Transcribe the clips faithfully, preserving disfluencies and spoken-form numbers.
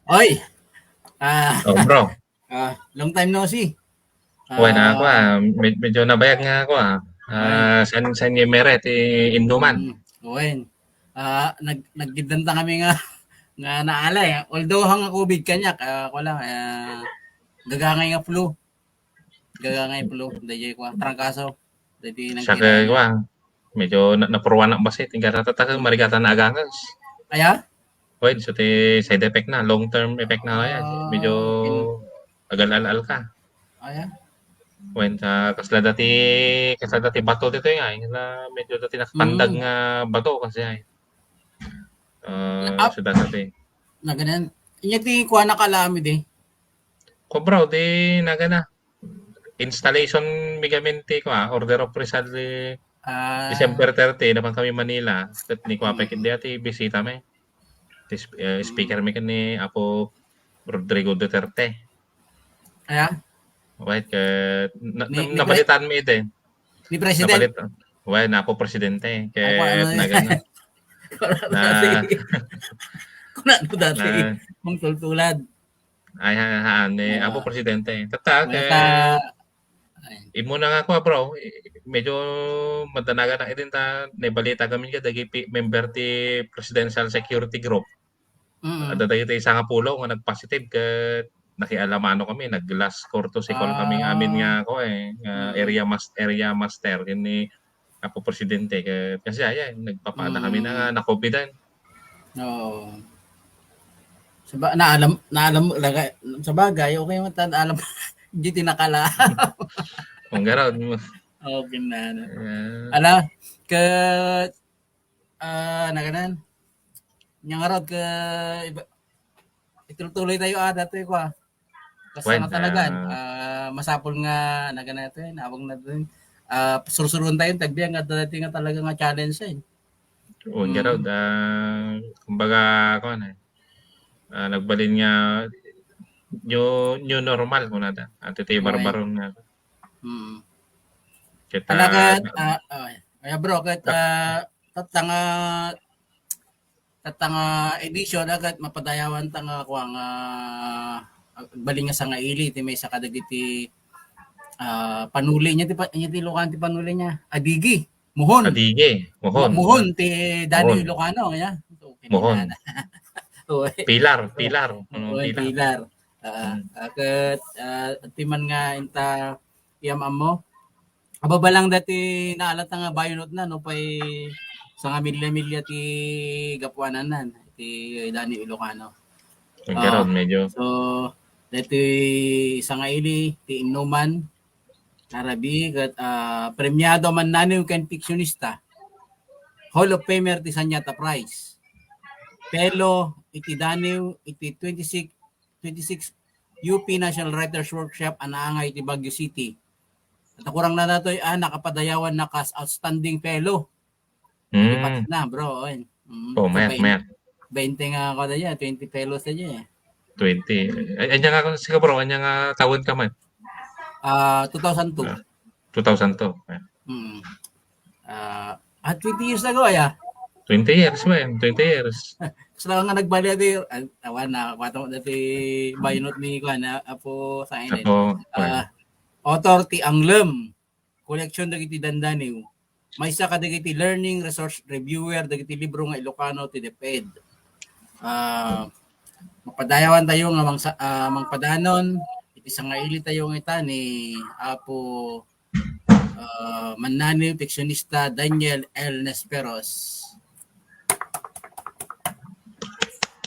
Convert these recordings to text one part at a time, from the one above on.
Oy! Ah, Oh, bro. Ah, long time no see. Well, ah, ako, ah, med- medyo nabayag nga ako, ah. Ah, san san yung mere ti induman. Mm, wen. Ah, nag naggiddanta kami nga nga naalay. Although hang COVID kaniak, ah, ako lang, ah, gagangay nga flu. Gagangay flu, dayjay ko, trangkaso. Daydi Sa kay wa, medyo na, napuruan ang basit, ingka tatatagan, marigatan na agangas. Aya? Well, so ti side effect na, long term effect na kaya. Medyo agal-al-al ka. Aya? When sa kasla dati, kasla dati bato dito nga, yung na medyo dati nakapandag nga bato kasi ay. Uh, Ap- sa dati. Naganan. Inya ti kuha na kalami di. Ko bro, di nagana. Installation mi gamin ti kuha, order of resale di Ah, December thirty, napan kami Manila. Ket ni kuha pa ket di ati bisita mi. Ti sp- eh, speaker mi ken ni Apo Rodrigo Duterte. Aya? Right, ket na, Ni- na, ni nabalitaan mi iti. Ni President. Nabalit. Well, na Apo Presidente. Ket Apo, ano, nagana. Kuna no dati. Na- Mangtultulad. Ay, ha, ha, ni Ah. Apo Presidente. Tata, Wala ket ta. Ay. Imo na nga ako, bro. Medyo madanagan na idin ta, naibalita kami nga dagiti member ti Presidential Security Group. Mm. Adda dagiti sangapulo nga nagpositive ket nakialamano kami, nag-last courtesy call kami nga amin nga ako eh, nga Mm. area mas area master ken ni Apo Presidente ket kasi ay, ay, nagpapada kami na nga nakopidan. Oo. Saba naalam naalam laga sabagay okay man tan alam di tinakala. Kung garaw, Okay na. Na. uh, Ala, ke ah naganan. Nya ngarud ke iba, itultuloy tayo ah dati ko ah. Kasi Well, nga talaga, ah, ah, masapul nga nagana ito eh, nawag na din. Ah, sursuron tayo, tagbiyan nga dati nga talaga nga challenge eh. Unja raw, ah, kumbaga, kuwan eh, ah, nagbalin nga new, new normal, kunada. At ito yung Okay. barbaron nga. Mm. Kita, Talaga, ah, ah, ay, bro, ket ah, tatta nga, tatta nga edition, agad mapadayawan ta nga kuwan nga, ah, agbalin nga sangaili, ti maysa kadagiti, ah, panuli niya, ti pa-, niya ti lukan ti panuli niya. Adigi, muhon. Adigi, muhon. Muhon, ti Dani Muhon. Ilocano, ya. So, Muhon. Uy. Pilar, pilar. Ano, Uy, pilar. Pilar. Ah, ah, ket, ah, ti man nga inta iyam-ammo. Ababa lang dati naalata nga bayonetna, no, pay sanga milya-milya ti gapuanan, ti Dani Ilocano. Ang garod, medyo. So, dati sangaili, ti innuman, arabi, ket, ah, premiado a mannaniw ken fiksionista. Hall of Famer ti Sanyata Prize. Fellow iti Daniw iti twenty-six, twenty-six U P National Writers Workshop a naangay iti Baguio City. At kurang na datoy, ah, nakapadayawan na kas outstanding fellow. Mm. Ipatid na, bro. Oy. Mm. Oh, So, mayat, bain-, mayat. bainte nga ako na dyan, twenty fellows na dyan eh. Twenty. Ay, anya nga, sige bro, anya nga taon ka man? Ah, two thousand two. Ah, two thousand two. Ah. Mm. Ah, ah, twenty years ago, ya. Twenty years, man. Twenty years. Gusto nga nagbali ati, ah, awan na, kwato mo dati bayonot ni kuwan, ah, Apo Sainen. Ako, Ah, author ti Anglem, koleksyon dagiti dandaniw. Maysa kadagiti learning resource reviewer dagiti libro nga Ilocano ti DepEd. Ah, mapadayawan tayo nga mangsa-, ah, mangpadanon iti sangaili tayo nga ita ni Apo, ah, mannaniw, fiksionista Daniel L. Nesperos.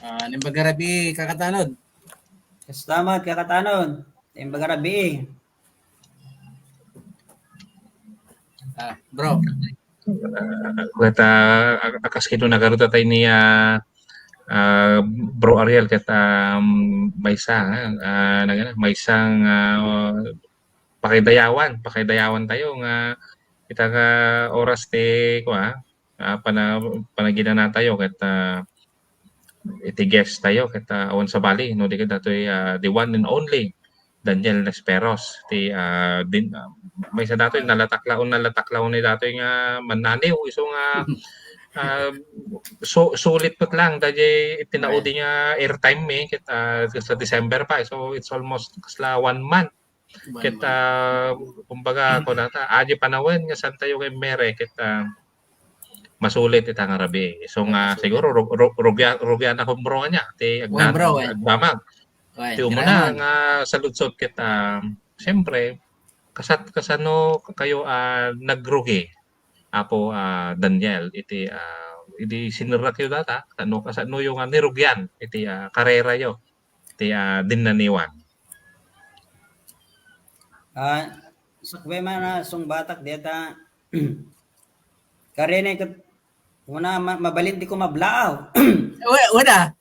Ah, Naimbag a Rabii, kakatanod. Salamat, kakatanod. Naimbag a Rabii. Ah, bro. Ket, ah, ak-, akas kito nagaruta tayo ni, ah, ah, Bro Ariel, ket, um, maysa, ah, nagana, maysang, ah, pakaidayawan, pakaidayawan tayo nga ita nga oras ti, kua, ah, pana-, panaginana tayo ket, ah, iti guest tayo ket, ah, awan sabali, no, di ket datoy, ah, the one and only Daniel Nesperos. Ti, ah, din, ah, maysa datoy, nalataklaon, nalataklaon ni datoy nga mannaniw, isu nga, Ah, so, sulit met lang, dayjay tinaudi nga airtime mi, ket, ah, sa December pa, so it's almost kasla one month. Ket, ah, kumbaga, kunata, adi panawen nga santayo nga immere, ket, ah, masulit ita nga rabii. So nga, siguro, ru-, ru-, rugia-, rugian a kumbro nga niya, ti agdan-, agdamag. Ti umuna nga saludsod ket, ah, siyempre, kasat-, kasano kayo, ah, nagrugi? Apo, ah, Daniel, iti, ah, idi sinerrakyo data, kasano, kasanoyo nga nirugian iti, ah, karerayo, iti, ah, dinnaniwan? Ah, sakbay man a sungbatak deta, karene ket, una, ma-, mabalin ti kumablaaw. Wa-, wala.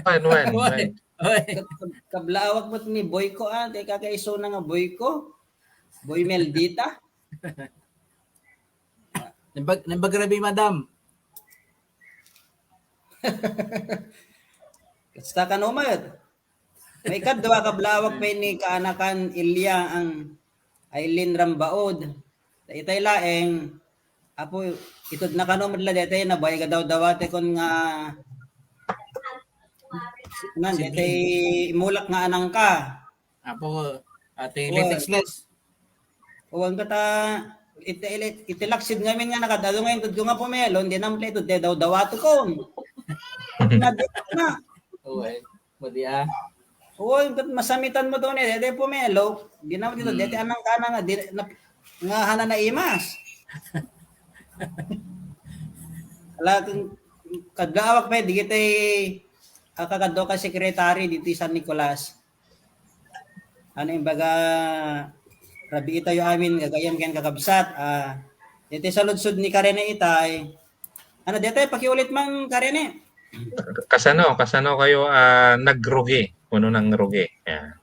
Wen, wen, wen. Oy. Kab-, kab-, kablaawak met ni Boyko, ah, ti kakaisuna nga Boyko. Boy Meldita. Naimbag-, naimbag rabii, madam. Kasta kano met. Maikadua, kablaawak pay ni kaanakan Elia ang Aileen Rambaud. Itay laeng, apo, itud na kano met la detay, nabay nga dawdawati kon nga, nan, detay imulak nga anang ka. Apo, ati Wen. Latest les. Wen kata, iti, iti, iti laksid ngamin nga nakadalo ngayon, tudko nga pumelo, hindi na mo ito, de, daw-dawato ko. Nadikit na. Uy, madi ah. Uy, kat masamitan mo to ni, dede pumelo, di na mo dito, dede anang ka na nga, di, na, nga hana na imas. Ala, kung kadlawak pa, di kita, ah, kakadwa ka secretary dito sa San Nicolas. Ano yung baga, rabii tayo amin, gagayam ken kakabsat. Ah, iti saludsod ni Karene itay. Ano, di tayo pakiulit man, Karene? Kasano, kasano kayo, ah, nagrugi? Uno nang rugi. Yeah.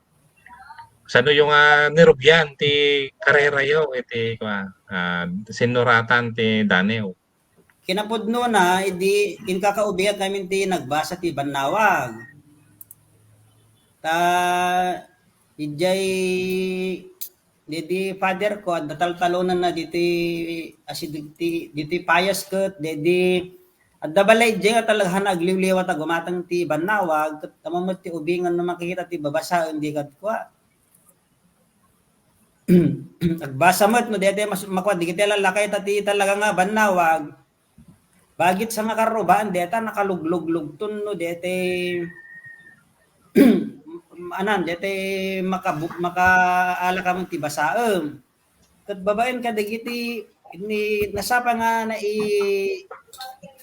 Kasano yung, ah, nirugian ti karerayo, iti, ah, sinuratan ti Daniel? Kinapudnona, idi inkakaubingak ngamin ti nagbasa ti bannawag. Ta, idiay, didi father ko, adda taltalonanna diti, asi diti, diti payas ket, didi, adda balay idiay nga talaga agliwliwa ta gumatang ti bannawag, ket tamamot ti ubingen no makikita ti babasaen di kadkua. Agbasa met no dete mas-, makua, digiti lalakay ta ti talaga nga bannawag. Bagit sa nga karrubaan, deta nakalugluglugton no dete, anan, dete makabu-, makaala ka man ti basaem. Ket babaen kadagiti, ni, nasapa nga nai-,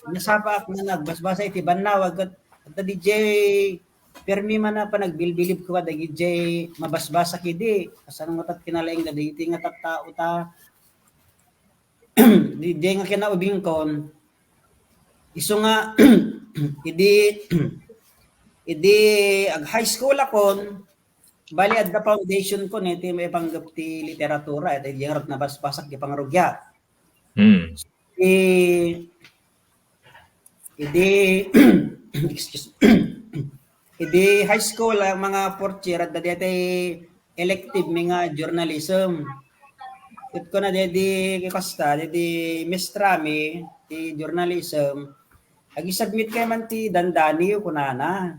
nasapaak nga nagbasbasa iti bannawag, ket adda didiay permi man a panagbilbilib ko kadagiti mabasbasa kidi. Kasano nga tat kinalaing dagiti nga tattao ta, didiay nga kinaubingkon. Isu nga, idi, idi ag-high school akon, bali adda foundation ko, ne, ti maipanggep ti literatura, iti diay ngarud nabasbasak ti pangrugiak. Hmm. Idi, idi, excuse, idi high school, ang mga fourth year, adda diay elective mi nga journalism. Ket kuna dedi kasta, dedi mestra mi ti journalism. Agi-submit kay man ti dandani kunana.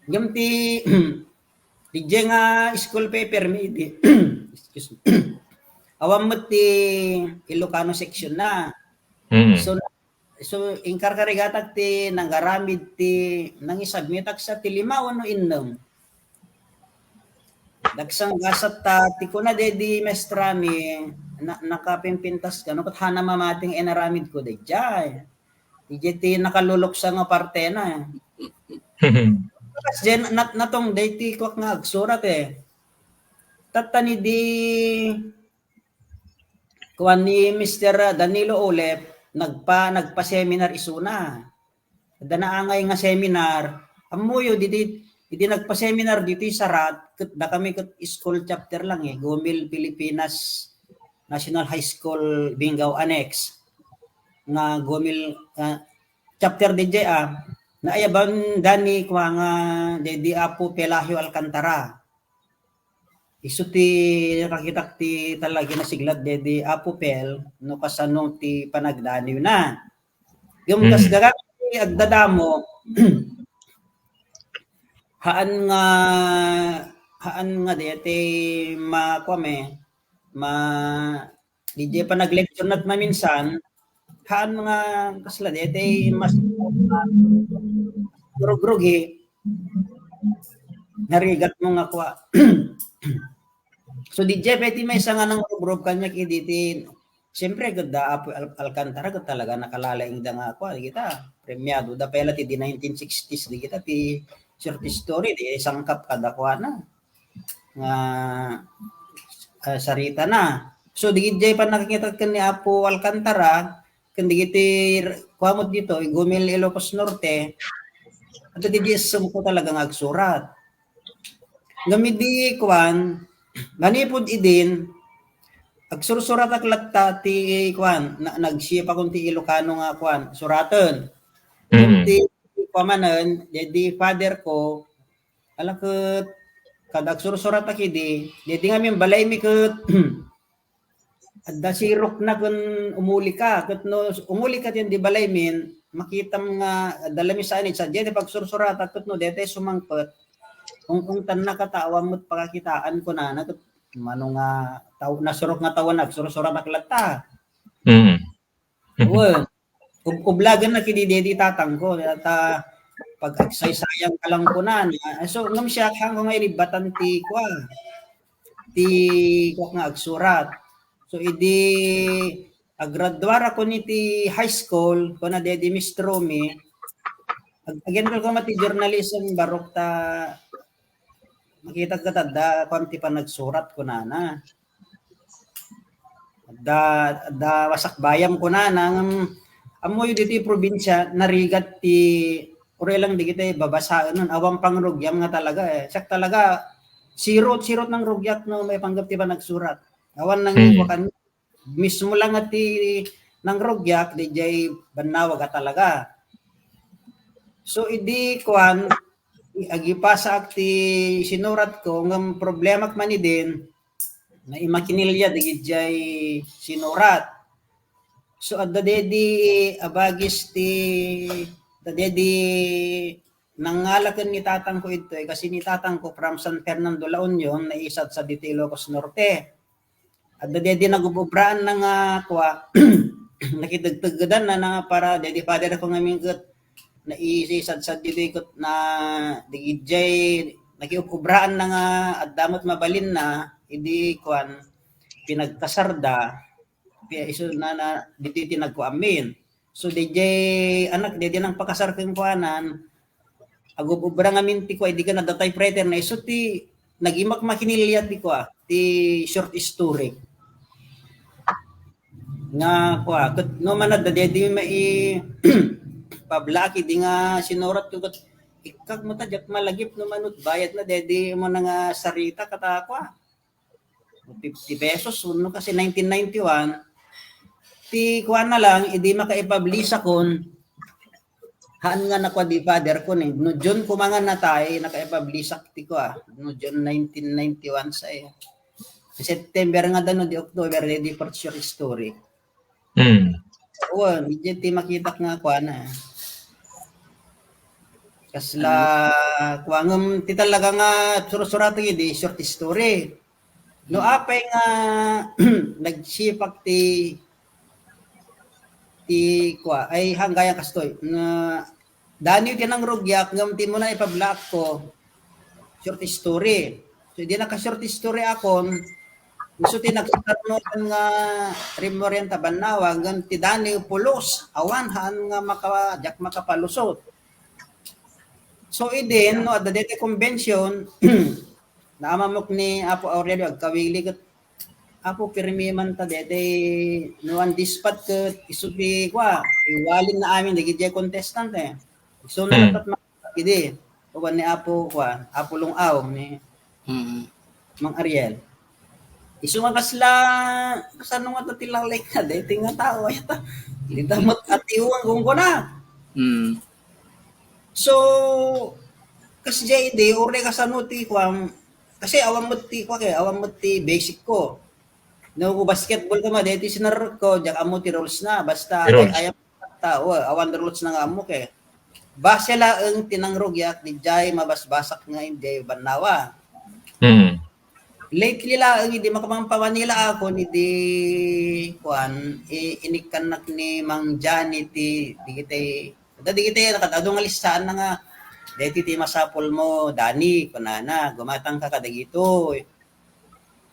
Ngem ti, didiay nga school paper mi idi, excuse me. Awan met ti Ilocano section na. Mm. So, so, inkarkarigatak ti nangaramid ti nangi-submitak sa ti lima wenno innem. Dagsang gasat ta, ti kuna dedi mestra mi, na-, nakapimpintas ka, no, ket hana mamati nga inaramid ko didiay. Idiay ti nakaluluksa nga partena. Kas diay nat-, natong daytoy kuak nga agsurat, eh. Tatta ni di kuan ni Mister Danilo Olep, nagpa-, nagpa-seminar isuna. Adda naangay nga seminar. Ammoyo, didi, idi nagpa-seminar ditoy Sarat, ket dakami ket school chapter lang, eh, Gumil Pilipinas National High School Binggao Annex. Nga Gumil, ah, chapter didiay, ah, naayaban da ni kua nga, di, di Apo Pelagio Alcantara. Isu ti nakakitak ti talaga nasiglat daydi Apo Pel no kasano ti panagdaniwna. Ngem kas Mm. dagiti agdadamo, haan nga, haan nga daytoy ma-, kuan mi, ma-, didiay panag-lecture nat maminsan, haan nga kasla daytoy mas rugrugi, narigat mo nga kua. So, didiay pay ti maysa nga nangrugrug kaniak idi ti, siyempre, ket da Apo Al-, Alcantara, ket talaga nakalalaingda nga kua, kita, premiado da pay la ti di nineteen sixties, di kita, ti short story, di sangkap kada kuana nga, ah, sarita na. So, didiay pannakakita ken ni Apo Alcantara, ken dagiti kuamot ditoy, Gumil Ilocos Norte, adda didiay sumko talaga nga agsurat. Ngem idi kuan, manipud idin, agsursuratak latta ti kuan, na-, nagsipakon ti Ilocano nga kuan, suraten. Ngem Mm. ti kuan manen, daydi father ko, ala ket, kada agsursuratak idi, daydi ngamin balaymi ket, adda sirokna ken umulika. Ket no umulika ti balaymin, makitam nga adda la mi signage, sadiay ti pagsursuratak ket no daytoy sumangpet, ung-ungtanna kata awan met pakakitaan kunana ket mano nga taw-, nasurok nga tawen agsursuratak latta. Mm. Wen, ub-, ublagen na kidi daydi tatangko, ta pag-agsaysayang ka lang kunana. So, ngem siak, haanko nga ilibbatan ti kua, ti kua nga agsurat. So, idi agraduarakon iti high school, kuna daydi Miss Romy, ag-, agyannalko met ti journalism, barok ta makitak ket adda kuan ti panagsurat kunana. Adda, adda masakbayam kunana, ngem ammoyo ditoy probinsia, narigat ti, uray lang dagiti babasaen, awan pangrugiam nga talaga, eh. Siak talaga, zero, zero nangrugiak no maipanggep ti panagsurat. Awan nang Hmm. kuan, mismo lang nga ti nangrugiak, didiay bannawa a talaga. So, idi kuan, agipasaak ti sinuratko, ngem problemak man idin, naimakinilya dagidiay sinurat. So, adda daydi abagis ti, adda daydi nangngala ken ni tatangko idtoy, kasi ni tatangko from San Fernando, La Union, naisadsad ditoy Ilocos Norte. Adda daydi nagub-ubraanna nga kua, nakitegtegedanna na para daydi father ko ngamin ket naisadsad ditoy ket na, dagidiay nakiub-ubraanna nga adda met mabalinna, idi kuan, pinagkasarda, pi-, isu na, na, ditoy ti nagkuamin. So, daydiay anak, daydi nangpakasar kenkuanan, agub-ubra ngamin ti kua, idi ken adda typewriter na isu ti nagimak makinilya ti kua, ti short story. Nga kua, ket no man adda daydi mai-, pablaak idi nga sinuratko ket ikkak met a diak malagip no manut bayad na daydi mo na nga sarita kata kua. Fifty pesos, uno kasi nineteen ninety-one, ti kuan na lang, idi makaipublish akon, haan nga nakua di father ko ni, no June ko mangan natay, nakaipublish ak ti kua, no June nineteen ninety-one sa, eh. September nga da, no di October, di for sure story. Hmm. Wen, idiay ti makitak nga kuana. Kasla, kuangem ti talaga nga sursurat idi short story. No, hmm, apay nga nagsipak ti, ti kua, ay, hanggayan kastoy, nga daniw ti nangrugiak, ngem ti muna ipablaak ko, short story. So, idi naka-short story akon, isu ti nagsakarnoan nga rimorian ta bannawa, ngem ti daniw pulos, awan, haan nga maka-, diak makapalusot. So, idin, no, adda daytoy convention, naamamok ni Apo Aurelio agkawili ket, "Apo, pirmi man ta daytoy, no, on the spot ket isu ti, kua, iwalin na amin dagiti contestant, eh." So, hmm, nalatat idi, uban ni Apo, kua, Apo Lungaw, ni, mm, Mang Ariel. Isu nga kasla, kasano nga ti lalay na, daytoy nga tao, ay ta, dita met atiwan kung kuna. Mm. So, kasdiay idi, uray kasano ti, kuan, Kasi awan met ti, kua ke, awan met ti basic ko. No, basketball koma, daytoy sinarrek ko, diak ammo ti rules na. Basta, Ti rules. Ay, ay, ta, wa, awan rules na nga ammo ke. Base laeng ti nangrugiak, dijay mabasbasak nga idiay bannawa. Hmm. Lately laeng, idi makapampamanila ako, idi, kuan, i-, inikkannak ni Mang Johnny ti, digitay, da digitay, nakadado nga listaan na nga, daytoy ti masapul mo, Dani, kunana, gumatang ka kadagitoy.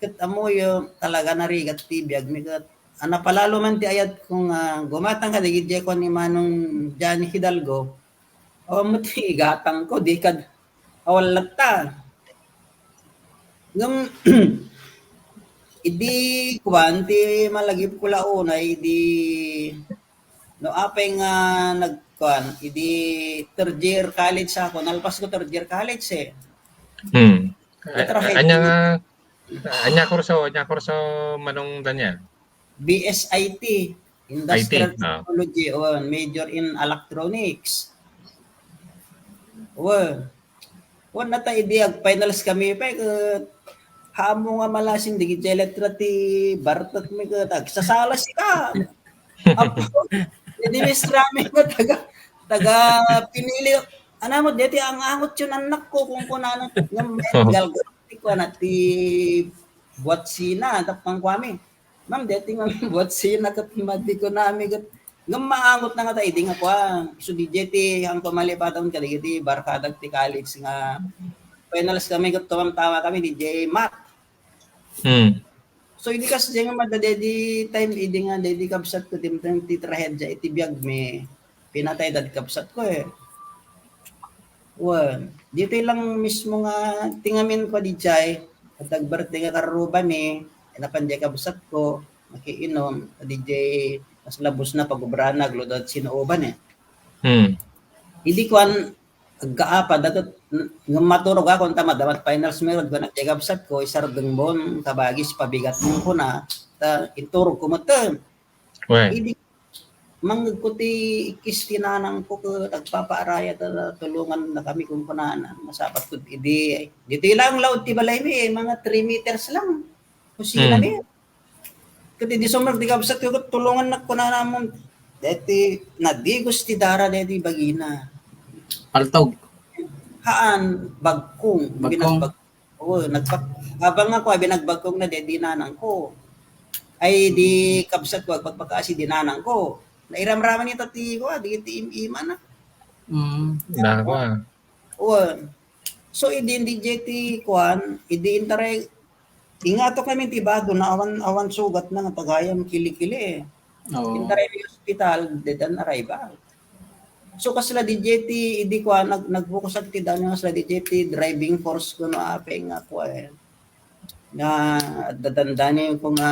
Ket ammoyo, talaga narigat ti biag mi ket, a, napalalo man ti ayat ko nga gumatang ka dagiti kuan ni Manong Johnny Hidalgo. Awan met ti igatang ko, di kad, awan latta. Ngem, idi kuan, ti malagip ko la unay, idi, no, apay nga nagkuan, idi third year college ako, nalpas ko third year college, eh. Hmm. Itra, a-, anya nga, anya kurso, anya kurso, Manong Daniel? B S I T, Industrial I T, ah. Technology, o, major in electronics. O, o, nata idi ag-finals kami, pay, ket, haammo nga malasin, dagiti letra ti bartek mi, ket, agsasalas ka. Apo, idi Miss Rami nga taga, taga Pinili, "Anam met, deti ang angot yun, anak ko," kung kunana, ngem, galgal, ti kuana, ti buat sina, tapang kuami. Ma'am, deti nga buat sina ket madi kunami ket, ngem maangot na nga ta idi nga kuan. So, D J ti, ang tumalipadan kadagiti barkadak ti college nga finals kami ket tumamtama kami, D J Math. Hmm. So, idi kas, di nga madadedi time, idi nga, dedi kabsat ko, dimteng ti trahedya iti biag mi, pinatay dad kabsat ko, eh. Wen, ditoy lang mismo nga tingamin ko, dijay, at nag-birthday nga karruba mi, napan jay kabsat ko, makiinom, dijay, mas labos na pag-ubrana, agluto at sinuuban, eh. Hmm. Idi kuan, agkaapa, datot, n-, ngem maturog ako, anta madama ti finals mi, wen, jay kabsat ko, isardeng mon, kabagis, pabigat mon kuna, ta, inturog ko met, eh. Wen. Idi, mangngeg ko ti ikkis ti nanang ko ket agpapaarayat a tulongan na kami kunkunana. Masapatko idi, ditoy lang laud ti balay mi, eh, mga three meters lang. Kusina mi. Ket idi sumrek ti kabsat ko, ket tulongan na kunana mo. Deti, nadigos ti dara deti bagina. Paltog. Haan, bagkong. Bagkong. Binagbag-, Oo, nagpak-, habang ako, ay binagbagkong na, di, di nanang ko. Ay, di kabsat ko, agpagpakaasi, di nanang ko. Nairamraman ita ti, kuan, di, ti im-ima na. Mm. Nako, ah. Oo. So, idi, di, di, ti, kuan, idi, intaray, ingato kami ti bado na awan, awan sugat na nga tagayam kili-kili, eh. Oo. Intaray mi hospital, dead on arrival. So, kasla D J ti, idi kuan, nag-, nagbukusak ti daan nga kasla D J ti driving force ko no apay nga kuan, eh. Nga, dadandani ko nga,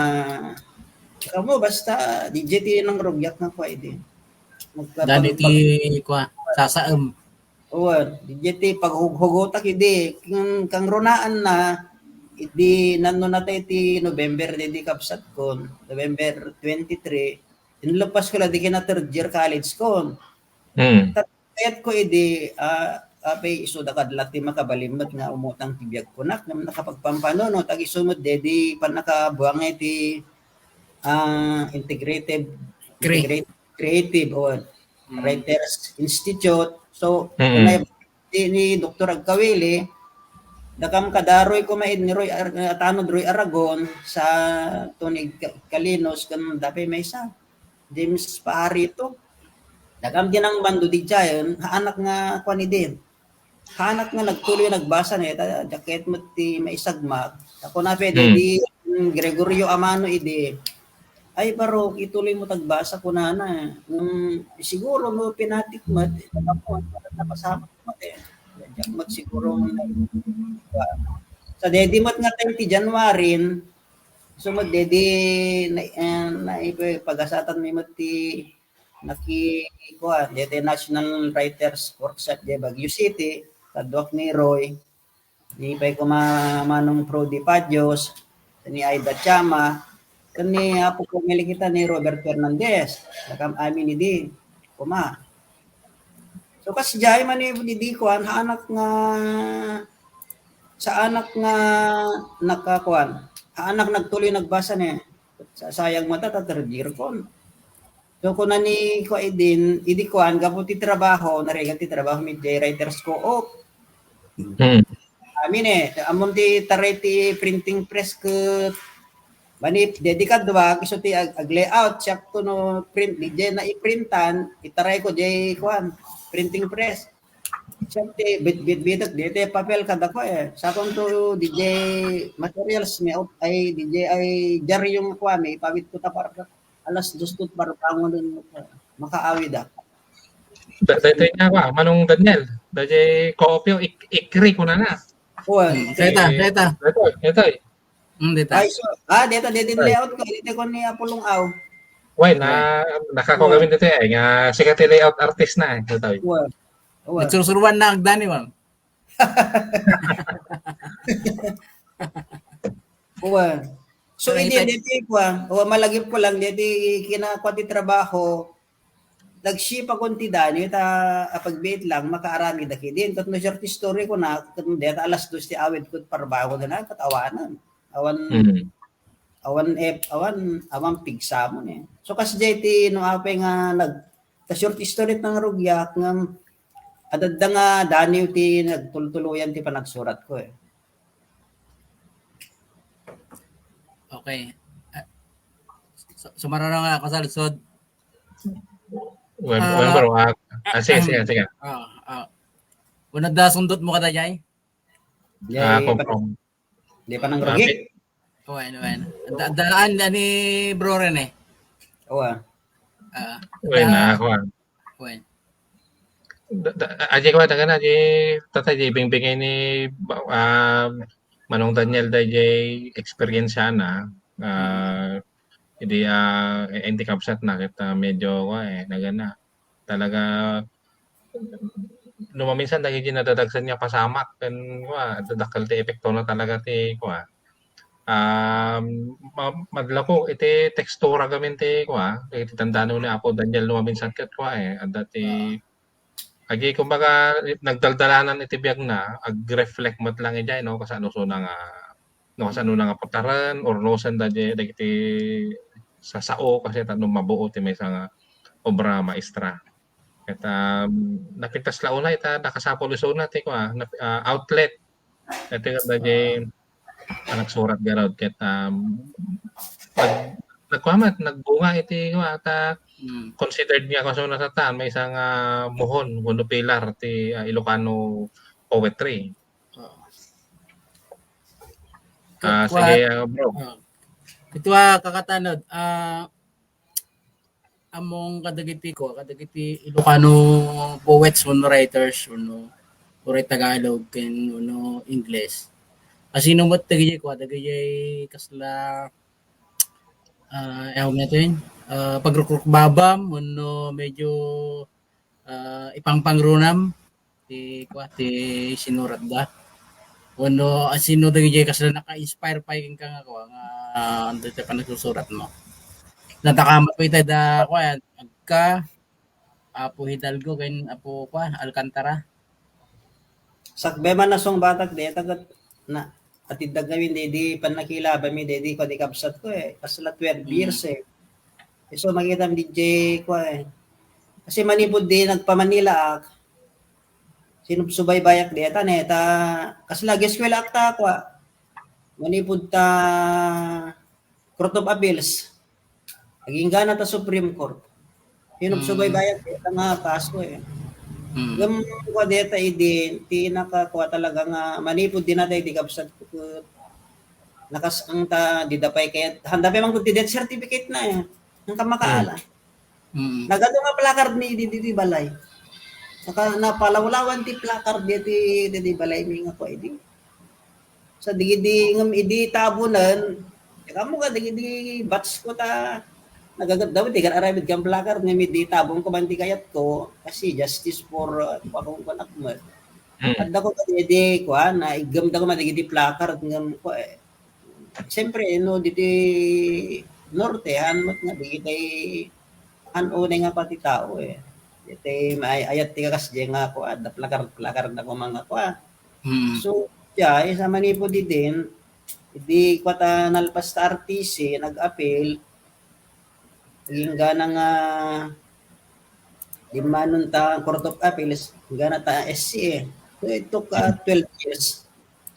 kamo, basta, D J ti nang rugyak nga kuan, idi. Nagka-, Dani pag-, ti pag-, kuan, sasaem. Wen, D J ti paghughugotak idi, kang, kang runaan na, idi nanno natay ti November, idi kabsat kon, November twenty-three, inlepas ko la di kina third year college kon. Hmm. Ta-, kayat ko idi, ah, apay, isu da kadla ti makabalimmet nga umutang ti biag kunak, ngem nakapagpampanunot, agisu met dedi pannakabuangay ti, ah, integrative, Cre- integrate-, creative, o Mm. Writers Institute. So, Mm. unay, ni, ni Doktor Agkawili, dakam kadaroy ko maid ni Roy Ar-, Tanod Roy Aragon sa Tony Ka-, Kalinos, kan dapay maysa, James Pajarito. Dakam dinang bando di Jayon, haanak nga kuan idi. Haanak nga nagtuloy nagbasa ne, ta, jaket met ti maisagmak. Ako na pwede Hmm. di, mm, Gregorio Amano idi, "Ay, Barok, ituloy mo tagbasa," kunana. Ngem siguro no pinatik met, eh, napasamak met, eh. Diak met siguro, sa dedi met nga time ti January, so met dedi na, eh, na, ipagasatan mi met ti naki-, kuan, daytoy National Writers Workshop diay Baguio City, kaduak ni Roy, ni pay kuma Manong Prodi Padios, ni Aida Chama, ken ni Apo ko Melikita ni Robert Fernandez, dakam amin idi, kuma. So, kas diay man idi kuan, haanak nga saanak nga nakakuan. Saanak nagtuloy nagbasa ne. Sa-, sayang met ta third year kon. So, kuna ni kua idin, idi kuan, gapu ti trabaho, narigat ti trabaho, mi diay writers co-op. Hmm. Amin eh, ammom ti taray ti printing press ket mani, daydi kadua, isu ti ag-, ag-layout, siak to no print, di diay naiprintan, itarayko diay kuan, printing press. Siak ti bit-, bitbitek, daydi papel kadakua eh. Sakon to, di diay materials, mi out, ay, di diay ay diaryo nga kuan, mi ipawidko ta par-, alas dos to parbangon, makaawid a. Da-, daytoy nga ba, Manong Daniel? Daytoy co-op yo, ik-, ikri ko na na. Kuan. Hmm, dayta, dayta. Daytoy, daytoy. Hmm, dayta. Ay, so, ah, dayta, dayta layout ko, dayta ko ni Apolong Aw. Way, na, nakako gamin daytoy, ay, nga, sikat ti layout artist na, eh, daytoy. Kuan. Kuan. Nagsursuruan na agdan ni, ma'am. Kuan. So, idi, daytoy, kuan, o, malagip ko lang, daytoy, kinakua ti trabaho, nag-shift ako ti danyo ta, apagbiit lang, makaaramid a kidin. Ket no short story ko na, ket dayta alas dos ti awid ko, parbangon na, ket awanan. Awan, awan ep-, awan, awan pigsamon eh. So, kas diay ti no apay nga nag-, ta short story ti nangrugyak, ngem adda nga danyo ti nagtultuloyan ti panagsurat ko eh. Okay. Ah, su-, sumarara nga ako sa lusod. Well, ah, well, bro, ah, ah, sige, sige, sige. Ah, ah. Una da sundot mo kada jay? Jay, ah, pa-, di pa nang rugi. Wen, wen. Da-, daan na ni Bro Rene. Owa. Ah, wen, da-, ah, kuwan. Wen. Da-, da-, aje ko, taga na, aje, tata, aje, bingbingay ni, ah, Manong Daniel, da, aje, experience na, ah, idi, ah, e-, enti kabsat na, ket, ah, medyo, kuwan, eh, nagana. Talaga, no maminsan dagiti nadadagsen nga pasamak ken, kua, dakkel ti epektona talaga ti, kua. Um, ma-, madlako iti tekstura gamin ti, kua, iti tandano ni Apo Daniel no maminsan ket, kua, eh, adda ti, ah, agi, kumbaga, nagdaldalanan iti biagna, ag-reflect met lang idiay, no, kasano so nga, no, kasano nga putaren, or no, saan da-, dagiti sasao, kasi ta-, no mabuo ti maysa nga obra maestra. Ket, um, napintas la unay ita, nakasapul isuna ti kua, nap-, ah, outlet. Iti nga di, ah, panagsurat garud. Ket, um, nag-, nagkua met, nagbunga iti kua, ta, mm, considered nga kasuna satan, maysa nga muhon, wenno pilar ti, ah, Ilocano poetry. Oo. Ah, ket kua, sige, ah, bro. Ah, ket kua, kakatanod, ah, among kadagiti ko, kadagiti Ilocano poets wenno writers wenno uray Tagalog ken wenno English. Asino met dagiti ko, dagiti kasla, ah, ano nga ito yun? Ah, pagrukrukbabam wenno medyo, ah, ipangpangrunam ti, kua, ti sinuratda. Wenno, ah, sino dagiti kasla naka-inspire pay kenka nga, kua, nga, ah, adu ti panagsusuratmo? Natakamat pay ita da, kua, agka, Apo Hidalgo ken Apo, kua, Alcantara. Sakbay man a sungbatak dayta ket na, atiddagami daydi pannakilabami daydi, kua, di kabsat ko, eh. Kasla twelve years, eh. Isu makitam diay, kua, eh. Kasi manipud di nagpa-Manilaak, sinubsubaybayak dayta, ne, ta, kasla ag-eskuelaak ta, kua, manipud ta Court of Appeals. Aginggana ta Supreme Court. Sinubsubaybayak dayta nga kaso, eh. Mm. Ngem, kua, dayta idi, ti naka, kua, talaga nga manipud di na daydi kabsat ko, nakas-, ang ta, dida pay kayat, handa pay man ti death certificate na, eh. Ang kamakaala. Mm. Mm. Nagadu nga placard mi idi, idi balay. Saka napalawlawan ti placard daydi, idi balaymi nga kua idi. Sa dagidi ngem idi tabonen, ammo ka dagidi batch ko ta nagagaddaw ti gar-aramid kan placard ngem idi tabon ko man ti kayatko, kasi justice for, uh, kuan, kuan, kuan, kuan. Mm. Adda ko kadi idi, kuan, naiggamda ko man dagidi placard ngem, kuan, eh, siyempre, no, diti norte, han met nga, dagiti, han unay nga pati tao, eh. Diti, maay-ayat ti kakas di nga, kuan, adda placard, placard na ko mga, kuan. Mm. So, Diay, sa manipud idin, idi kua ta nalpas ta R T C, nag-appeal, inggana nga dimmanon ta Court of Appeals, inggana ta S C A. So, it took, ah, twelve years.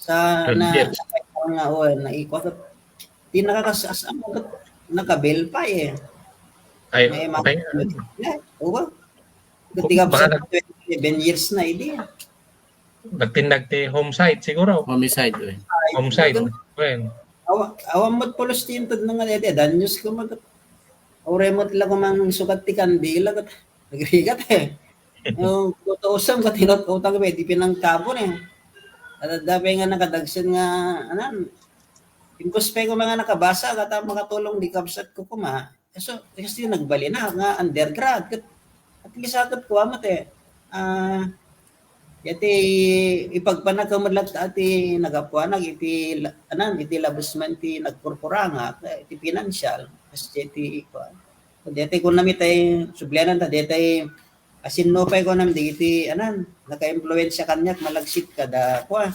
Sa Twelve na, years. Sa nga, oh, naikot. Di nakakas-, as-, ano, nakabail pa eh. Ay, May mga, okay. Yeah, oo. Kung Baka di ka nag- sa twenty-seven years na, hindi. Nagtindag ti homicide siguro. Homicide, eh. Homicide. Well, Awa, awan mo't pulos ti inted nga dede, danyos ko mag-, awan mo't lang mang sukat ti kandila, kat-, nagrigat eh. Yung tutuusan, katinot utang, eh, di pinangkabon eh. At dapat nga nakadagsen nga, anan, impos pa ko mga nakabasa, kata makatulong di kabsat ko kuma. So, kasi nagbalin na nga undergrad. Kat-, at least akit ko amat eh. Ah, yati ipagpanag ka met ti nagapuanak iti la-, anan, iti labesman ti nagkurkuranga, iti financial, kas iti kuan. Deti kun namitay sublianan ta, detay asinno pay kunam dagiti, anan, naka-impluwensya kaniak malagsid kada kuan.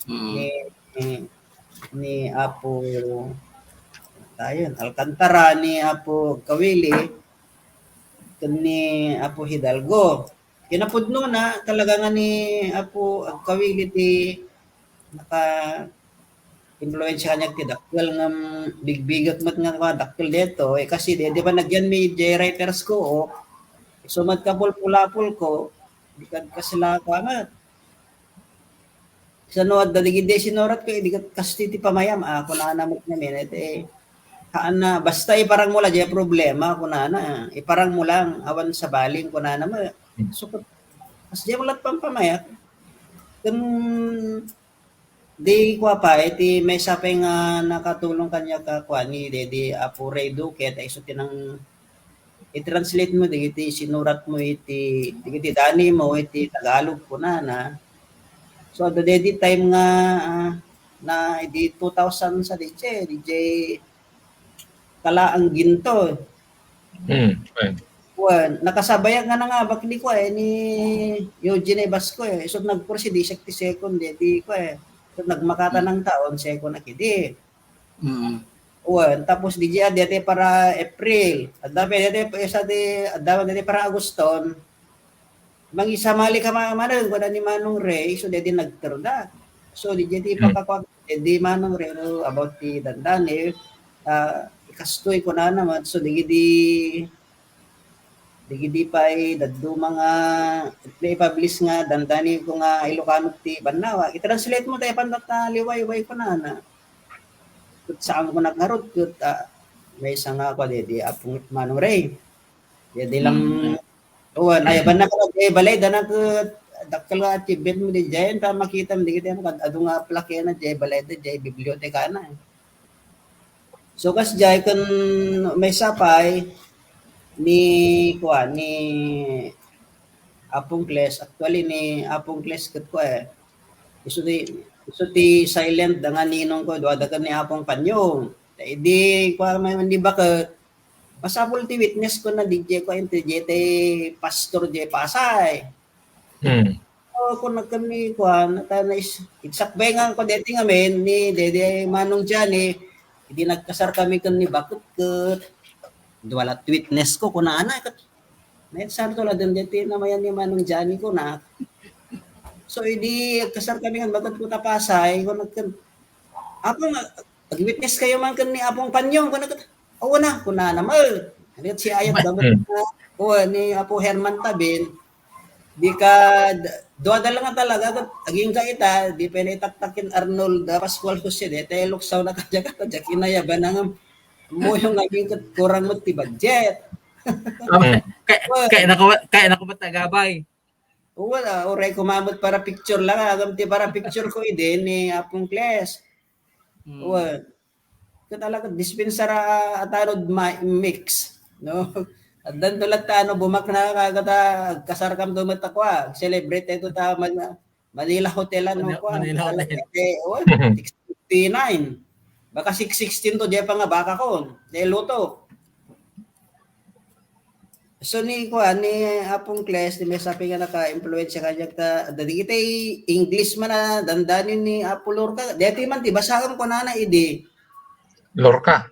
Mm. Ni, ni, ni Apo, tayon, Alcantara, ni Apo Kawili, ken ni Apo Hidalgo. Kinapudnona, talaga nga ni Apo Agkawili ti naka-impluwensya kaniak ti dakkel ngem bigbigek met nga dakkel detoy, kasi di, di ba nagyan mi idiay writers ko, oh. Isu met kapulpulapol ko, di kad kasla ko amat. Sano adda dagiti sinurat ko, eh, di kat-, kasti ti pamayam, ah, kunana met ngamin, iti, haan na, basta iparang mo la, diay problema, kunana, iparang mo lang, awan sa baling, kunana mo. Hmm. So, kas diay mo lat pampamayat, ken, di kua pa, iti maysa pay nga nakatulong kaniak a kua, ni Dede Apo Ray Duque, ta isu ti nang-, i-translate mo dagiti sinurat mo iti, dagiti dani mo iti Tagalog, kunana. So, adda daydi time nga, ah, na idi two thousand sa D J, D J Kalaang Ginto. Hmm, right. Wen, nakasabayak nga nangabak ni kua, eh, ni Eugene Basco, eh. So, nagkursi, di siak ti second, eh, di kua, eh. So, nagmakata Hmm. ng taon, second na kidi. Mm. Wen, tapos D J adda ti para April. Adda pa daydi, isa ti, adda pa daydi para Aguston. Mangisamali ka ma-, manen, kuna ni Manong Ray, so daydi nagterda. So, D J ti Hmm. pakakuan, eh, di Manong Ray, no, about ti dandani, ah, kastoy, kunana met, so, dagidi, dagidi pay dadduma nga, may publish nga, dandani ko nga Ilocano ti bannawa. I-translate mo tayo, pandat na liwayway, kunana. Ket saan ko nagharot, ket, ah, maysa nga kua, di, di Apo Manong Ray. Di, di lang, Hmm. oh, ay, banna ka, di, balay, dana ket, dakkel nga achievement mo, di, diay, ta makita mo, di, di, adu nga plaque na, di, balay, di, di, biblioteka na. So, kas diay, ken maysa pay, ni, kua, ni Apong Kles, actually, ni Apong Kles, ket kua, eh, isu ti, isu ti silent da nga ninong ko, dua da ken ni Apong Panyong. Ta idi, kua, may, ni baket, masapul ti witness ko na, di, di, kua, inti, di, ti pastor, di, Pasay. Hmm. O, kun nagkami, kuan, ta nais-, igsakbayan ko deti ngamin ni Dede Manong Johnny, idi nagkasar kami ken ni Baket ket, dua la ti witness ko, kunana, ket, "Nainsanto la den deti namayan ni Manong Johnny," kuna. So, idi nagkasar kami ken Baket ko ta Pasay, kuna ken, "Apo, nga, ag-witness kayo man ken ni Apong Panyong," kuna ket, "Awan na," kunana, "Mal." Ket si ayat Ba-, gamit hmm. na, o, ni Apo Herman Tabin, di ka, d-, dua da lang talaga, ket agingga ita, di pay naitaktak ken Arnold, ah, Pascual Jose, di, tayo luksaw na kanya ka, kanya kinayaban na nga, mo yung aging ket kurang mo ti budget. Tama. Hmm. Kay, Well, kay naku, kay naku matagabay. Wala, uray ko mamut para picture lang, agam ti para picture ko idi ni Apong Kles. Hmm. Well, ket talaga, dispensa ra, ah, atanod ma-, mix, no? Addan to latta, ano, bumakna ka, kata, kasar kam dumat ako, ah. Celebrate ito ta, man-, Manila Hotel, ano, Manila, ko, ah, Manila talaga, Hotel. Eh, oh, six fifty-nine. Baka six sixteen to, di pa nga baka ko, di luto. So ni kuan, ni Apong Kles, ni Miss Happy nga naka-influensya kaniak ta, dagiti English man a dandanin ni Apo Lorca. Deti man ti basaem kunana idi. Lorca.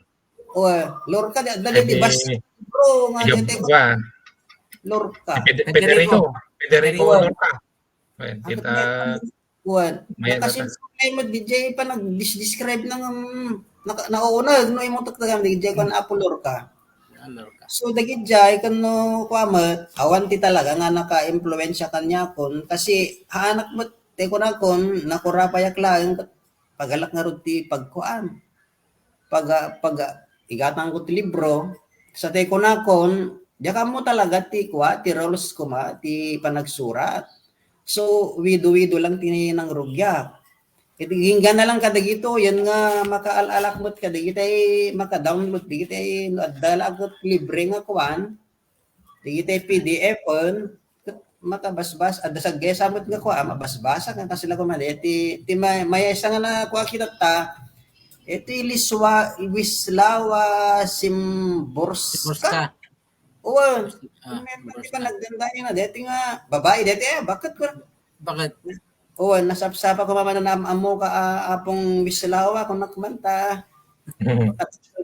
O, Lorca, da-, dagiti bas-, bro, nga deti. Lorca. Federico. Federico Lorca. Wen, kita, kuan, nakasinsuklay met D J pa nag-dis-, describe na nga, mm, naka-, nauneg no imo tuktugan D J kuan Apo Lorca. Ah, Lorca. So, dagiti ken no kuan met, awan ti talaga nga naka-impluwensya kaniakon, kasi haanak met, ti kunakon, nakurapayak laeng ket pagalak ngarud ti pagkuan. Pag-, pag-, igatangko ti libro, sa ti kunakon, diak ammo talaga ti kua, ti rules koma, ti panagsurat. So, wido-wido lang ti nangrugiak. Iti inggana lang kadagito, yan nga makaal-alak met kadagiti, maka-download dagiti, no, adda la ket libre nga kuan, dagiti P D F-en, ket makabasbas, adda saggesa met nga kua, mabasbasa nga kasla koma, iti, ti may-, maysa nga nakua kitatta, iti Liswa-, Wislawa Simborska. Simborska. Uwan. Ah, Simborska. Di ba nagdanda yun na, deti nga, babae, deti, eh, bakit ko? Bakit? Uwan, nasapsapa ko mamana na am-, ammo ka, ah, Apong Wislawa, kung nakmanta.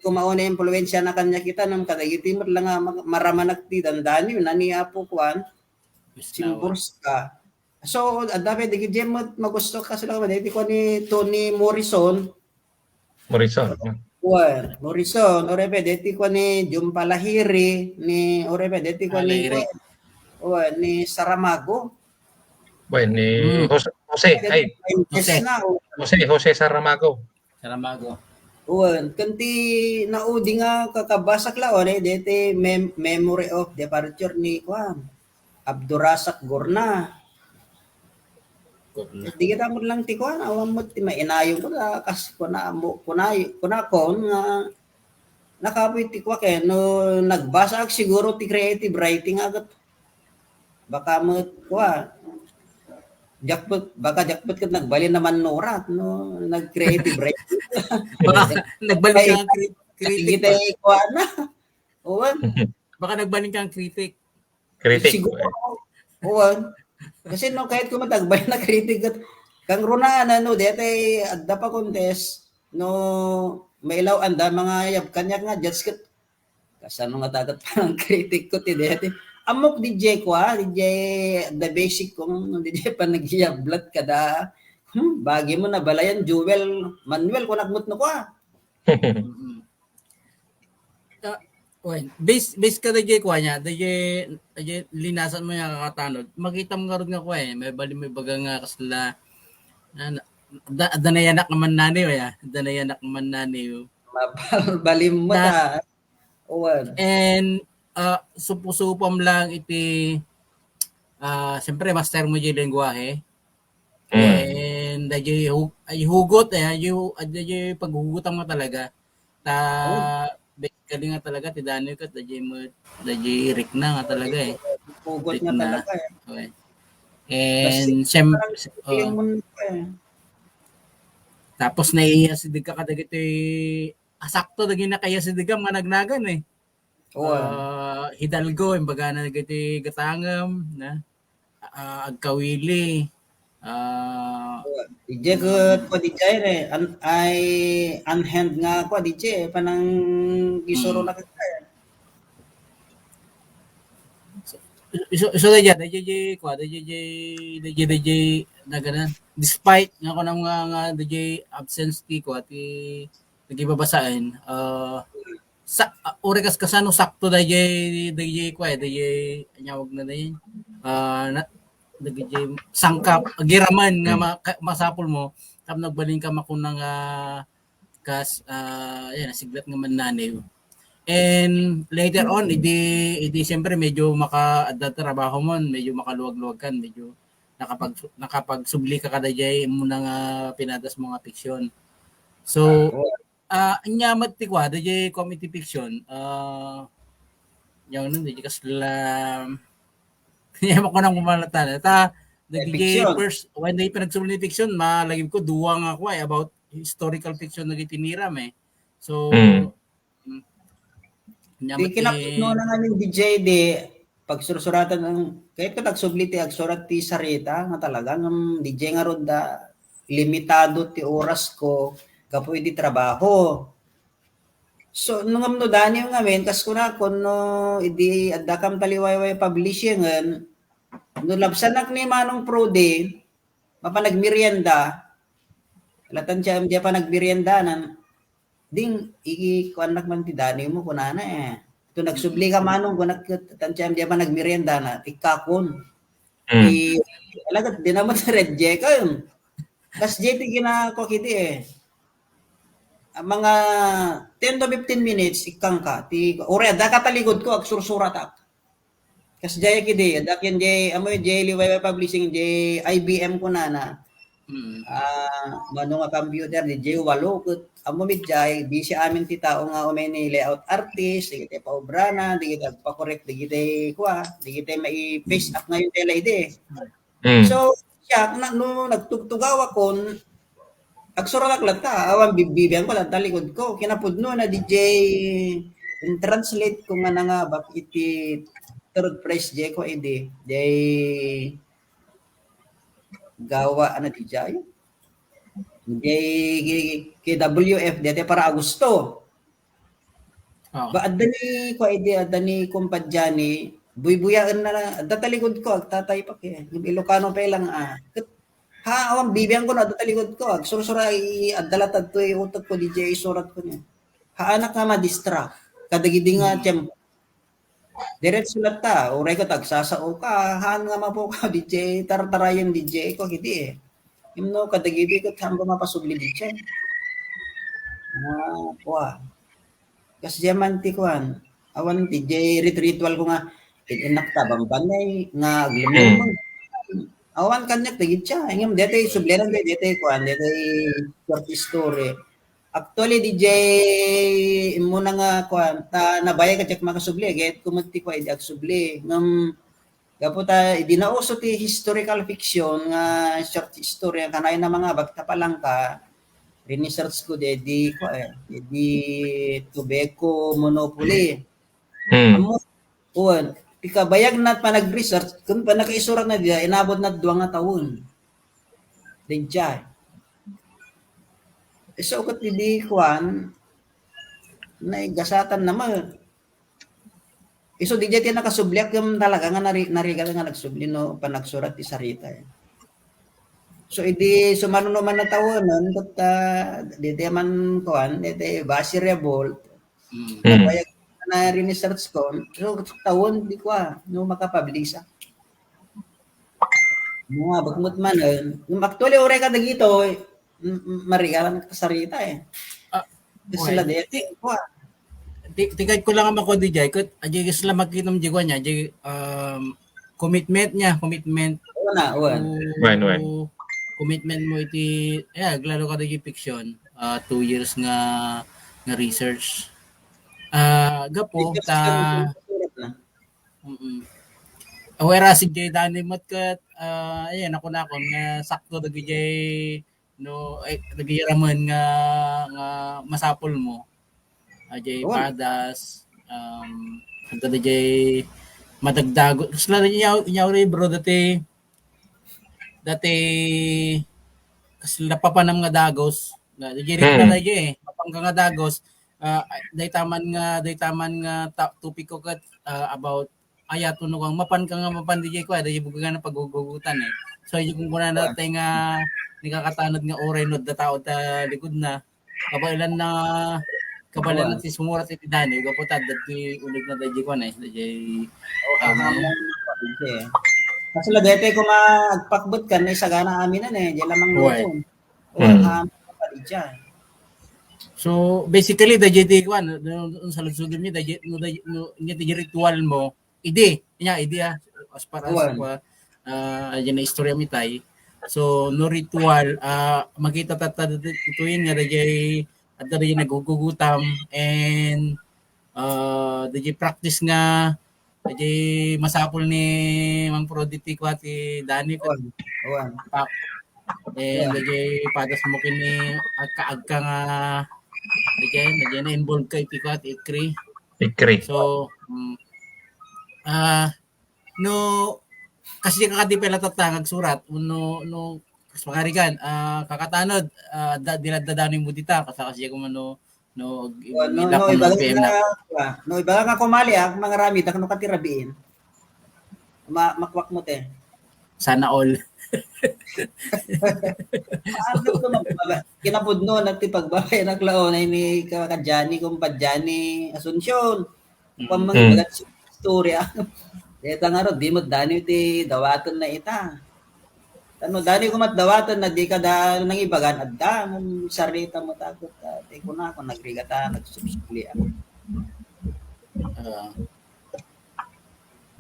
Kumauna impluwensya na kanya kita, nang kadagiti met lang nga ma-, maramanak ti dandani, nani Apo kuan, Simborska. So, adda pay dagiti met magusto ka sila, dagiti kuan ni Toni Morrison. Morrison, no? Kuan, Morrison, uray pay dagiti kuan ni Jun Palahiri, ni, uray pay dati kuan ni, Palahiri. Kuan, uwan, ni Saramago. Wen, ni Jose, Jose, ay. Jose. Jose, Jose Saramago. Saramago. Uwan, ken ti naudi nga kakabasak la, o, daytoy mem-, Memory of Departure ni kuan, Abdurazak Gurnah. Gurnah. Di kita mo lang ti kuan, awan mo ti mainayon ko, ta kas kuna mo, kunay-, kunakon nga nakapoy ti kua ken no nagbasaak siguro ti creative writing agat. Baka met kua, diak met, baka diak met ket nagbalin a mannurat no nag-creative writing. Baka nagbalin ka nga cri-, critic. Sige, ba? Tayo kua na. Uwan. Baka nagbalin ka nga critic. Critic. Siguro, uwan. Kasi no, kahit ko matagbay na critic, ket kang Rona, ano, daytoy adda pa contest, no, mailaw, anda, mga yab, kaniak nga judge ket, kasano nga tagat parang critic ko, ti daytoy. Ammok D J ko, ah, D J, the basic kong, D J pa nagyablat kada, hmm, bagi mo na balayan, Jewel, Manuel, kung nagmutno ko, ah. Mm-mm. Ah, wen, base, base ka dayjay kua nia, dayjay, dayjay linasan mo nia kakatanod. Makitam ngarud nga kua, eh, mabalin mo ibaga nga kasla, ah, na, da, adda nayanak nga mannaniw, ya. Adda nayanak nga mannaniw. Mabal-, balin mo ta. Uwan. And, ah, supusupam lang iti, ah, siyempre, master mo jay lengguwahe. Mm. And dayjay hu-, ay hugot, eh, ay hu-, ay dayjay paghugotam nga talaga. Ta, basically nga talaga, ti daniw ket dayjay met, dayjay rikna nga talaga, eh. Hugot nga talaga, eh. Okay. And, siyem-, parang, oh. Yung mundo, eh. Tapos naiya si Degka kadagiti, asakto dagiti nakaiya si Degka, mga nagnagan, eh. Oo. Ah, Hidalgo, imbagana dagiti gatangem, na, ah, agkawili. Ah, oo. Dayjay ket, mm, kua dayjay, eh, an-, ay, unhand nga kua dayjay, eh, panang gisuro, mm, na ket, eh. So, so, so, dayjay, dayjay, kua, dayjay, dayjay, dayjay, dayjay, nagana, despite nga kunam nga, nga, dayjay absence ti, kua, ti, dagiti babasaen, ah, sa, ah, uray kas-, kasano sakto dayjay, dayjay kua, dayjay, anyawag na dayjay, ah, na, dayjay sangkap, agiraman nga, hmm, ma-, ka-, masapul mo, tapno agbalin ka makuna nga, kas, ah, yan, nasiglat nga mannaniw. And later on, idi, idi siyempre, medyo maka-, adda trabaho mo, medyo makaluwag-luwag kan, medyo nakapag-, nakapagsubli ka kadayjay muna nga pinadas mo nga fiction. So, ah, oo. Ah, ania met ti kua, dayjay comedy fiction, ah, yan, dayjay kasla, ania met kunam nga malatan. Ta, dayjay fiction. First, when dayjay panagsubli ni fiction, malagip ko, dua nga kua, eh, about historical fiction dagiti iniram, eh. So, mm. Mm. Ania met ti kinapudno na nga ni D J di, pagsursuratan ang, kayat ko agsubli ti agsurat ti sarita nga talaga ngem diay ngarud da limitado ti oras ko gapu iti trabaho. So, no ngem no Daniw ngamin, kas kunakon no idi addakam ta liwayway publishing, no labsanak ni Manong Prodi, mapan nagmerienda, latan siya, diay pa nagmerienda, nan, ding, iki, kuannak man ti Daniw mo, kunana eh. Ito nagsubli ka Manong, kunak, tan siya, diay pa nagmerienda na, ikkakon. Mm. Di, talaga, di naman sa Red Jack, ayun. Kas J T ginako kiti eh. Ang mga ten to fifteen minutes, ikkang ka. Ti, ore, adda ka talikod ko, agsursuratak. Kas jay kidi, adda ken jay, amo jay Liwayway Publishing, jay I B M kunana. Mm. Ah, mano nga computer, di jay walo, ket amo met jay, busy amin ti tao nga umay ni layout artist, dagiti paobrana, dagiti agpakorek, dagiti kua, dagiti mai-face up ngayon dela idi. Mm. So, siak, na, no nagtugtugawakon, agsuratak latta, awan bibbibian ko, latta likod ko. Kinapudno na di jay in-translate ko nga nangabak iti third prize jay ko idi, jay gawa, ano di jay? Jay K W F, dete para Agosto. Oo. Ba, adda ni, kua idi, adda ni kumpadjani, buybuyaen na, adda talikod ko, agtatay pa kaya. Yung Ilocano pa lang, ah. Ket, ha, awan, bibiyan ko na, adda talikod ko, agsursura, i-, adda latta adtoy utek ko, di jay isurat ko niya. Haanak nga ma-distract. Kadagidi nga, mm, tiyempo. Diretso latta, uray ka tagsasao ka, haan nga mapo ka, di jay tartarayan, di jay ko, kiti eh. Imno, kadagidi ket haan ko mapasubli, di jay. Ah, kua. Kas diay man ti kuan, awan ti jay rit-, ritual ko nga, in-, inak ta bambanay, nga aglemlemon. Mm. Awan kaniak dagiti siya. Ngem detoy subliran, detoy kuan, detoy short story. Actually, di jay immuna nga kuan, ta nabayag a diak makasubli, gayat ko met ti kuan, idi agsubli. Ngem gapu ta idi nauso ti historical fiction nga short story nga kanayon a mangabak ta palangka, rinisearch ko daydi, kua, eh, daydi tobacco monopoly. Hmm. Ammo, wen, ti kabayag na panag-research, ken pannakaisurat na dida, inabot na dua nga tawen. Daydiay. Isu ket idi kuan, naigasatan na met. Isu, daydiay ti nakasubliak, ngem talaga nga nari-, narigat nga nagsubli no panagsurat ti sarita, eh. So, idi sumano man a tawenan, ket, ah, daydiay man kuan, daydiay Basir Revolt. Mm. Nabayag na rinisearch ko, so, tawen di kua, no makapublish, ah. Mga bakmut man, eh. Yung actually, uray ka dagito, eh, m-, m-, marigalan ka sarita, eh. Ah, sila well, di, ti-, kua. Ti-, tikay ko lang ang mako di jay, ket, ajay sila makita mo, jay, kua niya, jay, um, commitment niya, commitment. Oo na, oo. To, wen, wen. Commitment mo iti, eh, aglalo ka di fiction, ah, two years nga, nga research. Ah, gapu, research ta, ka, research ka na. Mm. Aware si Jay Danny met ket, ah, ayan, ako na ako nga sakto dagiti no, eh, dagiti ramen nga, nga masapul mo. Ajay padas, um, adda dagiti madagdago. Kasla dagiti nyaw-, nyaw ri, bro, dati, dati, kasla papanam nga dagos. Nga, dagiti, hmm, rikna dagiti, eh. Mapangka nga dagos. Ah, dayta man nga, dayta man nga ta-, topic ko ket, ah, about ayat, no, kung mapan ka nga mapan di jay kua, di bugngan a paggugutan, eh. So, yung kung kuna na tayo nga, ni kakatanod nga oray no, adda tao ta likod na, kabaelan na, kabaelan na ti sumurat iti Danny, gapu ta, dati ulit na di jay kua, eh, di jay, oh, um, kasla dete ko nga agpakbet kan, naisagana amin na, eh, di lamang luto. Well, hmm, um, pa di jay. So, basically, di jay ti kua, no, no, no, sa lungsod mi, di jay, no, di, no, nya ti ritual mo, idi, nya, idi, ah, as far as, ah, ah, yan na istorya mi tay. So, no ritual, ah, makita tatta ditoyen nga dayjay, adda dayjay naggugugutam and, ah, dayjay practice nga, dayjay masapul ni Mang Prodi ti kua ti Danny ket, awan, awan, pak. And, awan, dayjay padas mo ken ni agka-agka nga, dayjay, dayjay na-involve ka iti kua ti ikri. Ikri. So, mm, ah, no, kasi ka kadi pala tatangag surat, no, no, kas makarigan, ah, kakatanod, ah, da, dila dadani mo dita, kasa kasi ko mano, no, Oh, no, no, ibaga na, no, ibaga nga kumali, ah, mga rami, dakno ka ti rabiin. Ma-, makwak mo, te. Sana all. Kinapudno na ti pagbabayan ak launay ni ka-, ka Johnny, kumpa Johnny Asuncion. Pamangbagat istorya. Deta ngarud, di met daniw ti dawaten na ita. Ano, daniw ko met dawaten na di ka da nangibagan adda, ngem sarita mo takot, ah, ti kuna ko nagrigata, nagsubsubli ako. Ah.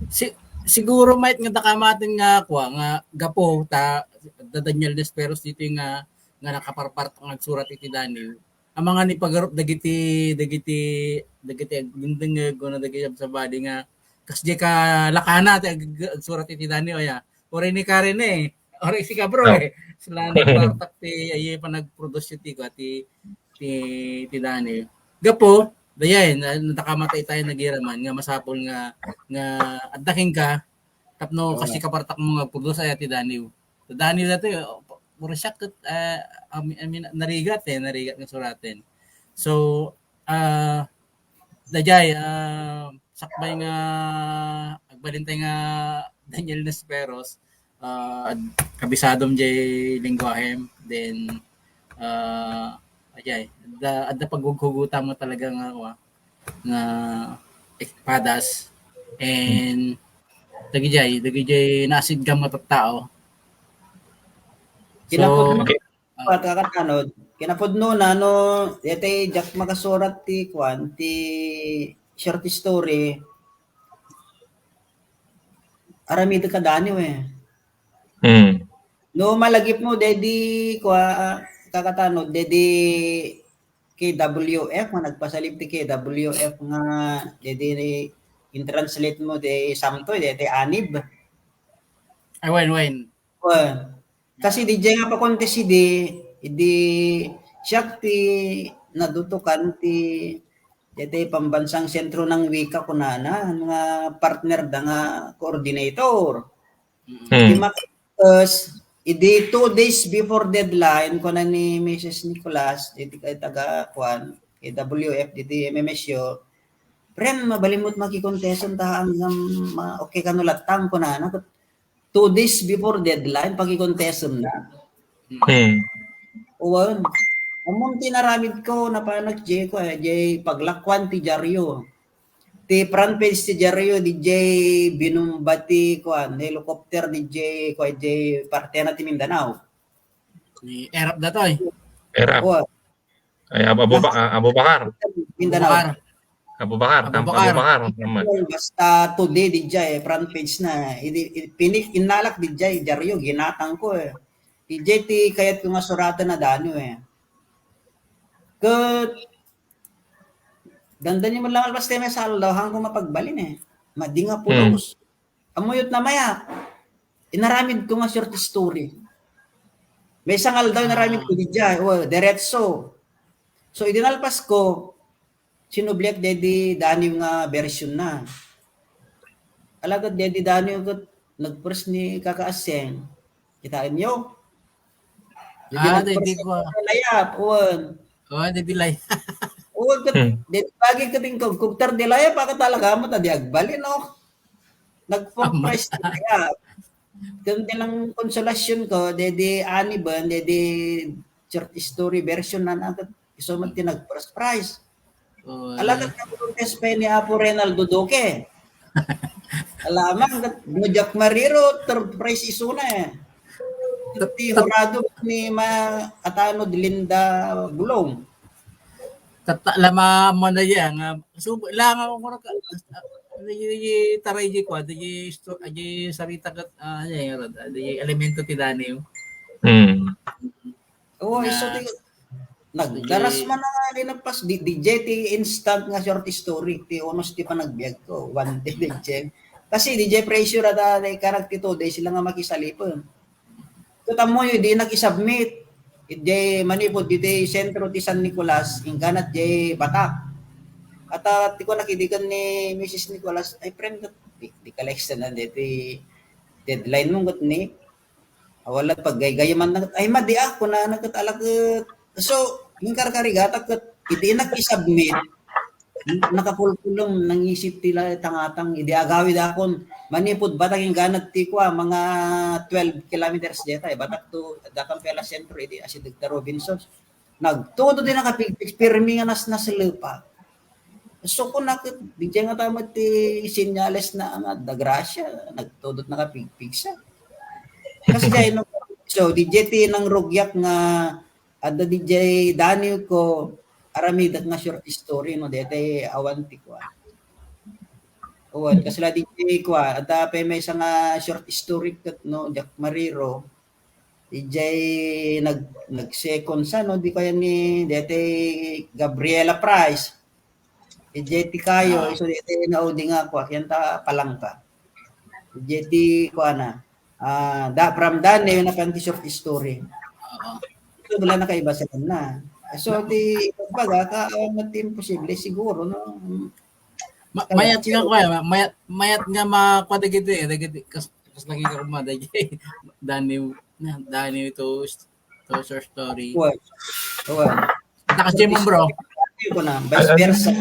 Si-, siguro, Mike, nga dakamaten nga kua, nga gapo ta, da Daniel Desperos dito nga, nga nakaparpart nga agsurat iti daniw. Amangan ni pagarup dagiti, dagiti, dagiti agdengdengngeg, no, dagiti sabsabali nga, kas di ka lakana, ti ag-, agsurat iti daniw, ya. Uray ni Karen eh. Uray si Kabro eh. Sila ni Bartak ti, ay, panag-produce ti, ti, ti, ti daniw. Gapo, dayay, na, nadakamatay tayo nagiraman, nga masapul nga, nga adda kenka, tapno kasi kapartak mo nga agproduce ay ti daniw. Ti daniw dati, puro siya ket, ah, I mean, I mean, narigat eh, narigat nga suraten. So, ah, dayay, ah, sakbay nga, agbalintay nga Daniel Desperos, ah, kabisadom jay lingguahem, then, ah, ajay, adda, adda paghugutam nga talaga nga, kua, nga ekpadas, and dagijay, dagijay naasidgam nga tattao. So, kinapudno, ah, pat kakatanod, kinapudno na no, daytay diak makasurat ti kuan, ti short story. Aramid ka daniw eh. Mm. No, malagip mo, dedi, kua, kakatanod, dedi K W F, nga nagpasalip ti K W F nga, dedi, in-translate mo, di samto, di, di anib. Ay, wen, wen. Wen. Kasi di jay nga pa-contest idi, idi siak ti nadutukan ti, daytay pambansang sentro ng wika kunana, nga partner da nga coordinator. Mm. Di mak-, Tapos, idi two days before deadline, kuna ni Missus Nicolas, diti kay taga, kuan, K W F, diti M M S U, "Pren, mabalinmo ti makikontesem ta, ang, ang, ma-, okay kano lattang," kunana. Two days before deadline, pakikontesem na. Hmm. Uwan. Ammom ti naramid ko, napanak, jay ko, eh, jay paglakuan ti diaryo. Ti front page ti diaryo, di jay binumba ti, kuan, helicopter, di jay, kuan, jay partena ti Mindanao. Ni Erap datoy. Erap. Kuan. Ay, Abu-, Abu-, ah, Abubakar. Mindanao. Abubakar. Abubakar, tam-, Abubakar. Abubakar naman. Basta today, di jay, front page na. Idi, idi, pinik, inalak, di jay, diaryo, ginatang ko, eh. Di jay, ti kayat ko nga suratan na dano, eh. Ket, dandan yung lang basta may saldo, hangko mapagbalin, eh. Madi nga pulos. Hmm. Amuyot na maya. Inaramid ko nga short story. May isang aldaw inaramid ko, di jay, o, diretso. So, idinalpas ko, sinubliak dedi daniw nga version na. Alagad dedi daniw ket nagpres ni Kaka Aseng. Kitaenyo? Dedi nagpres ni Layap, uwan. O, dedi Layap. Uwan, ket, dedi bagi ket ing kugkugtar di Layap, a, talaga mo, ta di agbalin, no? Nagpumpress ni Layap. Ket ti lang konsolasyon ko, dedi aniben, dedi short story version na, na, isu met ti nag-first prize. Alagad nga contest pa ni Apo Reynaldo Duque. Alamang, no diak mariro, third prize isuna, eh. Ti hurado ni ma-, atano di Linda Bulong. Tata-, lama mo na yan, nga, so, lang ako, nga, di, di, taray di kwa, di, sto-, di sarita kat, ah, ano yan, di elemento ti daniw. Hmm. Oo, na, isu ti, nagdaras man nga linagpas, di, di jay ti instant nga short story, ti unos ti panagbiag ko, one day, di jay. Kasi di jay pressure ata, di karak ti two days, sila nga makisalipen. Ket ammoyo, di nag-isubmit. Idiay manipud, iti sentro ti San Nicolas, inggana diay batak. Ata, ti ko nakidikan ni Missus Nicolas, ay, friend, di, di ka la extend na deti deadline mo, ket ni, wala paggaygayaman na, ay, madi ako na, na ket alaket. So, yung karkarigata ket, idi nakisubmit, nakapulpulong, nangisip ti la tangatang, idi agawid akon, manipud batak yung ganad ti kua, mga twelve kilometers deta, eh, batak to, dakam pela sentro, idi, asideg ta Robinsons. Nagtudot ti nakapigpig, pirmi nga nas-, naslepak. So, kunak, di nga ta met ti senyales na nga, da gracia, nagtudot nakapigpig siya. Kasi dahil nung, so, di jay ti nang rugyak nga, ada di jay daniw ko, aramidak nga short story, no, dete awan ti kua. Awan, kasi la di jay kua, ada pa may isang nga short story ket, no, Jack Mariro, Ijay nag-, nag-second sa, no? Di kaya ni, dete Gabriela Price. Ijay ti kayo, ah, isu dete naudi nga kua, yan ta palangka. Ijay ti kua na. Ah, da, from Daniel na kan ti short story. Oo. So, wala na kaiba sila na. So, di, pagbaga, ka, ah, mati imposible, siguro, no? Ma-, mayat nga, kuya, ma-, mayat, mayat nga ma-, kuha dagiti, eh, dagiti, kas-, kas lagi ka kuma, dagiti, Daniel, na, Daniel to, to short story. Well, well. Takas mo, bro. Ko na, vice versa.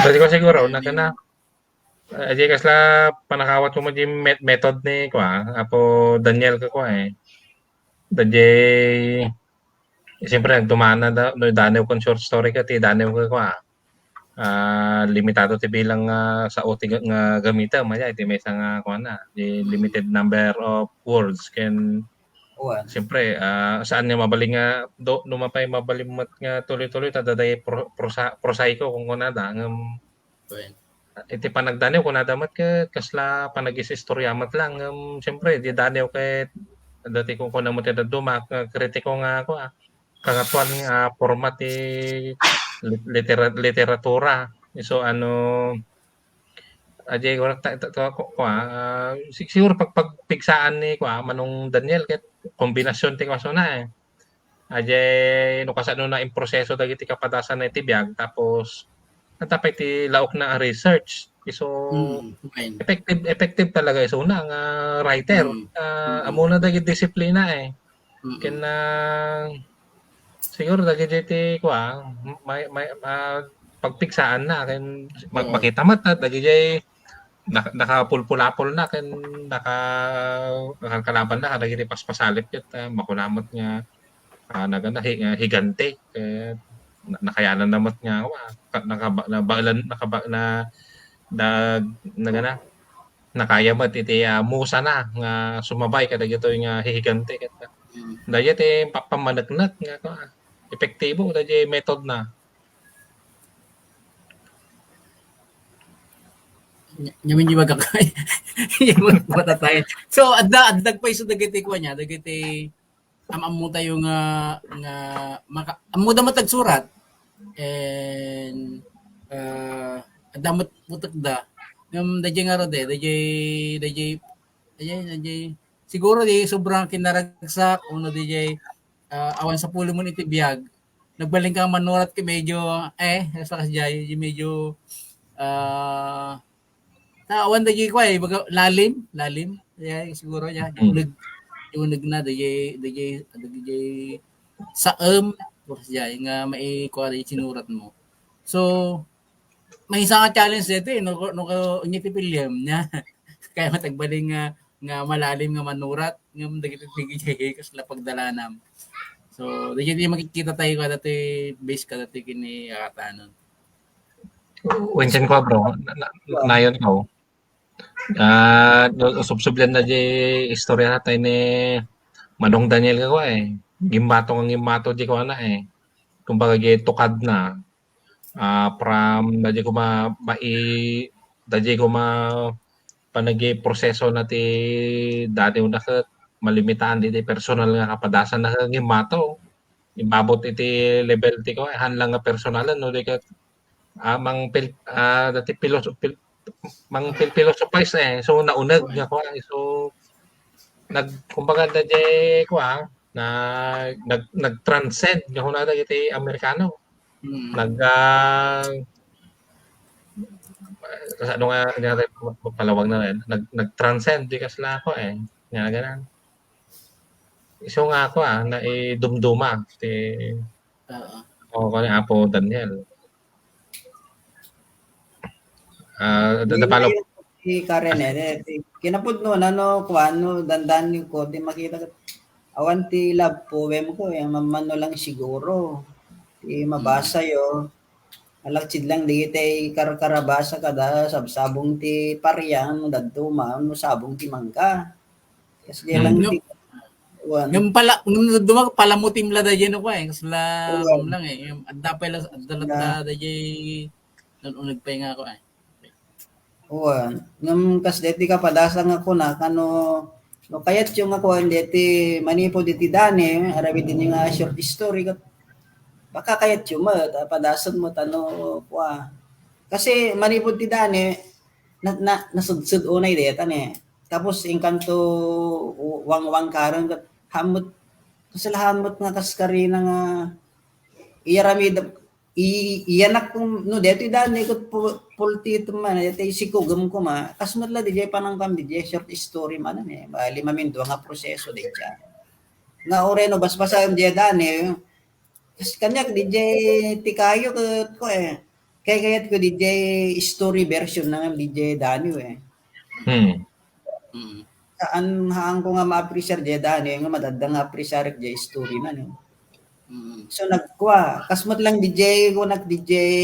Pwede ko siguro, una ka na. Ah, di kasla panakawat ko mo di met-, method ni, kuha, Apo Daniel ka, kuha, eh. Dajay, siyempre, nagdumana da, no, daniw kon short story ka, ti daniw ka, kuha. Ah, limitado ti bilang nga sao ti ga-, nga gamitem, maya, iti maysa nga, kuha na, di limited number of words ken, siyempre, ah, saan nga mabalin nga, do, no mapay mabalin met nga tuloy-tuloy, ta daday pro-, prosa-, prosaico, kung kunada, ngem, iti panagdaniw, kunada met ket kasla panagis-istorya met lang, ngem, siyempre, di daniw ket, dati kung kuna mo ti dadduma, nga kritiko nga, kuha, kangatoan nga format ti lit-, litera-, literatura. So, ano, ajay, wala ta-, ta-, ta-, ku-, kuha, ah, si-, siguro pag-, pagpigsaan ni, kuha, Manong Daniel, ket kombinasyon ti kuha, so na, eh. Ajay, no kasano na improseso dagiti kapadasan na iti biag, tapos, natapay ti laok na a research. Isu, mm, okay. Effective, effective talaga isu na nga writer. Mm. Ah, mm, amuna dagiti disiplina, eh. Mm. Ken, ah, siguro dagiti ti, kuha, may, may, ah, pagpigsaan na, ken ma-, oo, makita met, ah, dagiti na-, nakapulpulapol na ken naka-, nakalkalaban na kadagiti paspasalip ket, ah, makuna met nga, ah, nagana hi-, nga higante ket na-, nakayanan na met nga, wa, ka-, nakaba-, nabaelan, nakaba-, na, nag-, nagana, nakaya met iti, ah, musa na nga sumabay kadagitoy nga hihigante ket, ah, mm, dayta ti pa-, pammaneknek nga, ah, epektibo dayta method na. Nya-, nyamin yung magkakay. Yung magkakatayan. So, adda, adda pa iso dagiti kuha niya, dagiti am-ammo tayo nga, nga maka-, ammo da matagsurat. And, uh, adda mat-, mutekda. Ngem, dayjay nga rode, dayjay, dayjay, dayjay, dayjay, siguro di sobrang kinaragsak, uno dayjay, ah, awan sapulumo iti biag. Nagbalin ka manurat ket medyo, eh, sa kasjay, medyo, ah, ta-, awan dayjay kuwa, eh, baga, lalim, lalim. Yeah, siguro, yeah, mm, uneg, uneg na, dayjay, dayjay, dayjay, saem, tapos dayjay, nga maikuha dayjay sinurat mo. So, maysa nga challenge dito, eh, no, no, no, anya ti piliem niya. Kaya matagbaling nga, nga malalim nga manurat, nga dagiti, dagiti, kasla pagdalanam. So, dagiti makikita tayo kadati, base kadati kini, ah, katanon. Wenchen ko, bro. Na, na, nayon ko. Ah, no, subsubyan na di istorya tayo ni Manong Daniel ka, eh. Gimbato nga gimbato di ko na, eh. Kumbaga, di tukad na. Ah, from, dadi ko ma-, mai-, dadi ko ma-, panagiproseso na ti daniw na ket malimitaan iti personal nga kapadasan na ket ngimmato. Immabot iti level ti ko, han lang nga personalan, no, di ket, ah, mangpil-, ah, dati pilos-, pil-, mangpil-philosophize, eh. So, nauneg nga kuan, eh. So, nag-, kumbaga, dadi, kuan, na, nag-, nag-transcend nga kuna dagiti Amerikano. Mm. Nag-, ah, Ano nga, nga palawag na rin, nag, nag-transcend, di kasla ako eh. Nga ganun. Isu nga ako ah, naidumduma. Ti, Oo. O, kung ano, Apo Daniel. Ah, da, da, follow. Ti Karen, eh, eh, ti, kinapudno na, no, kuan, no, dandan ko, ti makita ko, awan ti love poem ko, eh, mamano lang siguro. Ti mabasa yo. Alaksid lang, di tay karkarabasa kada sabsabong ti pariang, daduma, no, sabong ti mangga. Kasi lang ti, wan. Ngem pala, ngem dumag, palamutim la da dyan ako, eh. Kasla, wan. Lang, eh. Ngem adda pay la, adda la da dyan, nag-uneg pay nga ako, eh. Wan. Ngem kas deti kapadasa nga kuna, kano, no, kayat yo nga kuan deti, manipod iti dani, aramid ini nga short story, kat, baka kayat yo met, ah, padasen mo tano, kua. Kasi manipod ti dani, na, na, nasudsud unay deta ni. Tapos inkanto wangwang karen kat hamot, kasla hamot nga kas karina nga iyaramid, i-, iyanak kong, no, deti dani kat pu-, pultitum man, deti sikugem ko ma, kas met la di jay panangkam di jay short story man, eh. Bali, mamindua nga proseso di jay. Nga oreno, basbasa di dani, kas-, kaniak, di jay ti kayo ket ko, eh. Kay kayat ko di jay story version na nga di jay Daniel, eh. Hmm. Mm. Saan, haan ko nga ma-appreciate di Daniel, nga madadda nga appreciate di story na, no? Mm. So, nagkua, kasmot lang di jay, kunak di jay,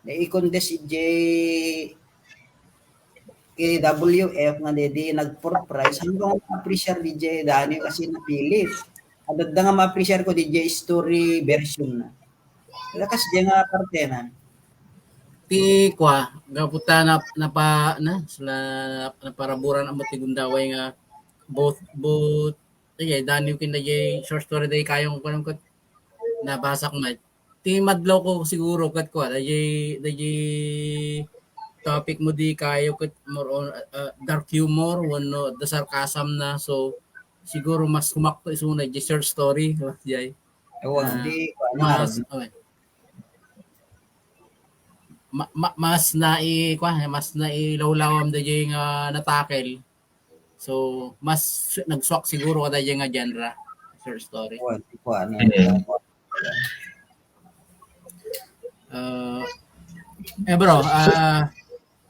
naikondes di jay K W F nga didi nag-fourth prize, haan ko nga ma-appreciate di jay Daniel kasi napilit. Adda nga ma-appreciate ko di jay story version na. Lakas di nga parte na. Ti kua, gapu ta nap-, napa-, na, sila naparaburan ang ti gundaway nga both, both, sige, Daniel ken dayjay short story day kayong kuan ket nabasak na. Ti madlaw ko siguro ket kua, dayjay, dayjay topic mo di kayo ket more on, uh, dark humor, wenno the sarcasm na. So, siguro mas humakto isuna di short story, jay. Ewan, ah, di, kuwan, mas, okay. Ma-, ma-, mas nai-, kuwan, mas nailawlawam dayjay nga natakel. So, mas nagsuak siguro kadayjay nga genre, short story. Kuwan, kuwan, mm. Uh, eh, bro, ah,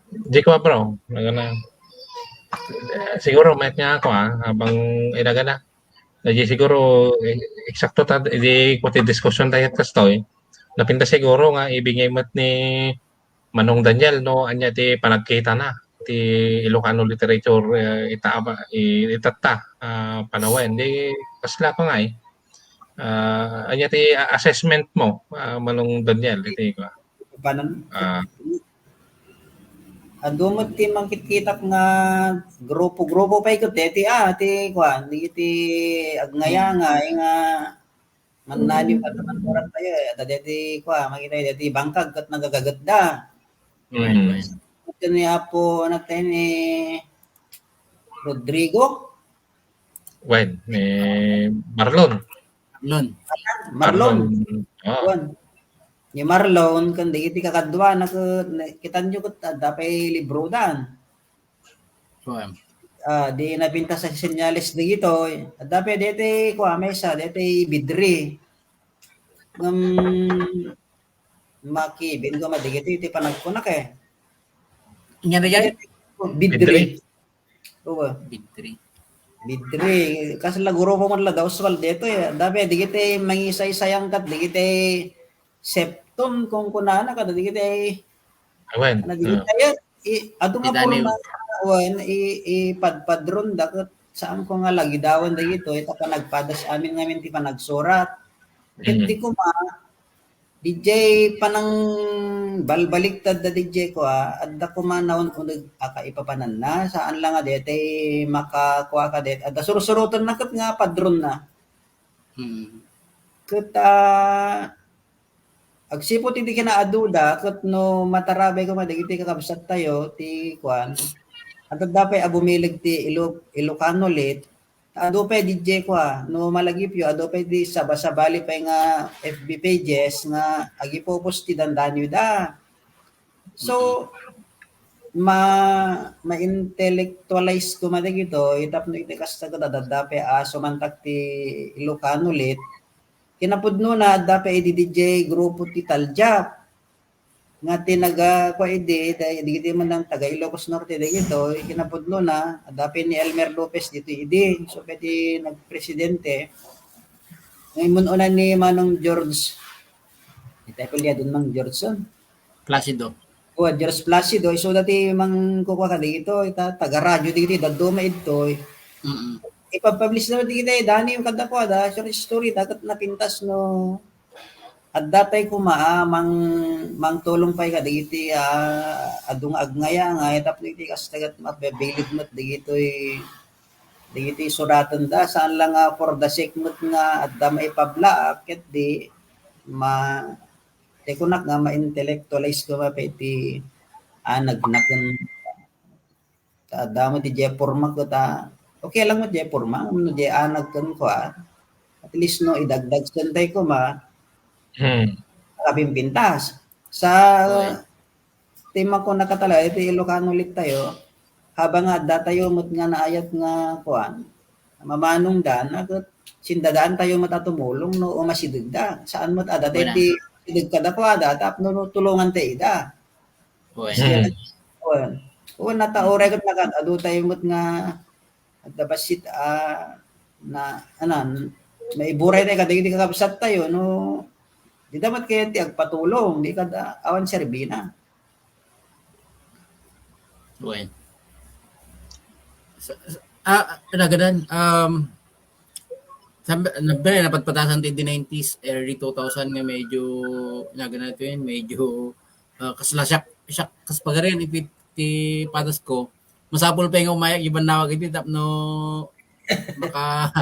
di ko, bro. Nagana. Eh, siguro, met nga ako, ah, habang inagana. Dayjay siguro, eh, eksakto ta, di ko ti diskusyon tayo kastoy. Napinta siguro nga ibingay met ni Manong Daniel, no, anya ti panagkitana ti Ilocano literature, eh, ita-, i-, itatta, ah, panawen. Di, kasla pa nga, eh. Ah, anya ti a-, assessment mo, ah, Manong Daniel, iti, ah, panan-, ah, adu met ti mangkitkitak nga grupo-grupo pay ket deti, ah, ti kuan, dagiti agnayangay nga mannaliw ket manturak tayo, eh. Adda deti kuan, makita deti bangkag ket nagagagetda. Mm. Ket ni Apo, ano tayo, ni Rodrigo? Wen, ni Marlon. Marlon. Marlon. Marlon. Oh. Wen. Ni Marlon, ken dagiti kakaduana, ket, kitanyo ket adda pay librodan. Kuan. Ah, di napintas a senyales dagitoy. Adda pay deti, kuan, maysa, deti bidri. Ngem, makibin ko madigiti, iti panagkunak, eh. Anya na yan? Bidri. Bidri. Oo. Bidri. Bidri. Kasla grupo man la da Oswald detoy, eh. Adda pay, dagiti mangisaysayang ket, dagiti septon, kung kunana, kada dagiti, awan. Ano, dagiti, ah, i-, adu nga forma, awan, i-, ipadpadron da ket saan ko nga lagidawan dagitoy, ta panagpadas amin ngamin ti panagsurat. Ket, mm, di koma, D J, panangbalbaliktad da D J ko, ah, adda koma naun-uneg a kaipapananna, saan la nga detay makakua ka det-, adda sursurotenna ket nga padronna. Hmm. Ket, ah, agsipud iti kinaadu da, ket no matarabay koma dagiti kakabsattayo, ti kuan, adda pay a bumileg ti Ilo-, Ilocano Lit, adu pay D J ko, ah, no malagipyo, adu pay di sabasabali pay nga F B pages nga agipupos ti dandanyo da. So, ma-, ma-intellectualize koma dagitoy tapno iti kasta ket adda pay a sumantak ti Ilocano lit. Kinapudnona, adda pay idi D J grupo ti Taljap. Nga ti naga-, kua idi, da-, dagiti man ang taga Ilocos Norte dagitoy, kinapudnona, adda pay ni Elmer Lopez ditoy idi. So, pwede nagpresidente. Nga imun-una ni Manong George. Ita piliadon Mang George, son. Placido. O, George Placido. Isu dati mangkukua ka dito, ita, taga radyo dito, dadduma idtoy. Mm-mm. Ipapublish na dito, eh, dani yung kadakuada, short story, dapat napintas no. Adda tay kuma, ah, mang, mangtulong pay ka dito, ah, adu nga agngaya nga, itap dito, kas tagat mapabilid mo, dito, eh, dito, suratan da, saan lang, ah, for the sake mo nga, adda maipabla, ah, ket di, ma, Ti kunak nga ma-intellectualize ko nga pay ti anagna ken ta damo ti Jay Purma ko ta, okay lang mo Jay Purma, no Jay anag ken kua. At least no, idagdag sentay ko ma, Hmm. Kapimpintas. Sa Okay. Ti makunakatala, iti Ilocano ulit tayo, habang nga adda tayo met nga naayat nga kuan, mamanong dan, aket sindadaan tayo met a tumulong no umasideg da. Saan met adda tayo Wala. Ti sideg kadakuada, tapno tulungan tayo ida. Wala. Sige, Hmm. Kuan. Kuan na ta, oray ket nakat-, adu tayo met nga adda bassit, ah, na, anan, maiburay tayo kadagiti kakabsat tayo, no, di dapat kaya ti agpatulong, di kada awan serbina. Wen. Sa, sa, ah, nagadan, um, sambi, nabe, napatpatasan ti the nineties, early two thousand nga medyo, nagadan ito yun, medyo, ah, kasla siya, siya, kas pagarian, iti, ti patas ko, masapul pa yung umayak, iban nawag iti, tapno, maka,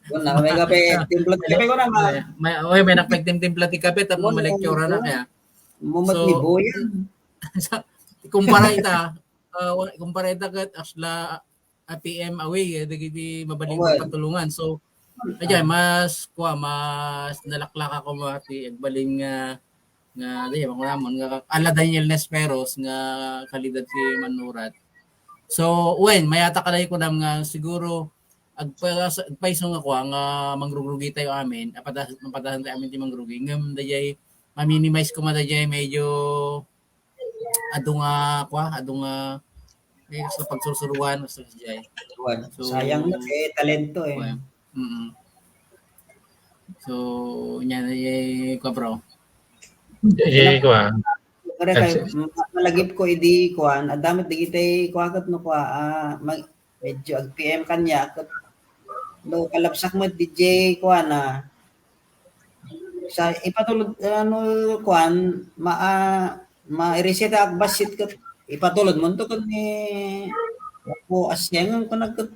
Wala, may kape, timpla ti kape ko na, ma. May, may, oy, may nakapagtimtimpla ti kape, tapno Wala, malektura na wala. Kaya. Mumat So, ni Boyan. Sa, kumpara ita, ah, wa-, kumpara ita ket asla a P M away, eh, dagiti mabalin Owen. Patulungan. So, ajay, Ah. Mas, kua, mas nalaklak ako nga ti agbalin nga, nga, di, ako naman, nga ala Daniel Nesperos nga kalidad ti manurat. So, wen, mayata ka na kunam nga siguro, agpa-, agpayso nga kua, nga mangrugrugi tayo amin, apatas-, mapatasan tayo amin ti mangrugi. Ngem, dayay, ma-minimize ko man dayay, medyo, adu nga, kua, adu nga, eh, sa pagsursuruan, sa jay. Kuwan. So, Sayang na, eh, talento, eh. Kuwan. Mm. So, nya, eh, kua, bro. Jay, Wala, kuwan. Pare, kay, That's it. Ma-, malagip ko, idi, kuwan, adamit, digitay, kuwan, kat, no, kuwan, ah, mag-, medyo ag-P M kanya, kat, no, kalabsak mo, D J, kuwan, ah, Sa ipatulod, ano, kuan, ma-, ah, ma-reset ak bassit ket ipatulod mo to ken ni Apo Asyang ko nagket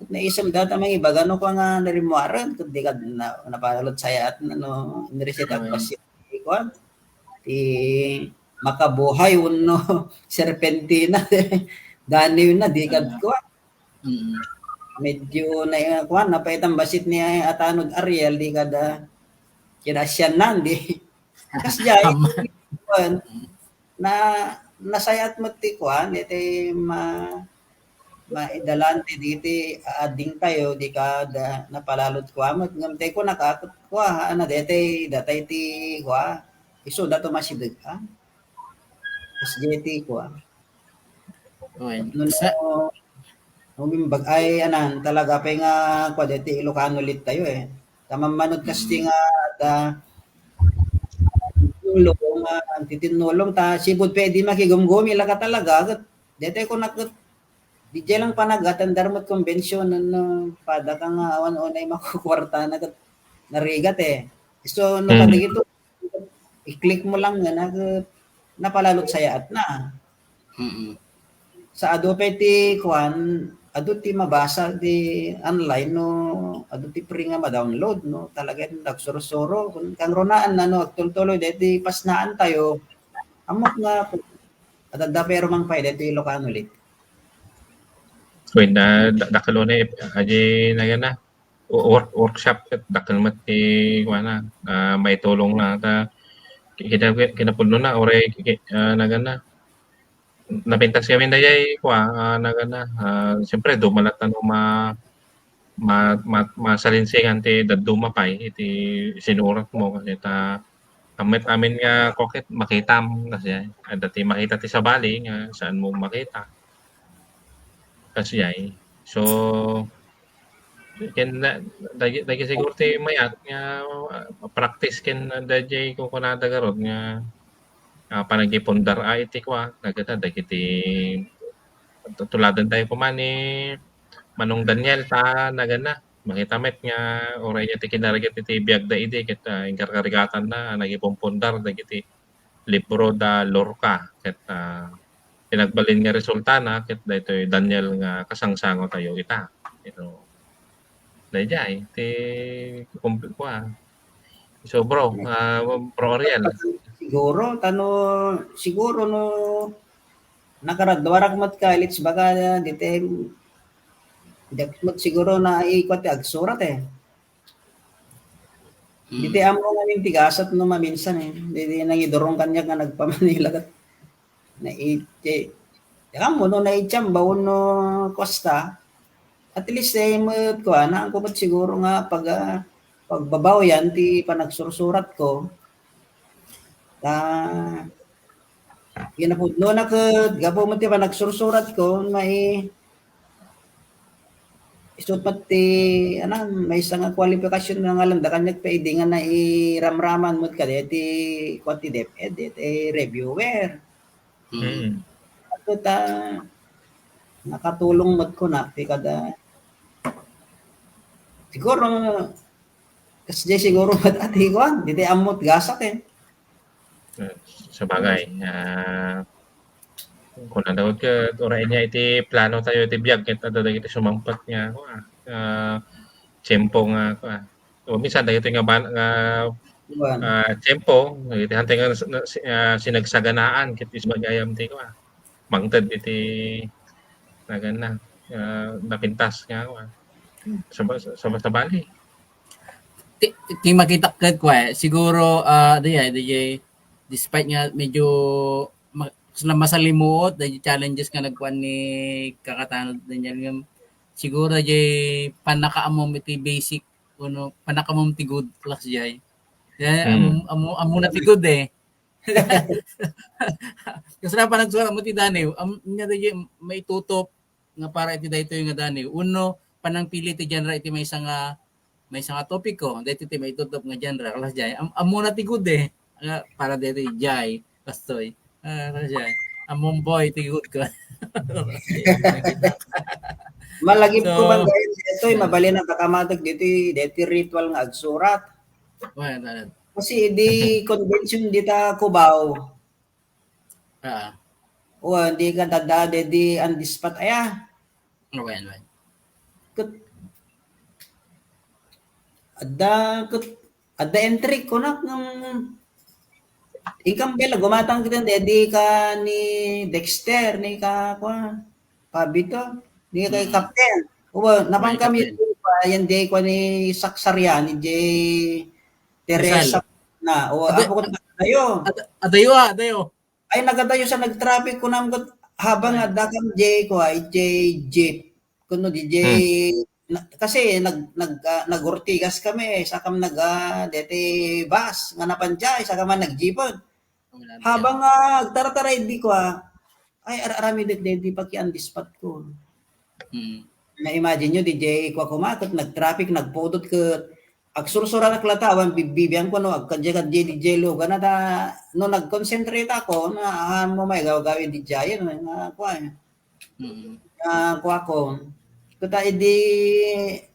naisem data mangibaga no kuan nga narimuaren ket di kad na, napalot sayaat na no ni-reset ak Amen. Bassit ti kuan, ti Makabuhay wenno Serpentina, daniw na di kad Ah. kuan. Mm. Medyo na, kuwan, napaitan bassit ni Atanod Ariel, di kada kinasyanan, di. Kas jay, Tama. Kuwan, na, nasayat met ti kuwan, iti ma-, maidalan ti diti adding tayo, di kada napalalod kuwan, met ngem ti kuwan, nakaakot kuwan, ana, deti, datay ti kuwan, isu dato masideg, ha? Kas jay ti kuwan. Okay. No, Sa no, umimbag ay, anan, talaga pay nga, kwa, deti Ilocano lit tayo, eh. Tamammanod kasti Mm. nga, da, ulo, nga, titinulong, ta, sibud pay di makigumgumi, laka talaga, ket, deti ko nak-, di jay lang panag-attendar met convention, no, pada ka nga, awan, unay makukwarta na, ket, narigat, eh. So, no, Mm. kadagito, i-click mo lang nga nag-, napalalot sayaat na. Mm. Sa adu pay ti kuan, adu ti mabasa di online no, adu ti free nga ma-download no. Talaga nagsursuro kun kangrunaan na no, agtultuloy deti pasnaan tayo. Ammok nga adda pero mangpay deti Ilocano lit. Wen, ah, da-, dakkel unay, adi na yan na. Wo-, work-, workshop ket dakkel met ti kuana, ah, maitulong na ta kina-, kinapudno na, uray ki-, ah, nagana. Napintas kami dayay kua, ah, nagana, ah, siyempre, duma latta no ma-, ma-, ma-, masalinsingan ti dadduma pay iti sinurat mo, kasi ta, amet amin nga kua ket makitam, kasi adda ti makita ti sabali nga saan mo makita. Kasi ay. So, ken na, dagi, dagi siguro ti mayat nga, ah, practice ken dayjay kukunada garud nga, ah, panagipundar a iti kua, nagana dagiti tuladen tayo koma ni Manong Daniel ta nagana. Makita met nga uray niya ti kinarigat iti biag da idi ket, ah, inkarkarigatan na, nagipumpundar dagiti libro da Lorca ket, ah, pinagbalin nga resultana ket daytoy Daniel nga kasangsango tayo ita. Pero dayjay ti kumpli-, kua. So, bro, ah, Bro Ariel. Siguro, tano, siguro no nakaraduarak met college, baka, ah, di te, di met siguro na ikuan ti agsurat eh. Hmm. Di te ammo nga nin ti gasat no maminsan eh. Di, di nangidurong kaniak nga nagpa-Manila ket. Naitse. Ammo no naitse, ammo no kosta. At least eh, met kuana, angko met siguro nga pag, ah, pagbabawian ti panagsursurat ko. Ta, kinapudno na ket, gapu met ti panagsursurat ko, mai-, isut met ti, ano, maysa nga kwalifikasyon nga nalanda kaniak pay idi nga nairamraman met kadi ti, kuan ti DepEd, ti reviewer. Hmm. Ket, ah, nakatulong met kunak ti kada, siguro, kasdiay siguro met ati kuan, di te ammo ti gasat eh. Eh, sabagay, ah, kunana ket uray nia iti plano tayo iti biag ket adda dagiti sumangpet nga, ah, tiempo nga, ah, o minsan dagitoy nga ban-, nga, Kuan. Ah, tiempo, dagiti hantay nga nas-, nas-, ah, sinagsaganaan ket isu gayam ti, ah, mangted iti naganna, ah, napintas nga, ah, saba-, saba-, sabali. Ti, ti makitak ket kua, siguro, ah, dayay, dayay, despite nga medyo ma-, masalimuot, dayay challenges nga nagkuan ni Kakatanod Daniel, ngem siguro dayay pannakaammom iti basic, wenno pannakaammom ti good class jay. Dayay, Hmm. ammo, ammo, ammona ti good eh. Kasla panagsurat mo ti daniw, am-, nia dayay maitutop nga para iti daytoy nga daniw. Wenno, panangpili ti genre iti maysa nga, maysa nga topiko, daytoy ti maitutop nga genre, class jay. Am-, ammona ti good eh. Nga para daytoy jay, kastoy. Ah, class jay. Ammom boy ti good ko. Malagip ko So, man daytoy, ah. Mabalin a kakamateg ditoy, daytoy ritual nga agsurat. Well, well. Kasi di convention dita Cubao. Ah. O, di ka dada, di, di on the spot, aya. Well, well. Ket, adda, ket, adda entry ko na, ng, income bell, gumatang kita, di, di ka ni Dexter, ni ka, kwa, Pabito, ni kay Mm. Captain. O, napang May kami, Captain. Yan, di, kwa, ni Saksarian, ni J. Teresa Rizal. Na, o, Ada-, apo ko na, tayo. Ada-, adayo, ah, adayo. Ay, nagadayo sa nag-traffic ko nang got-, habang Ay. Adda kam jay ko, ay, jay jeep. Kuno di jay, Hmm. na, kasi nag-, nag-, ah, nag-Ortigas kami, eh, sa kam nag-, ah, dete bus, nga napan jay, sa kam nag-jeepon. Wala Habang, ah, agtarataray di ko, ah, ay, ar-, aramid di, di paki on the spot ko. Hmm. Na-imagine nyo, di jay ko kumakat, nag-traffic, nagpudot ket, agsursuranak latta, awan bibbibian ko, no, agkadya-kadya di jay lugan, ta, no, nag-concentrate ako, na, ah, mo may gawgawi di jay, no, nga, kuwan, Mm. nga, kuwa ko. Kuta, idi,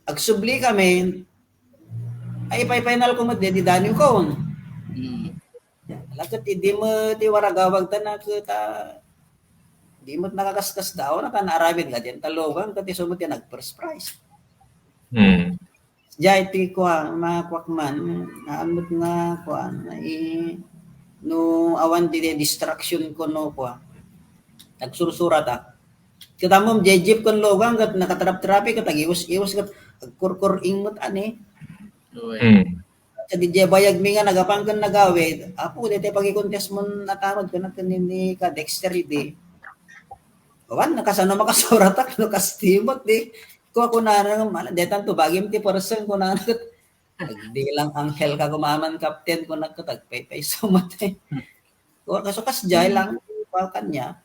agsubli kami, ay, ipay-final ko mo, di, di daniw ko. Mm. Laket, idi mo, ti waragawag ta na, kuta, di mo nakakaskas daw, na, ta, naaramid nga, di, ang talugan, kuta, iso mo, ti, nag-first prize. Mm. Jay ti kuan, makuak man, naamot nga kuan, i-, no awan ti distraction ko no kuan. Nagsursuratak. Ket ammom, jay jeep kon lugan, ket nakatrap-traffic, ket agiwes-iwes, ket agkurkur-ing met ani. Uy. Hmm. Sa di jay bayag mi nga nagapan ken nagawid, apo, daytoy pagikontest mon atamod ken, ken ni ka Dexter idi. Awan, nakasano makasuratak, no, kastimot, di. Ko, ako na, mala, detan to, bagim ti person, ko na, agdilang anghel ka, kumaman, captain, ko nagkatag, pay, pay, sumatay. Ko, kaso kas jay lang, pa kanya.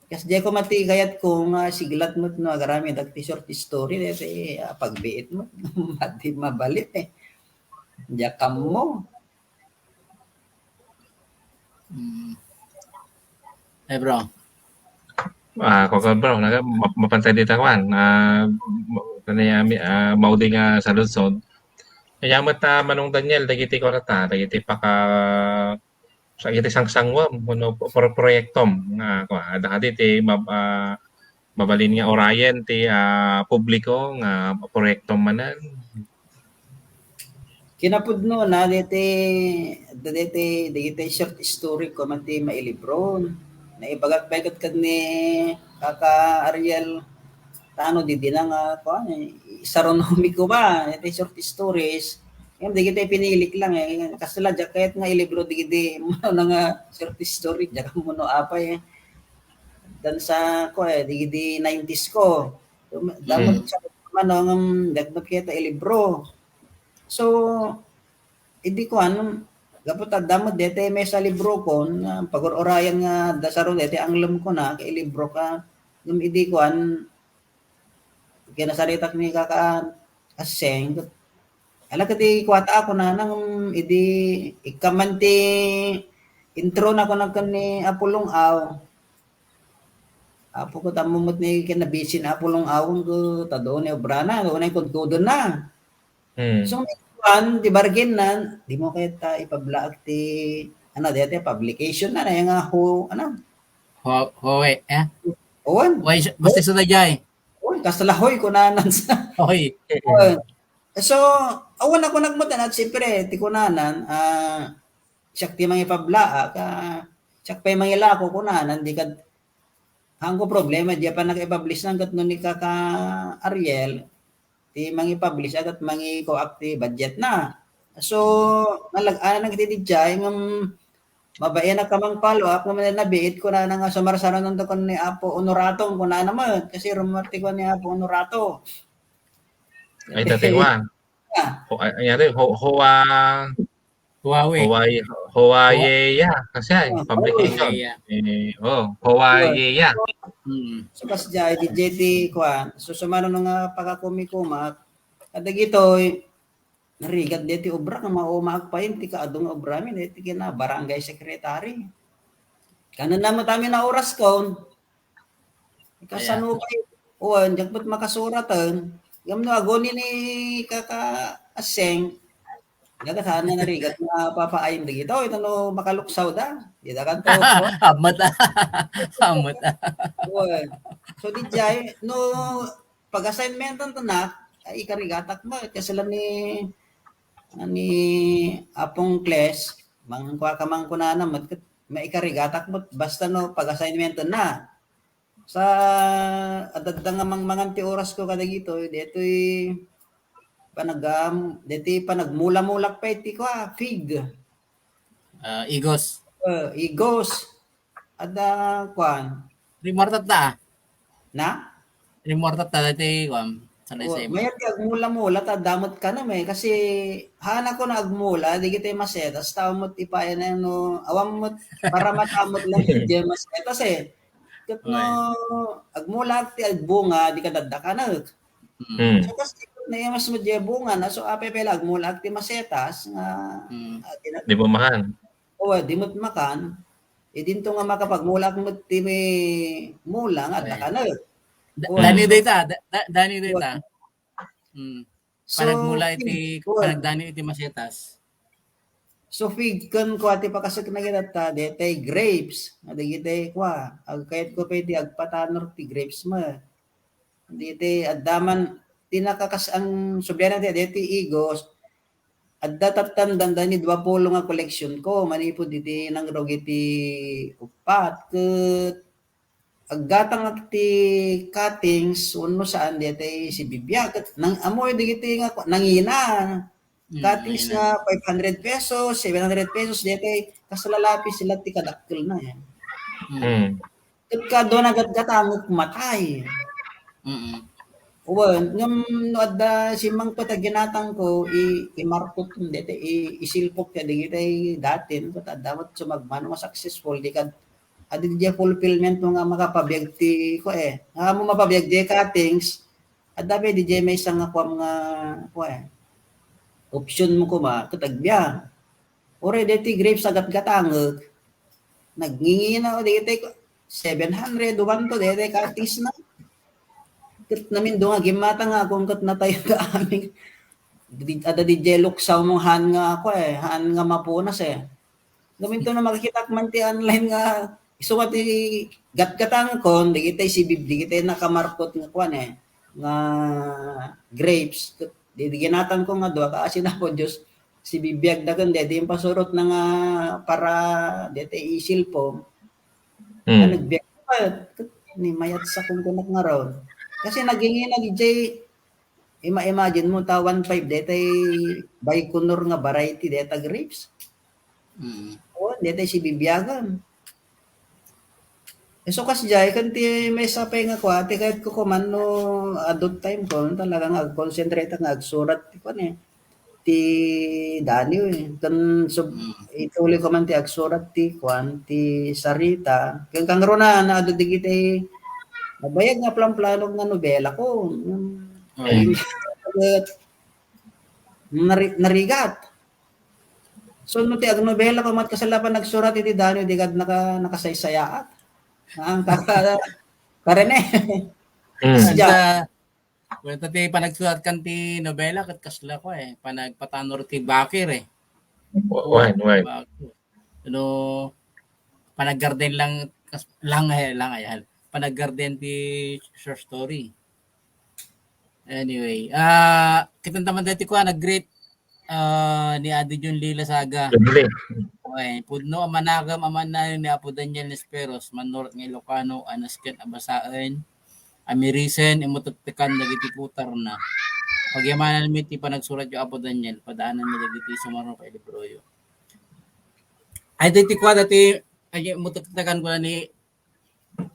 Kas jay ko mati, kayat ko nga, siglat mo, no, agarami, dagti short story, deti, ah, pagbiit mo, mati, mabalit, eh. Diya kamo. Mm. Eh, bro. Ah, ko bro, naga map- mapantay dita kwan. Ah, ma- kani ami ah, maudi nga saludsod. Kaya met ta Manong Daniel dagiti kwarta, dagiti paka sa iti sangsanguam kuno pro- proyektom nga kwa ada kadi ti mab- ah, mabalin nga orayen ti ah, publiko nga proyektom manen. Kinapudno na diti diti diti short story ko man ti mailibro. Naibagak pay ket ken ni Kaka Ariel tano di dina nga kuan, isarunomi ko ba iti short stories. Yan, dagiti pinilik lang eh. Kasla, diak kayat nga ilibro digidi mano na nga short story, diak ammo no apay eh. Dan sa ko eh, digidi nineties ko. Dapat sa mano nga dagdag kita ilibro. So, idi kuan, gapu ta adda met dete may sa libro ko, na pagur-urayan nga adda saro dete anglem ko na, kay libro ka, ngem idi kuan, kinasaritak ni Kaka Aseng, ala kadi kuwata ako na nang idi ikkaman ti intro na ko nagkan ni Apo Lungaw. Apo ko, tammo met ni kinabisin Apo Lungaw ko, tado ni obrana, unay kudkudon na. Hmm. So, kuan, di bargain na, di mo kaya ta ipablaag ti, ano, dete, publication na, na yung nga, ho, ano? Ho, ho, eh, eh. Owen. Why, basta sa dayay. Owen, kasla hoy, kunanan sa. Hoy. Owen. So, awan ako nagmatan at siyempre, ti kunanan, ah, siyak ti mangipablaag, ah, siyak pay mangilako, kunanan, di kad, hangko problema, di pa nag-ipublish ng gatno ni Kaka Ariel, ti mangi-publish agat mangi-co-op ti budget na. So, nalag-ana nagiti dijay ngem mabain a kamang follow up ngem nabiit ko na nga sumarsarunon to ken ni Apo Honorato, kunana met kasi rumorti ko ni Apo Honorato. Ay, dati ko ah. Ho, ay, ay, ho, ho, ah, Huawei. Huawei, Huawei ya. Kasi ay, publication. Huawei ya. Eh, oh, Huawei ya. Hmm. So, kas jay, di jay ti, kuan. So, sumano nga pagkakumikumak, kadagitoy, narigat di ti obra, nga maumaag pa yun, ti kaadong obra mi, di ti kina barangay secretary. Kanan naman tami na oras kon, Kasano kay, o, diak met makasuratan. Ngem no aguni ni Kaka Aseng, daga sana narigat nga papaayon dagito. Ito no makaluksaw da. Di da kanto. Amat. Amat. O, so, di jay, no pag-assignmentan to na, ay, ikarigatak met. Kasi lang ni, ni Apong Kles, mangkua ka man kunana, mat-, maikarigatak met. Basta no pag-assignmentan na. Sa adda nga mangmangan ti oras ko kadagitoy, detoy panagam-, detoy panagmula-mulak pay ti kua, fig. Ah, igos. Uh, igos. Adda kuan. Rimortat ta. Na? Rimortat ta dati kuan. Sanay sa imo. Mayat ti agmula-mula ta damot ka na may kasi hana ko na agmula, di kita masetas, tao mo't ipaya na no, awam mo't para matamot lang di masetas eh. Ket no agmulaak ti agbunga, di ka daddakanek. Mm. So, kas di na mas mo di bunga na, so, apay pala agmulaak ti masetas nga, mm. Ah, di na, di bumakan. O, di mo't makan. Idinto nga makapagmulaak met ti may mula nga addakanek. Da-, dani data, da-, da-, dani data. Mm. So, panagmula iti, panagdani iti masetas. So, fig ken kua ti pakasek na ginatta, detay grapes, nga dagitay kua, agkayat ko pay ti agpatanor ti grapes met. Diti addaman, ti nakakas-, ang sublian ti, deti igos, adda tattan danda ni dua pulo nga koleksyon ko, manipud iti nangrugi ti uppat, ket aggatang ti cuttings, wenno saan, detay si Bibia, ket nang amoy dagiti nga, nangina. Cuttings nga five hundred pesos, seven hundred pesos, detay, kas lalapis sila ti kadakkel na, eh. Mm. Ket kadu nagatgatangek, matay. Mm. Wen, ngem no adda simmangpet a ginatangko, i-, imarkot deti, i-, isilpok ket dagiti datin, ket adda met sumagmamano nga successful, di kad-, adi diay fulfillment mo nga makapabiag ti, ko eh, nga mo mapabiag diay cuttings, adda pay diay maysa nga kuam nga, ko eh, option mo koma, ket agbiag. Uray deti grapes a gatgatangek, nagngingina, o, dagiti seven hundred, one to, dagiti cuttings na. Ket namindo nga gimmata nga agung ket natay nga amin. Di, adda diay luksaw mo han nga ako eh, han nga mapunas eh. Ngamin to na makikitak man ti online nga, isu nga ti gatgatangkon, dagiti sibib-, dagiti nakamarkot nga kuan eh, nga grapes. Ket di, di ginatangko nga dua, kaasi na po, Diyos, sibibiagda ken deti impasurotna nga para deti isilpom. Hmm. Ano, biag pa, ni mayat sa kunkunak nga raw. Kasi nagingina diay, ima-, imagine mo, ta one five, detay Baikonur nga variety, deta grapes. Mm. O, detay sibibiagan. Eh, so, kas jay, kan ti maysa pay nga kua, ti kayat ko kuman no, adult time ko, talaga nga ag-concentrate nga agsurat, ti kuan eh. Ti Daniel eh. Kan sub-, Mm. ituloy ko man ti agsurat ti kuan, ti sarita. Kan kangruna, na adu digiti, nabayag nga plan-plano nga nobela ko. Mm. Nari-, narigat. So, no ti agnobela ko, mat kasla pa nagsurat iti Daniel, di kad naka-, nakasaysayaat. Ang kaka-, karene. Mm. Siya. Wen, ta ti panagsurat kan ti nobela ket kasla ko eh, panagpatanor ti bakir eh. Wen, wen. Bakir. No, panaggarden lang, kas-, lang eh, lang ayan. Panaggarden ti short story. Anyway, ah, kitan taman dati ko, ah, nag-greet, ah, ni Adi Jun Lila Saga. Jun Lee. Okay, pudno a managem a mannayon ni Apo Daniel Nesperos, mannurat nga Ilocano, a nasken a basaen, a mirisen, imutektekan dagiti putarna. Pagyamananmi ti panagsuratyo, Apo Daniel, padaananmi dagiti sumarno ken libroyo. Ay, dati kua, dati, ay, imutektekan ko na ni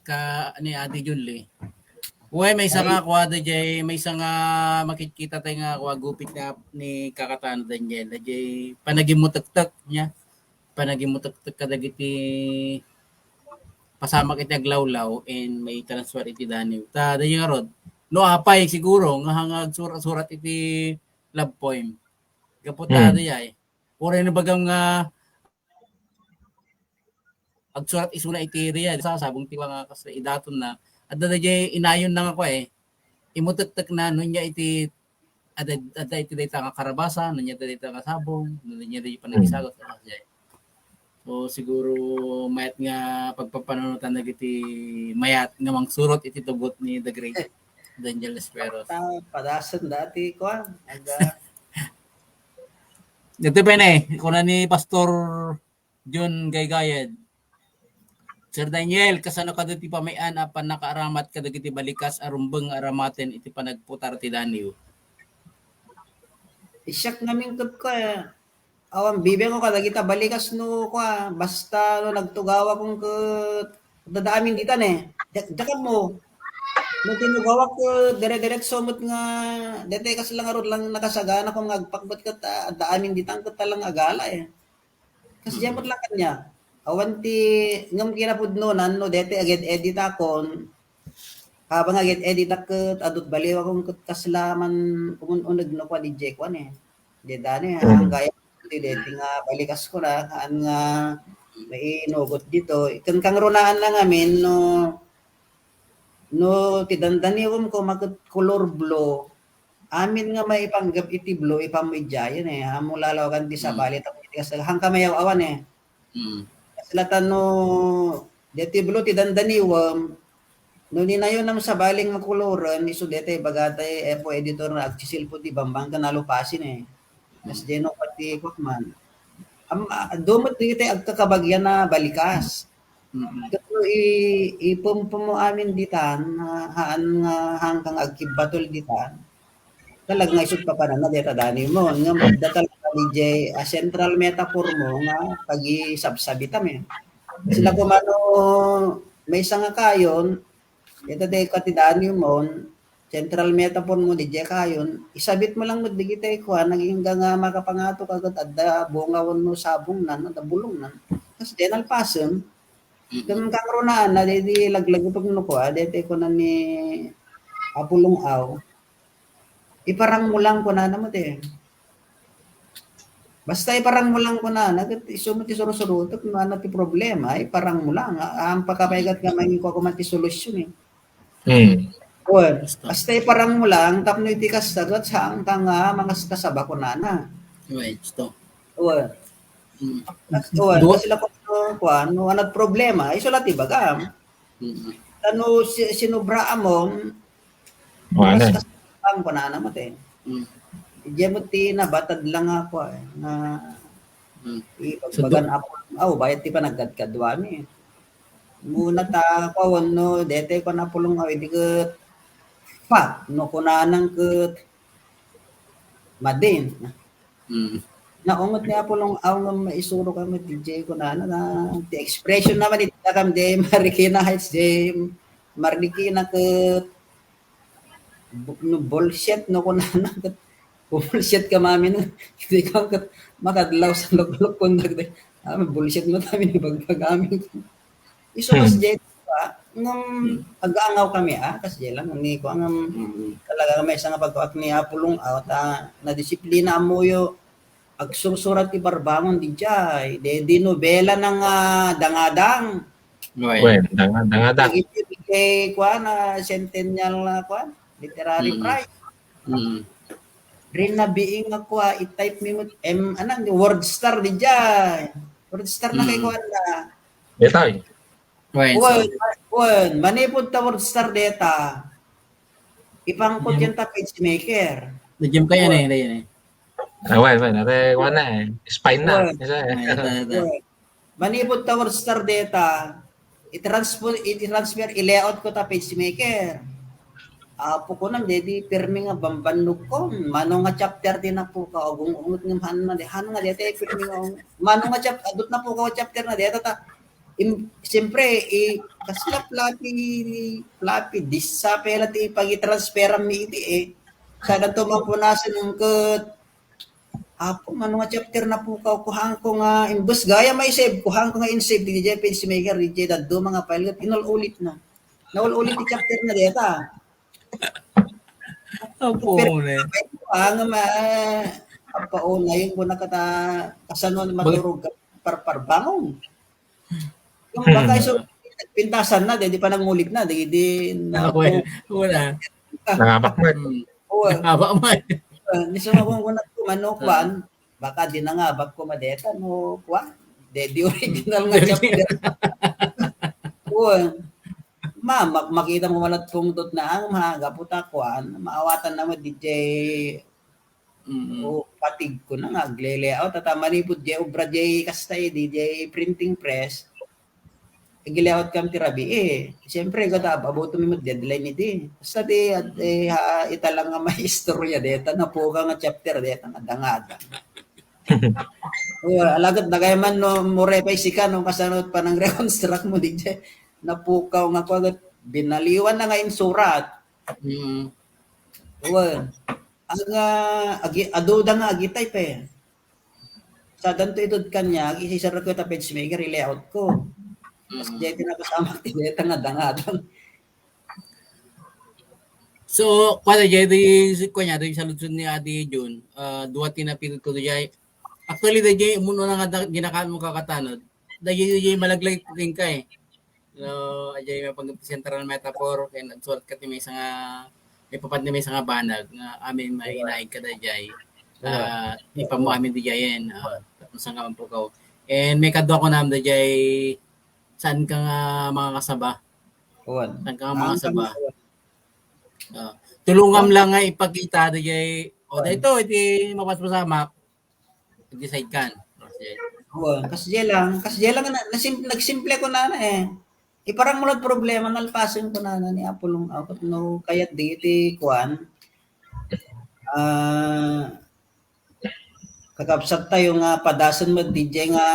ka, ni Ate Julie. Uy, maysa nga kua dayjay, maysa nga makitkita tayo nga kua gupit nga ni kakatano Daniel. Dayjay panagimutektek niya. Panagimutektek kadagiti pasamak iti aglawlaw and may transfer iti Daniel. Ta, dayjay nga rod. No, apay siguro, nga hanga agsurat-surat iti love poem. Gapu ta, dayjay. Uray no bagam nga agsurat isuna iti ria, sa sabong ti mga kas-, idatonna. Adda dayjay inayon na nga kua eh. Imutektek na, no nia iti, adda, adda iti dayta nga karabasa, no nia iti dayta nga sabong, no nia iti panagisagot, ah, jay. So, siguro mayat nga pagpapanunotan dagiti mayat nga mangsurot iti tugot ni The Great Daniel Esperos. Ta-, padasen dati, kua, aga. Dati pene, kuna ni Pastor John Gaygayad. Sir Daniel, kasano kadi ti pamay-an a pannakaaramat kadagiti balikas a rumbeng nga aramaten iti panagputar ti Daniel? Siak ngamin ket kua, awan, bibiangko kadagita balikas no kua, basta no nagtugawak ket adda amin ditan eh. Da-, dakam mo. No tinugawak ket dire-diretso met nga, dete kas lang arod lang nakasagana kung agpakbet ket, ah, adda amin ditan ket talang agala eh. Kas diay met lang kaniak. Awan ti, ngem kinapudno, no, daytoy aged-editakon, habang aged-editak ket, adut baliwakon ket kasla man umun-uneg no kua diay kuan eh. Diay Daniel, eh, gayam ti daytoy nga balikaskon, haan nga mainugot ditoy. Ken kangrunaan na ngamin no, no ti dandaniwem koma ket color blue, amin nga maipanggep iti blue, ipammo idiayen eh. Ammo lalawagan ti sabali tapno iti kasta, haan ka mayaw-awan eh. Mm. Kasla ta no, daytoy blue ti dandaniwem, no ninayonam sabali nga koloren, isu daytoy bagatay, eh, po editor nga agsisilpo ti bambang ken nalupasin eh. Kas diay no pati kuak man. Am-, ah, adu met dagiti agkakabagian a balikas. Mm. Ket no i-, ipumpumo amin ditan, ah, haan nga hangkang agkibbatol ditan, talaga nga isut papanana dayta Daniel mo. Ngem adda talaga diay, ah, central metaphor mo nga pagisabsabitam eh. Sila kumano maysa nga kayon, ita ti katidanyo mon, central metaphor mo, didiay kayon, isabit mo lang met digitay kuan, nagingga nga makapangato ka ket adda bunga wenno sabongnan, adda bulongnan. Kas diay nalpasen, Mm. Ken kangrunaan na, daydi laglagipen no kua, daydi kuna ni Apo Long-aw, "Iparang mo lang," kunana met eh. Basta iparang mo lang kunana, ket isu met ti surusurutek, no ano ti problema, iparang mo lang. A-, awan pakapaygat nga mangikua koma ti solusyon eh. Mm. Wen, Basta. basta iparang mo lang, tapno iti kasta, ket saan ka nga mangaskasaba kunana. Right, gusto. Wen. Mm. Kas-, wen, Dua- kasi la kung ano, kuan, no, ano problema, isu la ti bagam. Mm. Tano si-, sinubra amon, Wala. Mas kasabang kunana met eh. Mm. Diay met ti nabatad lang ako eh, na Mm. ibagbagan So, do- ako, aw, bayat ti panagkadkaduami. Muna ta, kuwan, no, dete ko napulong, aw, idi ket, pat, no, kunanang ket, madin. Mm. Naungot ni Apo Long-aw nga maisuro kami, D J, kunana na, ti expression naman iti dakam, di Marikina Heights, di Marikina ket bu-, no, bullshit, no, kunana ket, bullshit ka, mami, no? Hindi ka ket makadlaw sa lukluk, kundag, di, ah, bullshit mo, tamin, ibagbag amin. Isu Hmm. kas Jay, ah, ngem Hmm. ag-aangaw kami, ah, kas Jay lang, ni ko ngem Mm. talaga maysa nga pagkuak ni Apo Long-aw, ta nadisiplina ammoyo, agsursura ti barbangon di Jay. De, di nobela na nga dangadang. Right. Wen, danga-, dangadang. Iti, iti kay, kuan, ah, Centennial, ah, kuan, Literary Mm. Prize. Mm. Rin na being nga kua, i-type mi met, em, anan, word star di Jay. Word star na kay Mm. kuan na. Detay. Wen, Wen, so wen, manipud ta word star deta. Ipangkot Yan. yan ta page maker. Medyo kaya na Wen. yun, na yun eh. Ah, wen, wen. Ate, kuwan na eh. Spine na. Wen. Isa eh. Ay, ito, ito. Wen. Manipud ta word star deta, i-transfer, i-transfer, i-layout ko ta page maker. Apo ko nang, dedi, pirmi nga bambannog ko. Mano nga chapter di napukaw, agung-ungot nga han na di, han nga deta, pirmi nga, mano nga chap-, adut napukaw chapter na deta, ta, im-, siyempre, i-, kasla floppy, floppy disk sa pela ti pag-transfer mi iti, eh. Sada to mapunasan ng ket, Apo, mano nga chapter napukaw ko, han ko nga, imbes gaya may save ko, han ko nga in-save, di jay page maker, di jay daduma nga file, ket inul-ulit na. Naul-ulit ti chapter na deta. Apo, Pero, ne. Ang ma-, apo, na yun, muna kata, kasano na Bag- maturog ka, parparbangon. Yung Hmm. baka iso, pintasan na, di, di pa nangulit na, di, di na Ako eh. Wala. Nangabak mo. Hmm. Oo. Nangabak mo eh. Ah, ni sumabong ko na ko, mano, Ah. kuan, baka di nangabak ko madeta, no, kuan. Di, di original nga chapter. Oo. Ma, ma-, makita mo malat pungtot na ang mga gaputa, kuan, maawatan naman, D J, Mm. O, patig ko na nga, agle-layout. At manipud jay obra jay kasta, eh, di jay printing press. Ag-layout kam ti rabii, eh. Siyempre, kada ab-, abot mi met deadline idi. Basta di, at, eh, ha, ita lang nga may istorya deta, napukaw nga chapter deta, nga dangada. O, alagad na kaya man, no, mure pa isika, no, kasano panang reconstruct mo, di jay. Napukaw nga ko, agad, binaliwan na nga insurat. Mm. Wen. Ang, ah, agi-, adu da nga agi-type eh. Sa danto itud kanya, ag-isisar ko ta page maker, i-layout ko. Mas Mm. jay pinapasamak ti deta nga dangadang. So, kuwan, jay di, kuwan niya, di saludsod ni Ate Jun, ah, dua ti napili ko, jay. Actually, da jay, umuno na nga da-, ginakaan mo kakatanod. Da jay, jay malaglag ko ken ka eh. No, ajay mapang-, central metaphor, ken agsurat ka ti maysa nga, maipapan ti maysa nga banag nga amin mainaig ka dayjay. Ah, ipammo amin dayjay, ah, tapno saan ka mapukaw. And may kadua ko nam dayjay, saan ka nga makakasaba? Kuwan. Saan ka nga makasaba? Ah, tulungam lang nga ipakita dayjay, o, dayto, iti mapaspasamak. Nag-decide kan. Kasi Oo, kas jay lang, kas jay lang na, nasim-, nagsimple ko na, na eh. Iparang mo lang problema, nalpasen ko na, na ni Apo Long-aw, ket no kayat di iti kuan, ah, kakabsat tayo nga padasen met di jay nga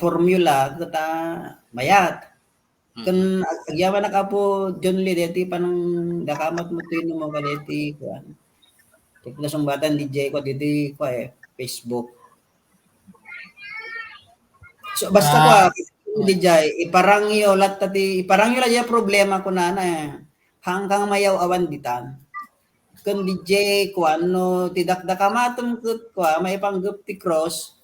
formula, ket, ah, mayat. Ken ag-, agyamanak, Apo John Lee, deti panang dakamat mo ti no mo kadeti kuan. Ti nasungbatan D J ko deti kua, eh, Facebook. So, basta Ah. kua, D J, iparangyo latta ti, iparangyo la diay problema kunana, eh. Hangkang mayaw-awan ditan. Ken D J kuan, no, ti dakdakamatem ket kua, maipanggep ti cross.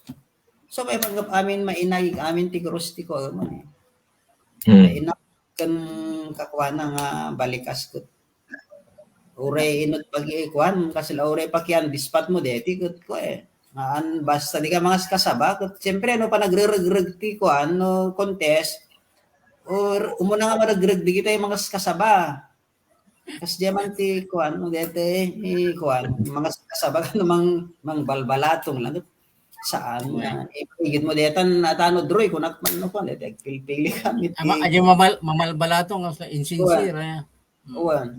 So, maipanggep amin, mainagik amin ti cross ti kua, man, eh. Hmm. Ina-, ken kakuana nga balikas ket uray inut pagi-, kuan, kasla uray pakian dispat mo deti ket kua, eh. Ngaan, basta di ka mangaskasaba, ket siyempre, ano pa nagreregreg ti kuan, no, contest, or umuna nga maregreg, di kita mangaskasaba. Kas diay man ti kuan, no, deti, eh, kuan, mangaskasaba ka no mang-, mangbalbalatong lang. Saan Uy. nga, eh, igid mo detan, atano, Droy, kunak man, no, kuan, deti, agpilpili kami, Ama, ti aja mamal-, mamalbalatong, as insincere, Uwan. eh. Mm. Uwan.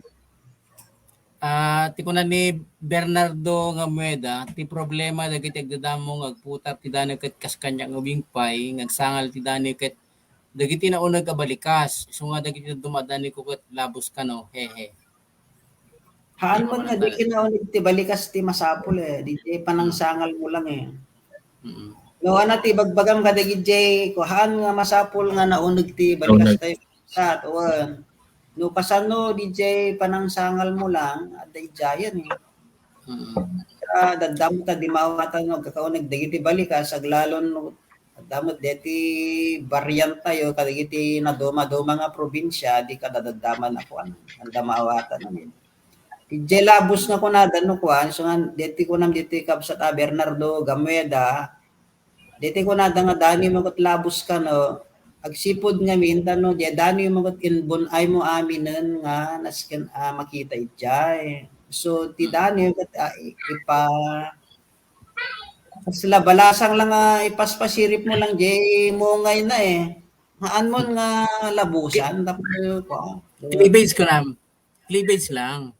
Ah, ti kuna ni Bernardo nga Mueda, ti problema dagiti agdadamo nga agputar ti danaw ket kas kaniak nga ubing pay, nga agsangal ti danaw ket dagiti nauneg a balikas. Isu nga dagiti dumadani ko ket labos kano. Hehe. Haan Di man ko nga di nagtala- kinauneg ti balikas ti masapul, eh. Di, di panangsangal mo lang, eh. Mm. No, ano ti bagbagam kadagiti, ko, haan nga masapul nga nauneg ti balikas Nauneg. tayo. Sa, tuwan. No, kasano, D J, panangsangal mo lang, adda idiayen, eh. Mm. Ah, daddamo ta di mawatan, no, agkakauneg dagiti balikas, aglalon, no, adda met deti variant tayo, kadagiti naduma-duma nga probinsya, di kadadaddaman a kuan, adda mawatan, eh. Diay labos nga kunada no kuan, so nga, deti kunam deti kabsat a Bernardo Gamueda, deti kunada nga dani mo ket labos kano, agsipud ngamin, ta no, diay dani mo ket inbun-ay mo aminen nga nasken a makita idiay. So, ti Mm. dani ket, ah, i-, ipa-, kasla balasang lang nga ipaspasirip mo lang diay mungay na, eh. Haan mo nga labusan, tapos, kuan. Cleavage ko lang. Cleavage lang.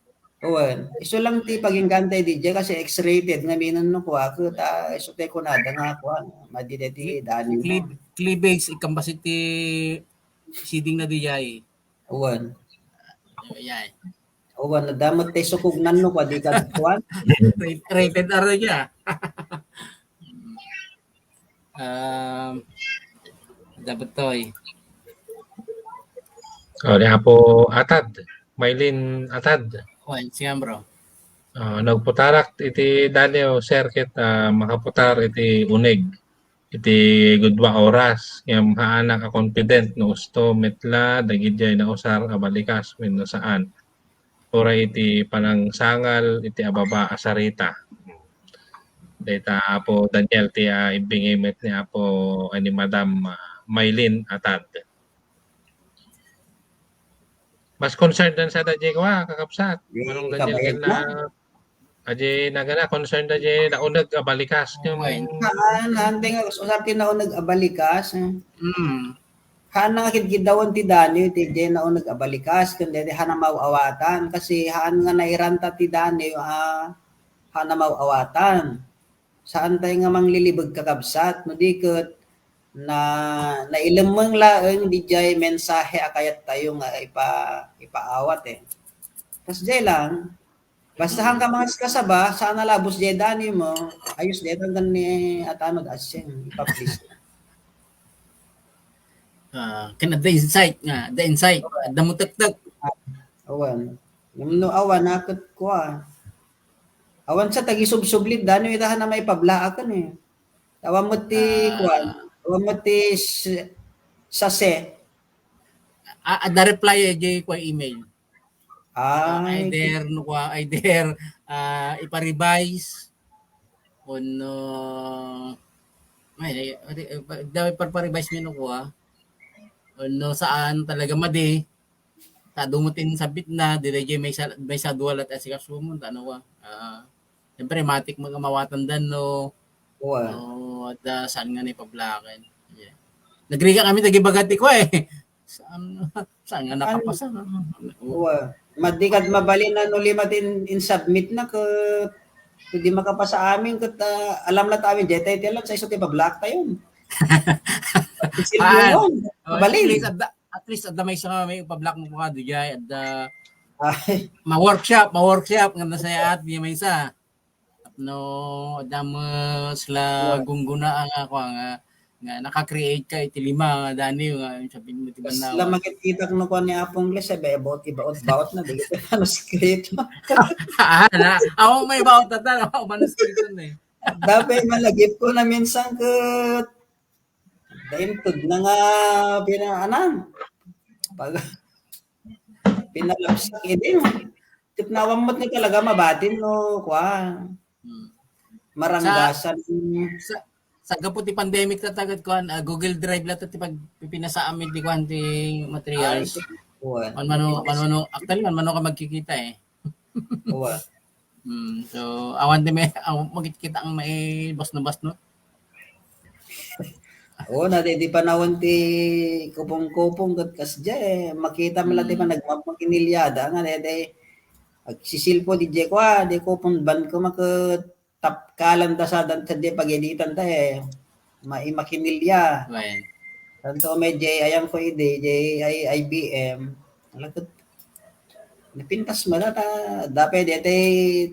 Uwan. Isu lang ti paginggan tayo, D J, kasi X-rated nga minan no kua, kuta, isu tayo kunada nga kua, madi deti, dani mo. Cleave-, cleavage, ikambas iti siding na D J. Uwan. Ayay. Uwan, nadamot tayo sukugnan no kua, di ka kuan. Ra-, rated R niya. Um, dapat to eh. Oh, ni Apo Atad. Maylin Atad. Well, siya, bro. Ah, nagputarak iti daniw, sir, ket, ah, makaputar iti uneg iti gudua oras. Ngem haanak a confident no usto met la dagidiay nausar a balikas wenno saan. Uray iti panangsangal iti ababa a sarita. Dayta Apo Daniel ti, ah, imbingay met ni Apo, ah, ni Madam, ah, Maylin Atad. Mas concerned dan sa dadya ko, ah, kakabsat. Di Manong Daniel, kabalik ken na, na. Aji nagana, concerned aji nauneg a balikas. Ken Okay. Haan, haan, tenga, usar ti nauneg a balikas, eh. Mm. Haan nga kidkiddawan ti daniw, ti, ti nauneg a balikas, ken deti haan a maw-awatan. Kasi haan nga nairanta ti daniw, ah, haan a maw-awatan. Saan tayo nga manglilibeg, kakabsat, no di ket na, nailemmeng laeng di jay mensahe a kayat tayo nga ipa-, ipaawat, eh. Kas jay lang, basta Mm. hangka mga kasaba, saan a labos jay dani mo, ayos jay hanggang ni atano da asin, ipa-please. Ah, ken adda insight nga, adda insight, adda mutektek. Awan. Ngem no awan, naket kua. Awan sa tagisubsublit, dano ita na maipablaak ken, eh. Awan met ti Ah. kuan, awan met ti s-, sase. Ah, adda reply, eh, jay kua email. Ah, Ay, either, no, kua, either, ah, ipa-revise, o no, ay, ay, ay, ay, daw ipa-revise mi no kua, o no, saan talaga madi, ta dumuteng sabit na, di jay maysa, maysa dua lat asikaso mo, ta ano kua, ah, siyempre, matik mga mawatan dan, no, Kua. no, da, saan nga ni pablaken. Yeah. Nagriga kami, nagibagati ko, eh. Saan, saan nga An-, nakapasa, no? Kua. Madi kad mabalin na no lima tin in-submit na ket, ket di makapasa amin ket, ah, alam la ta amin, jay tayo ti alam, sa isu ti pablaak tayo. Isilbungon. Ah, oh, Mabalin. Please, adda, At least, adda maysa nga may ipablak mo kadi jay, adda Ay, ma-workshop, ma-workshop, nga nasayaat, di maysa. Tapno, adda mesla Kuan. Gungguna nga, kuan nga, nga naka-create ka iti lima nga Daniel nga, sabi mo, ti kasla bannaw. Makitkitak no kuan ni Apong Gles, eh, be, about, ibaot-baot na, di kita manuskrito. Ah, na, ako may baot na tal, ako manuskrito na eh. Dapat malagip ko na minsan ket, daintud na nga pinaanan. Pag, pinalapsak, eh, di, ket nawan met nga talaga mabatin no, kuan. Hmm. Maranggasan. Sa, sa gapu ti pandemic ta, ta ket kuan, ah, Google Drive la ta ti pagpipinasaam ti kuan ti materials. Ay, kuan. Man mano, man mano, actually, man mano ka magkikita eh. Kuan. Hmm, so, awan ti may, awan, magkikita ang may basno-basno. Oo, na di, di panahon ti kupong-kupong ket kasdiay, eh. Makita mo lang ti Hmm. panagmamaginilyada nga, dede, agsisilpo di jay kua, di kupong ban ko maket tapkalan da sa dan, sa di pag-editan da, eh. Ma-, makinilya. Right. Tanto may jay, ayan ko idi, jay, ay, I B M. Ala ket, napintas mo na ta, dapat dete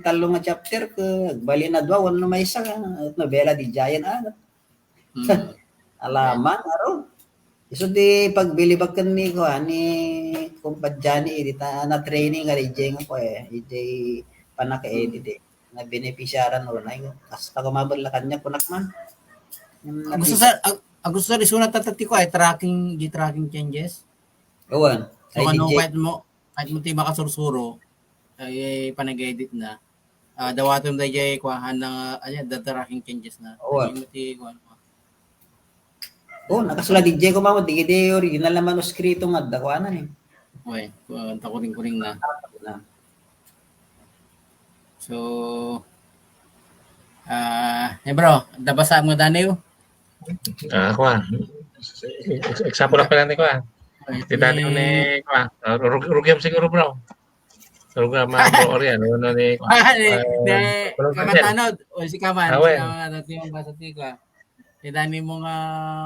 tallo nga chapter ko, agbalin a dua, wenno maysa, nobela di jayen, ah. Hmm. Alaman, aro. Isu ti pagbilibak ken ni, kuan, ni Kumpad Johnny, idi ta na-training nga D J nga ko eh, D J panaka-edit eh. Nabeneficiaran unay ko. Kasta ko mabella kaniak kunak man. Yung Agusto nakita. Sir, ag-, Agusto Sir, isuna ta ti kuan, eh, tracking, di tracking changes. Awan. So, ay, ano, D J. Kahit mo, kahit mo ti makasursuro, ay, panag-edit na. Ah, dawaton da jay kuan nga, ano, the tracking changes na. Awan. Ano ti kuan mo? Oh, nakasla di jay ko, mamo, di, di original na manuskrito nga, da, kuanan eh. Okay, kuan, ta kuring-kuring na. Na. So, ah, eh, bro, da basa mo, Daniel? Ah, kuan. Ex-, example lang pala ni kuan. Okay, ti Daniel ni kuan. Ah, rug-, rugiam siguro, bro. Rugiam, ah, bro, Oriel, ano ni kuan? Ah, ni, ah, ni, bro, Kaman Daniel. Tanod. O, si Kaman, ah, si Kaman, ano, ti basa ti kuan. Ti Daniel mo nga,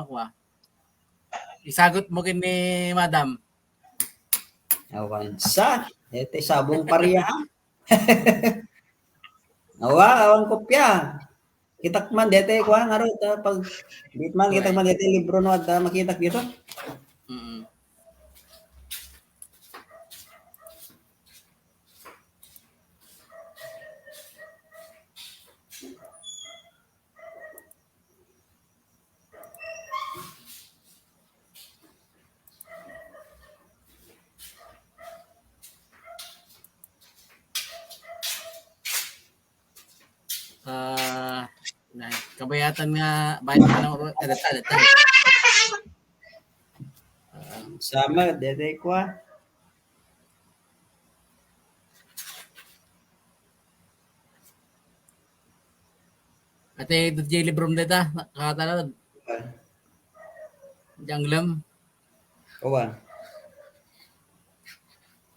kuan. Isagot mo ken ni Madam. Awan sa, ete sabong paria, ha? Awa, awan kopia. Kitak man, dete, kuan, aro, ta, pag, dit man, kitak man, dete, libro no, adda, makitak dito. Mm-mm. Ah, na, kabayatan nga, bayat ka ng oro-, eh, data, data. Ah. Sama, dede kwa. Ate, D J Librom deta, nakakatala. Diang lem. Awan.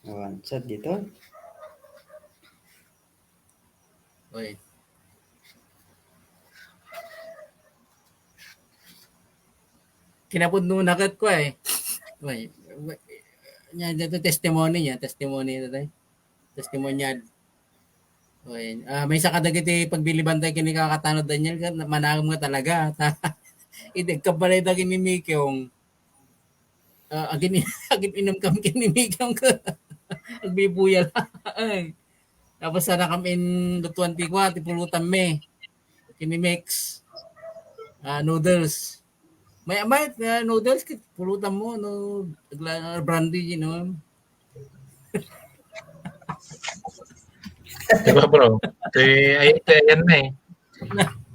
Awan. Sa dito? Oy. Kinapudno na ket ko eh. Oy. Nya, dito testimony niya, testimony dito eh. Testimonial. Okay. Ah, maysa kadagiti pagbilibantay ken ni Kakatano Daniel, ket manangem nga talaga. Idi agkabbalay dagiti mimikiong. Ah, agin-, agin-inum kam ken ni mikiong. Agbibuyal. Ay. Tapos sana kam in lutuan ti kwa, ti pulutan mi. Ken ni mix. Ah, noodles. May, may, ah, noodles, ket pulutan mo, no, agla-, brandy, you know. Di ba, bro? Ti, ay, ti, ayan na eh.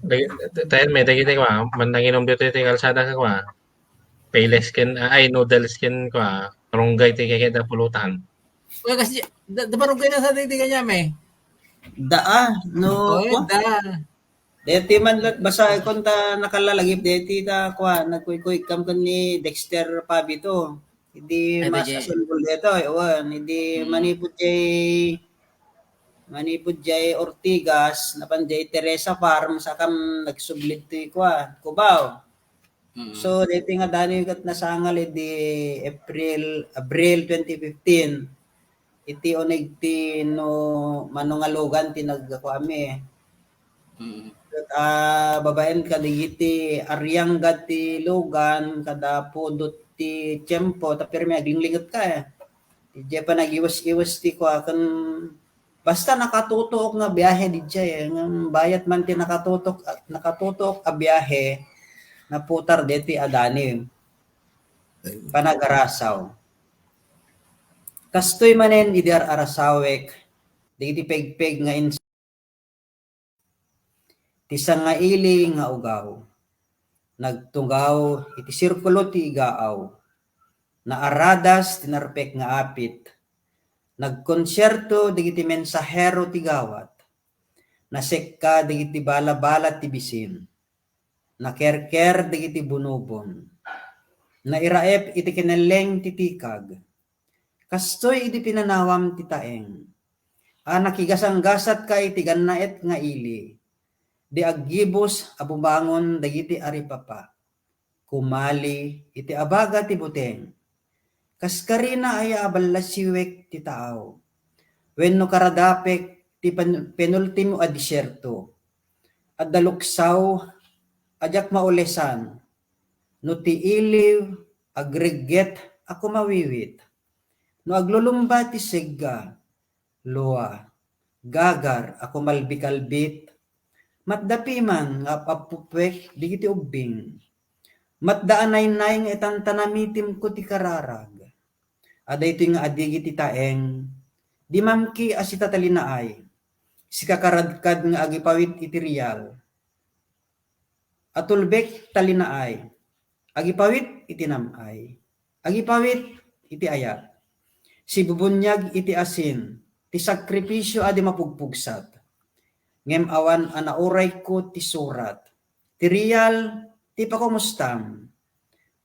Dagi-, ti, ti, ayan, may dagi, di ba? Man nanginom dito, ti, kalsada ka, kwa. Payless ken, ah, ay, noodles ken, kwa. Runggay, ti, kaya da pulutan. Well, kasi, da, da barugay na sa dito kanya, may. Daa, no, Oy, kwa? Da. Deti man lat-, basta kun ta nakalalagip deti ta, kwa, nagkuykuyk kam ken ni Dexter Pabito. Idi Ay, mas deti. Assemble detoy, awan. Idi Hmm. manipud jay, manipud jay Ortigas, napan jay Teresa Farm, sakam nagsublid ti, kwa, Cubao. Mm. So, daytoy nga Daniel ket nasangal idi April, Abril twenty fifteen. Iti uneg ti no, mano nga lugan ti nagkuami. Mm. Ket, ah, babaen kadagiti ariang ti lugan, kada pudot ti tiempo, ta pirmi aglinglinget ka, eh. Idiay panagiwes-iwes ti kua ken basta nakatutuok nga biahe didiay, eh. Ngem bayat man ti nakatutuok, nakatutuok a biahe, naputar deti a Daniel. Panagarasaw. Kastoy manen idi ar-arasawek, dagiti pegpeg nga ins-, ti sangaili nga ugaw. Nagtugaw iti sirkulo ti igaaw. Naaradas ti narpek nga apit. Nagkonsierto dagiti mensahero ti gawat. Nasekka dagiti balabala ti bisin. Nakerker dagiti bunubon. Nairaep iti kinelleng ti tikag. Kastoy idi pinanawam ti taeng. A nakigasanggasatka iti gannaet nga ili. Di aggibus a bubangon dagiti aripapa. Kumali iti abaga ti buteng. Kas karina aya a ballasiwek ti taaw. Wenno karadapek ti pen-, penultimo a desierto. Adda luksaw a diak maulesan. No ti iliw, agregget a kumawiwit. No aglulumba ti segga, lua, gagar a kumalbikalbit. Matda piman nga ap-appupuek dagiti ubbing. Matda a naynay nga itan ta namitimko ti kararag. A daytoy nga adigi ti taeng, di mamki a sitatalinaay, sikakaradkad nga agipawit iti rial. Atulbek talinaay, agipawit iti nam-ay, agipawit iti ayat. Sibubuniag iti asin, ti sakrifisio a di mapugpugsat. Ngem awan a naurayko ti surat, ti rial, ti pakumustam.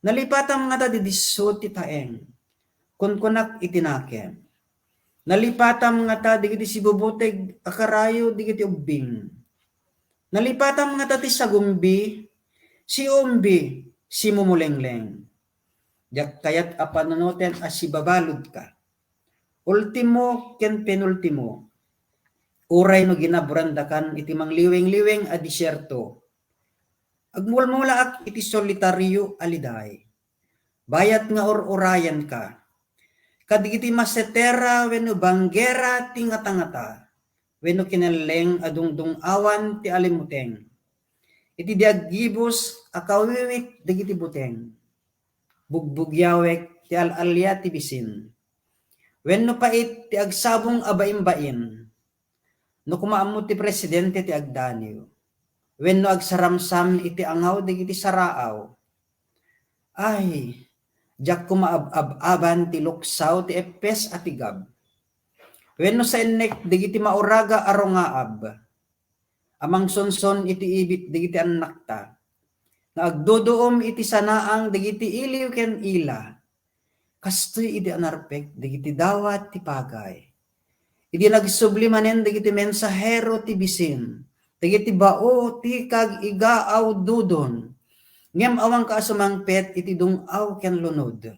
Nalipatam ngata di disso ti taeng. Kunkunak iti nakem. Nalipatam ngata dagiti sibubuteg a karayo dagiti ubbing. Nalipatam ngata ti sagumbi, siumbi, simumulengleng. Diak kayat a panunoten a sibabaludka. Ultimo ken penultimo, uray no ginaburandakan iti mangliweng-liweng a desierto, agmulmulaak iti solitario a liday. Bayat nga ur-urayanka. Kadagiti masetera wenno banggera ti ngata-ngata, wenno kinelleng a dungdung-awan ti alimuteng. Iti di aggibus a kawiwit dagiti buteng. Bugbugyawek ti al-alia ti bisin. Wenno pait ti agsabong a baimbain. No koma ammo ti presidente ti agdaniw, wenno agsaramsam iti angaw dagiti saraaw. Ay, diak koma ab-ab-aban ti luksaw ti eppes a tigab. Wenno saennek dagiti mauraga a rungaab, a mangsunson iti ibit dagiti annakta, nga agduduom iti sanaang dagiti iliw ken ila. Kastoy idi a narpek dagiti dawat ti pagay. Idi nagsubli manen dagiti mensahero ti bisin, dagiti bao ti kag-igaaw dudon, ngem awanka a sumangpet iti dung-aw ken lunod.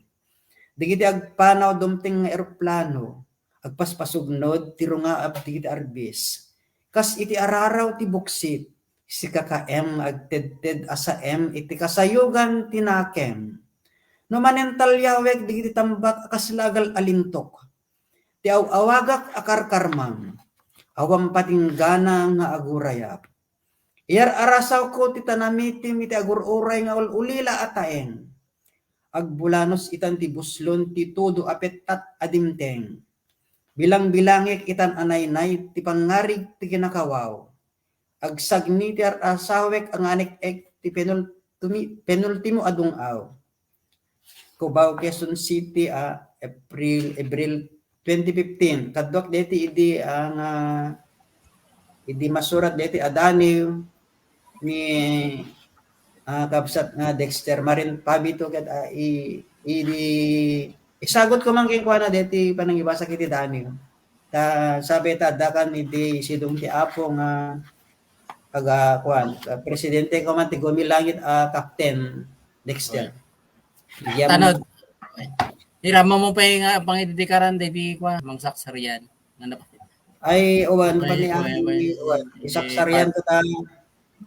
Dagiti agpanaw dumteng nga eroplano, agpaspasugnod ti rungaab dagiti arbis. Kas iti araraw ti buksit, sika ka em nga agtedted a saem iti kasayogan ti nakem. No manen talyawek dagiti tambak a kasla agal-alintok, ti aw-awagak a karkarmang, awan patinggana nga agurayap. Iyar-arasawko ti tanamitim iti agur-uray nga ul-ulila a taeng. Agbulanos itan ti buslon ti tudo a pettat a dimteng. Bilang-bilangek itan a naynay ti pangngarig ti kinakawaw. Agsagni ti ar-asawek a nganek-ek ti penultimi-, penultimo a dung-aw. Cubao, Quezon City, ah, April, April twenty fifteen. Kaduak deti idi, ah, nga, idi masurat deti a daniw ni, ah, kabsat nga Dexter Marin Pabito ket, ah, i-, idi isagutko man kenkuana deti panangibasa iti daniw. Ta, sabi ta, adda kan idi sidong ti Apo nga aga, kuan, ah, presidente ko man ti Gumilangit a captain. Next year. Bigyan mo Tanod. Irama mo pa nga pangididikaran, di, di kwa, mangsaksarian. Nga nap-, Ay, uwan, Ay, pani uwan, ang, uwan. Uwan. Eh, Isaksarian pat- ko ta.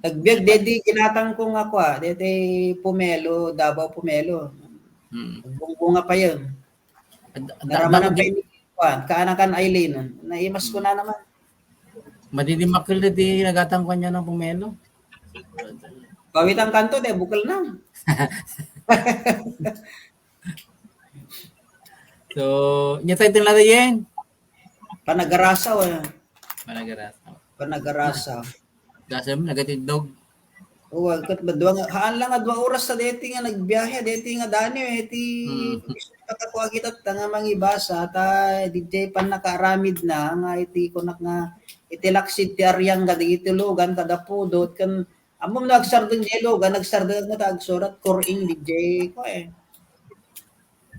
Nagbiag, dedi, ginatang ko nga kwa. Dede, pomelo, Davao pomelo. Hmm. Nagbungbunga pa yun. Ad-, ad-, Narama na dapat pa ini, kwa. Kaanakan Eileen. Naimas ko Hmm. na naman. Madidimakkel na di nagatang kanya ng pomelo. Pawitan kanto, de, bukal na. So, nya title na rin. Panagarasaw, eh. Panagarasaw. Panagarasaw. Dasem, nagatindog. Oo, ket ba, dua nga, haan lang nga dua oras sa deti nga nagbiahe, deti nga Dani, eh, ti Hmm. pagkakuha kita ta nga mangibasa, ta, di jay pan nakaaramid na, nga iti kunak nga, iti laksid ti Arianga, di iti lugan, kada pudot, kan, ammo na agsardeng jay lugan, agsardeng nga ta agsurat, Koring di jay ko, eh.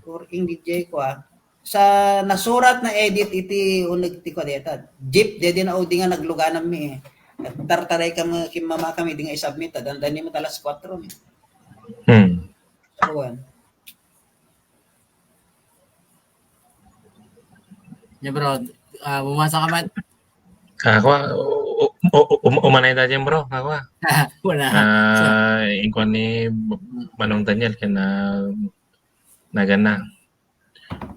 Koring di jay ko, ah. Sa nasurat na edit iti uneg ti kua deta. Jeep, dede na udi nga naglugananmi, eh. Tartaray kam, kimmama kami, di nga isubmit, ah. Dandani mo ta alas kuatro, eh. Hmm. Kuan. Ya, bro, ah, bumasa ka man? Ah, kua, u-, u-, u-, um-, umanay ta dyan, bro. Ah, kua. Wala. Ah, inkuan ni Manong Daniel, kaya na, nagana.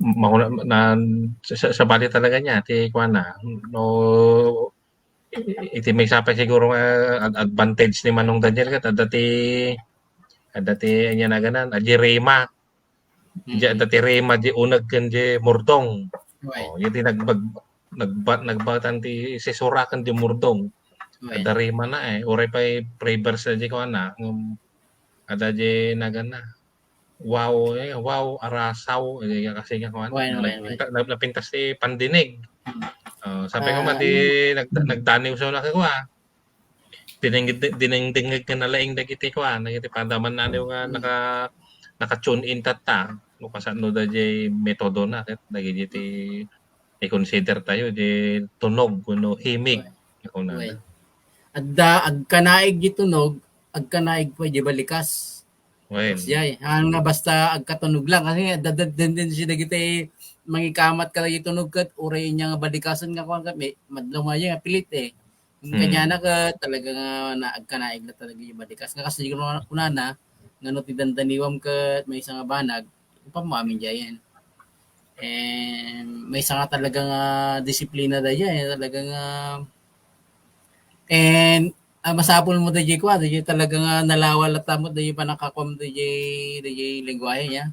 Makuna-, na, sa, sa, sabali talaga niya, ti kuan na. No, i-, iti may sapay siguro nga ad-, advantage ni Manong Daniel ket adda ti, adda ti ania naganan, adda rima. Di, Mhm. adda ti rima di uneg ken di murdong. Right. Oh, iti nagbag-, nagba-, nagbatan ti sisura ken di murdong. Right. Adda rima na, eh. Uray pay free verse di kuan na, ngem adda di nagana. Wow, eh, wow, arasaw, eh, kasi nga kuan. Wen, wen, wen. Napinta-, na-, napintas ti pandinig. Hmm. Oh, sabi ko, ah, mati, nag-, nagdaniw sa una ka kuan. Dineng-, dinengdengngeg nga nalaing dagiti kuan, dagiti padaman na nga hmm. naka-, naka-tune in tatta. No, kasano da jay metodo na, ket dagiti i-consider tayo, di tunog, kuno himig. Wen. Ako na. Wen. Adda, agkanaig di tunog, agkanaig pa di balikas. Wen. Yes, jay. Ang nga basta agkatunog lang. Kasi nga, dadad-, tendency dagiti mangikamat ka lagi tunog ket uray niya nga balikasen nga kuwan ket may madlaw nga yan, pilit eh. Hmm. Kanya na ket talaga nga na, agkanaig na talaga yung balikas. Nga kasi siguro kunana, nga no ti dandaniwam ket maysa nga banag, upam mo amin jayen. And maysa nga talaga nga disiplina da jay, talaga nga, and, ah, masapul mo da jay kwa, da jay talaga nga nalawa latta mo, da jay panakakwam, da jay, da jay lengguwahe niya.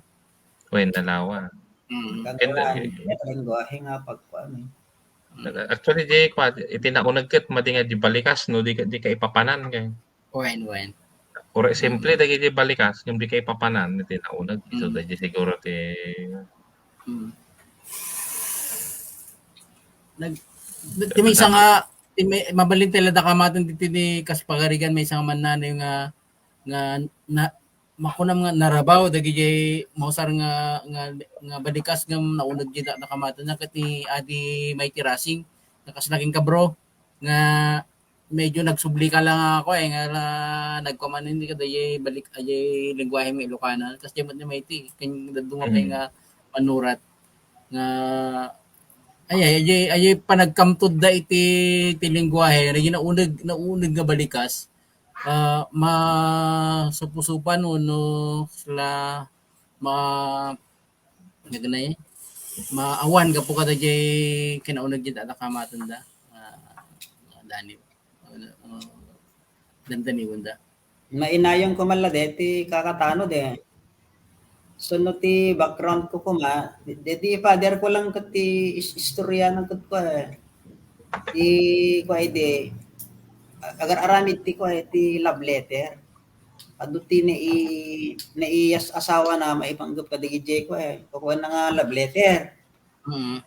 Wen, nalawa. Mm. And, Kantuan, eh, lengguwahe nga pagkuan, eh. Mm. Actually, di kwa, iti nauneg ket madi nga di balikas, no, di ka, di ka ipapanan kay. Wen, wen. Kore, simple, mm, dagiti balikas, ngem di ka ipapanan, iti nauneg. So, mm, dagiti siguro ti, mm. Nag-, ti maysa nga, ti may, mabalin ti la dakamaten diti ni kas pagarigan, maysa nga mannanayo nga, nga na, makunam nga narabaw dagiti mausar nga, nga, nga balikas nga nauneg di da-, dakamaten na ket ni Adi Mighty Racing, nga kas naging kabro, nga medyo nagsubli ka lang ako, eh, nga la-, nagkuman hindi ka dayay balik, ayay lengguwahe nga Ilocano. Kas di met ni Mighty, kanya daduma pa, mm, nga manurat. Nga, ayay, ayay, ayay panagkamtod da iti, iti lengguwahe, nga nauneg, nauneg nga balikas, ah, masupusupan wenno sila ma-, nagna-, eh, maawan gapu kada jay kinauneg jay dakamaten da. Ah, dani, ah, dandaniwen da. Nainayon ko man la deti kakatano de. So, no ti background ko kuma, de-, deti father ko lang ket ti is-, istorya lang ket ko, eh. Ti, kuwa, idi, a-, agar-aramid ti, kuwa, ti love letter. Adu ti nai-, naiyas asawa na maipanggep kadagiti, kuwa, eh, kukuan na nga love letter. Mm.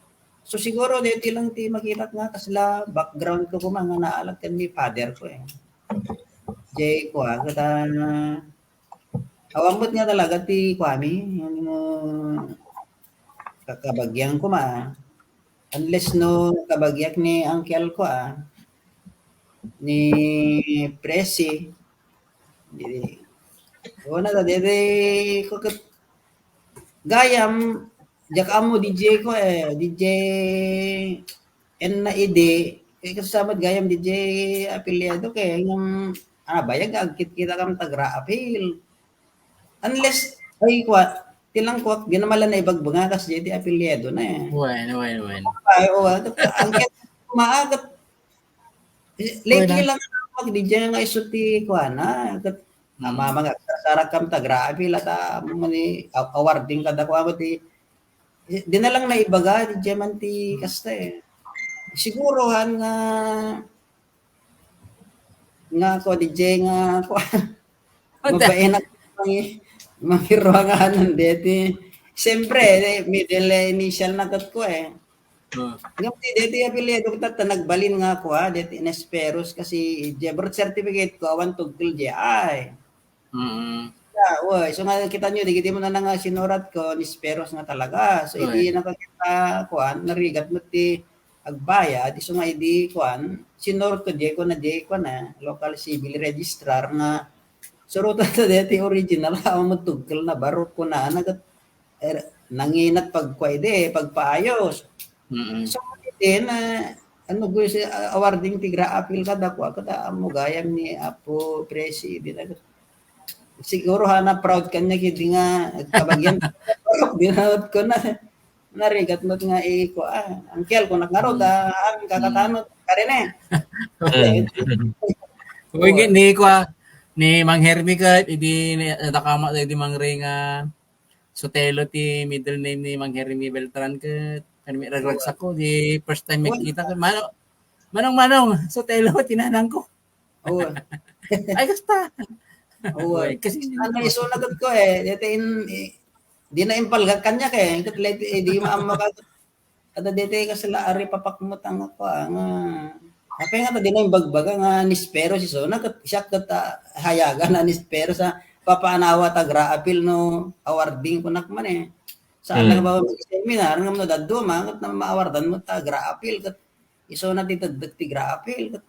So, siguro, deti lang ti makita nga kasla background ko kuma nga naalag ken ni father ko, eh. Jay, kuwa, kata, awan met nga talaga ti kuami, yung, uh, kakabagian ko ma. Unless no, kabagiak ni uncle ko, ah, ni Presi. Di, Wala na, dede ko ket gayam, diak ammo D J ko, eh, D J N na idi, eh, kasama gayam D J apelyido kay ngem, ah, bayag agkitkita kam tagra apil. Unless, ay, kwa, ti langkuak, di na man la naibagbaga kas diay ti apelyido na, eh. Wen, wen, wen. Ay, o, ah, ket, ang ket, maagat, lately lang ako, di diay nga isu ti, kwa na, ket, ama, mga sarakam tagra apil, ata, amo man ni, aw-, awarding kada kwa, ti, di na lang naibaga, di diay man ti, kasta, eh. Siguro, han, nga, nga ako, di diay nga ako, mabain ako mangi-, mangiruanganan deti. Siyempre, eh, middle initial na ket ko, eh. Ah. Ngem ti deti apelyido ko ta nagbalin nga ako, ah, deti Nesperos kasi diay birth certificate ko, awan tungkol diay. Mm. Ya, uy, so nga kita nyo, di, di mo na nga sinurat ko, Nesperos nga talaga. So, idi nakakita, kuan, narigat mo ti agbayad, isu nga idi, kuan, sinurot ko, diay ko na, diay ko na, local civil registrar nga, surutan ta diay ti original, awan mo tungkol na, barok ko na, nagat, er, nanginat pagkua idi, pagpaayos. Mm. So, iti na, ano, gusto, ah, awarding ti gra apil kada kua, kada amo gayam ni Apo Presi, di na, siguro ha, na proud kanya, kidi nga, kabagian, di na ko na, narigat mo nga, eh, ko, ah, angkel, ko nakngarod, ah, ang kakatano, kare na. Mm. Uy, ni, ni, kua, ni Mang Hermie ka, idi, ni, nadakama, idi Mang Ray nga, Sotelo ti middle name ni Mang Hermie Beltran ket Hermie, ragragsak ko, di first time makita ko. Manong, Manong, Manong, Sotelo ti nanang ko. Oo. Ay, kasta. Oo. Uy, kasi ano, isu na gud ko, eh. Dito in, eh, di na impalgak kanya, eh. Ket let, eh, di maammo ka. Kada dete kasla ari papakmut ang ako, ah, nga, apay nga ta di na imbagbaga nga Nesperos isu na ket siak ket, ah, hayagan a Nesperos a papaanawa ta gra apil no awarding kunak man, eh. Saan lang ba mag-seminar ngem no dadduma ket na maawardan mo ta gra apil ket isu na ti teddek ti gra apil ket,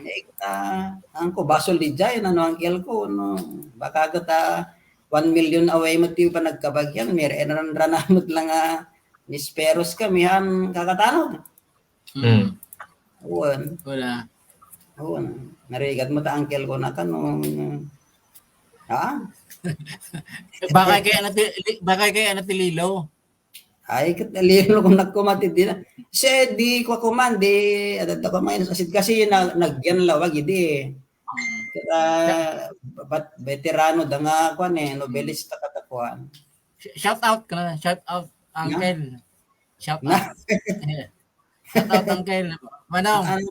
eh, ket, ah, angko basol di jay, no, angkel ko, no, baka ket, ah, one million away met ti panagkabagian, mairanran met lang, ah, Nesperos kami han kakatano. Mm. Awan. Wala. Awan. Narigat mo ta angkel ko na kano. Ha? Baka kaya na ti, baka kaya na ti Lilo. Ay, ket Lilo ko na kumati di na. Siya, di ko kuman, di, adda ko man, asid kasi na, nagyan lawag, idi. Mm. Ket, ah, bat-, veterano da nga, kuan, eh, nobelista katakuan. Sh-, shout out ka na, shout out, uncle. Shout out. Shout out, uncle. Manong. Ah,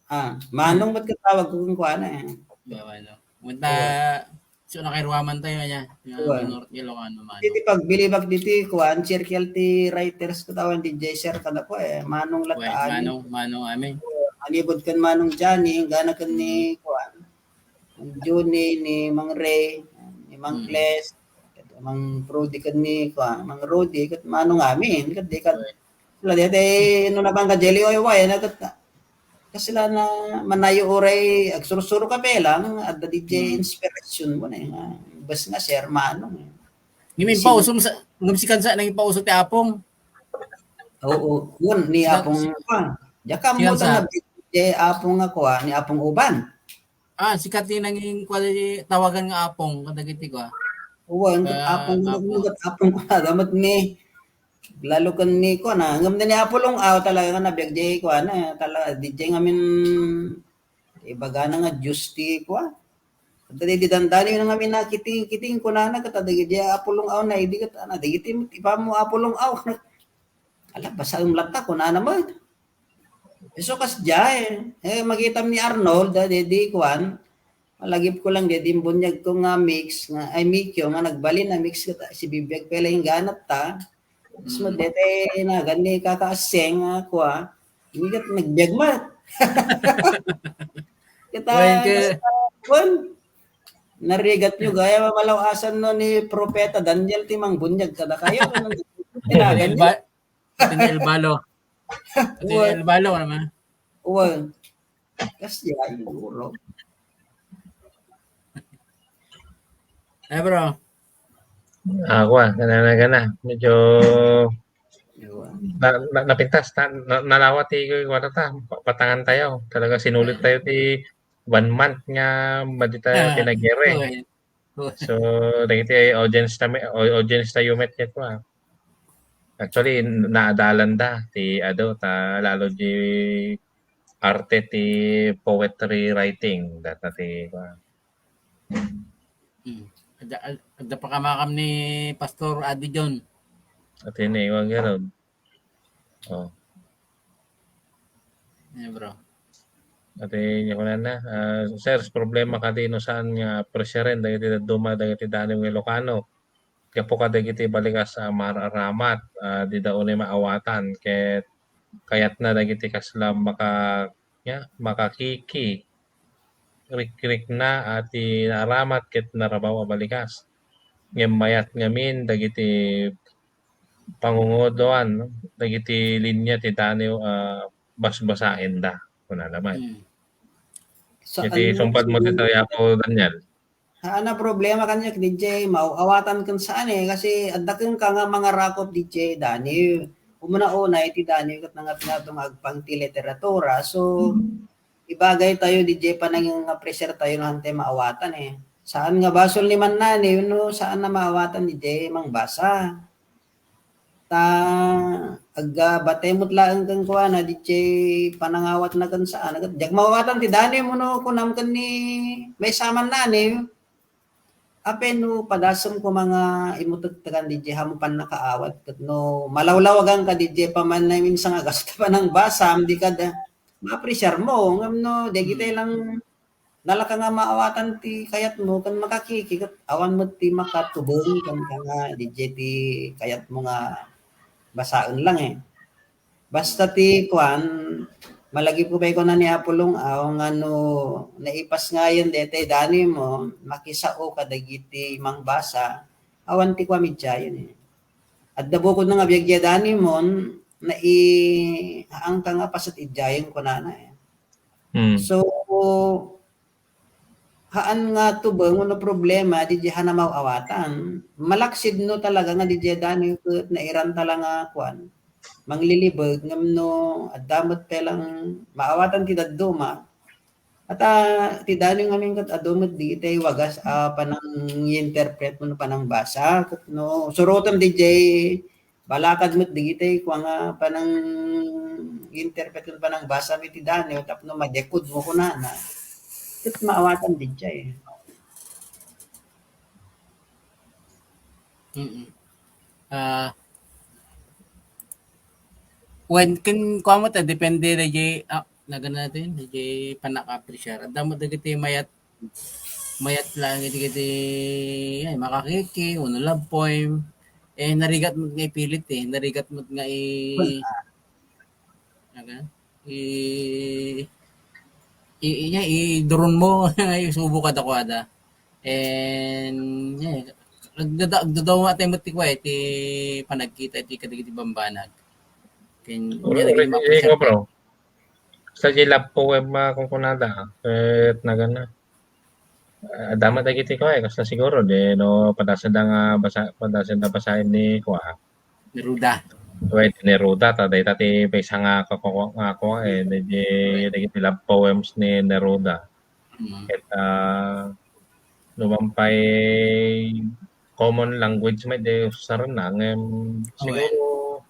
ah, Manong, ba't katawag ko kung kuan, eh? Ba, Manong. Punta, so, nakairuaman tayo niya. Yung North Ilocano, Manong. Iti pagbilibak diti, kuan, circle ti writers ko tawan di J C R kada ko, eh. Manong Lataan. Manong, Manong amin. Manibod kan Manong Johnny, gana kan ni, kuan. Ni Johnny, ni Mang Ray, ni Mang Kles, Mang Rudy ken ni, kuan, Mang Rudy, ket Manong amin, ket di ka, sila di, ate, no, nabang ka Jelly Oy Oy, na, ket, kasla na manayo uray, agsursuro ka pa lang, adda di jay inspiration mo na, nga, bes nga, Sir Manong, eh. Ngem impausom sa, ngem si kansa nang impauso ti Apong. Oo, yun, ni Apong, kuan. Diak ammo ta nga, Apong nga, kuan, ni Apong Uban. Ah, sika ti nanging, kuan, tawagan nga Apong kadagiti, kuan. Uwan, ah, Apong, Apong. Apong ko na, damat ni, lalo kan ni, kuan, ah, ngem ni Apo Long Aw talaga nga nabiag di, kuan, ah, talaga, di jay ngamin, ibaga na nga Diyos ti, kuan. Kadagiti dandani na ngamin na kiting, kiting, kunana, ket dagiti Apo Long Aw na, idi ket, ana, dagiti, ipamu Apo Long Aw. Ala, basaem latta, kunana met. Isu kasdiay, eh, makitam ni Arnold, ah, di, di, kuan, malagip ko lang, di, di, bunyag ko nga mix, nga, ay, mikyo, nga nagbalin na mix kita, si Bibiag pala yung ganat ta. Tapos mo, dete, na, gani, kakaaseng, nga, kua, hindi ka nagbiag man. Kita, kuan, narigat nyo, gaya, mamalaw asan no ni Propeta Daniel, ti mangbunyag, kada kayo, ano, tinagan nyo. Iti ni Elbalo. Iti ni Elbalo naman. Uwan. Kasi ay, siguro. Eh, bro. Ah, kuwan, kana na, kana. Medyo na, na, napintas, na, na, nalawa ti kuwan ta, patangan tayo. Talaga sinulit tayo ti one month nga madi tayo pinagere. So, dagiti audience ta, audience tayo met ket kuwan. Actually, naadalan da ti adu ta lalo di arte ti poetry writing data ti kuwan. Hmm. Adda, adda pakamakam ni Pastor Adi John. Ati ni Iwan Gerald. Oh. Yeah, bro. Ati niya kunana, ah, sir, problema kadi no saan nga pressure dagiti dadduma dagiti daniw nga Ilocano. Gapu kadagiti balikas a mararamat, ah, dida unay maawatan ket kayatna dagiti kasla maka-, nya, makakiki rikrikna a ti naaramat ket narabaw a balikas. Ngem mayat ngamin dagiti pangungudoan, no, dagiti linia ti daniw a basbasaenda, kunana man. Hmm. Iti sumpad mo dita, Apo Daniel. Haan a problema kaniak, D J, maaw-awatan ken saan eh, kasi adda kenka nga mangarakop, D J Daniel. Umuna-una, iti Daniel ket nangatngato nga agpang ti literatura. So, ibagay tayo, D J, panang nga pressure tayo no hantay maawatan eh. Saan nga basol ni mannani, no saan na maawatan, D J, mangbasa. Ta agga batay met laeng ken kuana, D J, panangawatna ken saan. Diak maawatan ti daniw mo no kunam ken ni maysa mannani. Apay no padasem koma nga imutektekan, D J, haanmo pannakaawat ket no malawlawaganka, D J, pamanay minsan nga gasto panangbasam, dika da, ma-appreciate mo. Ngem no dagitay lang nalaka nga maawatan ti kayatmo ken makakiki ket awan met ti makatubeng kenka nga D J ti kayatmo nga basaen lang eh. Basta ti kuan, malagip ko pay kuna ni Apo Long-aw nga no naipasngayen daytay daniw mo, makisao kadagiti mangbasa, awan ti kua idiayen eh. Adda bukod nga biag diay daniw mo, nai-, haanka nga paset idiayen kunana eh. Hmm. So, haan nga tubeng wenno problema, diay haan a maaw-awatan. Malaksid no talaga nga diay daniw ket nairanta la nga kuan, manglilibeg, ngem no adda met pay lang maawatan ti dadduma. Ata ti daniw ngamin ket adu met dagitay wagas a panang-interpret wenno panangbasa. Ket no surotem diay balakad met dagitay kua nga panang-interpret ken panangbasa mi ti daniw tapno madiakudmo kunana. Ket maawatan diay. Mm. Ah, wen, ken kua met, ah, depende diay, ah, nagana natin, diay panaka-appreciate. Adda met dagiti mayat mayat lang iti, iti, ay, makakiki, wenno love poem. Eh, narigat met nga ipilit eh. Narigat met nga i-, aga? I-, i-, i-, iduron mo, isubo kadakuada. And, yeah, agdada-, agdadawa tayo met ti kua, eh, ti panagkita, ti kadagiti bambanag. Ken, Uri, yeah, uri, uri, bro. Sa di love poem, ah, kunkunada, ket nagana. Ah, adda met dagiti kua, eh, kasla siguro, di, no, padasenda nga basa-, padasenda basaen ni kua. Neruda. Well, Neruda, ta dayta ti maysa nga kakua-, nga kua, eh, di, di, dagiti love poems ni Neruda. Mm. Ket, ah, numan pay common language met di usarna, ngem siguro,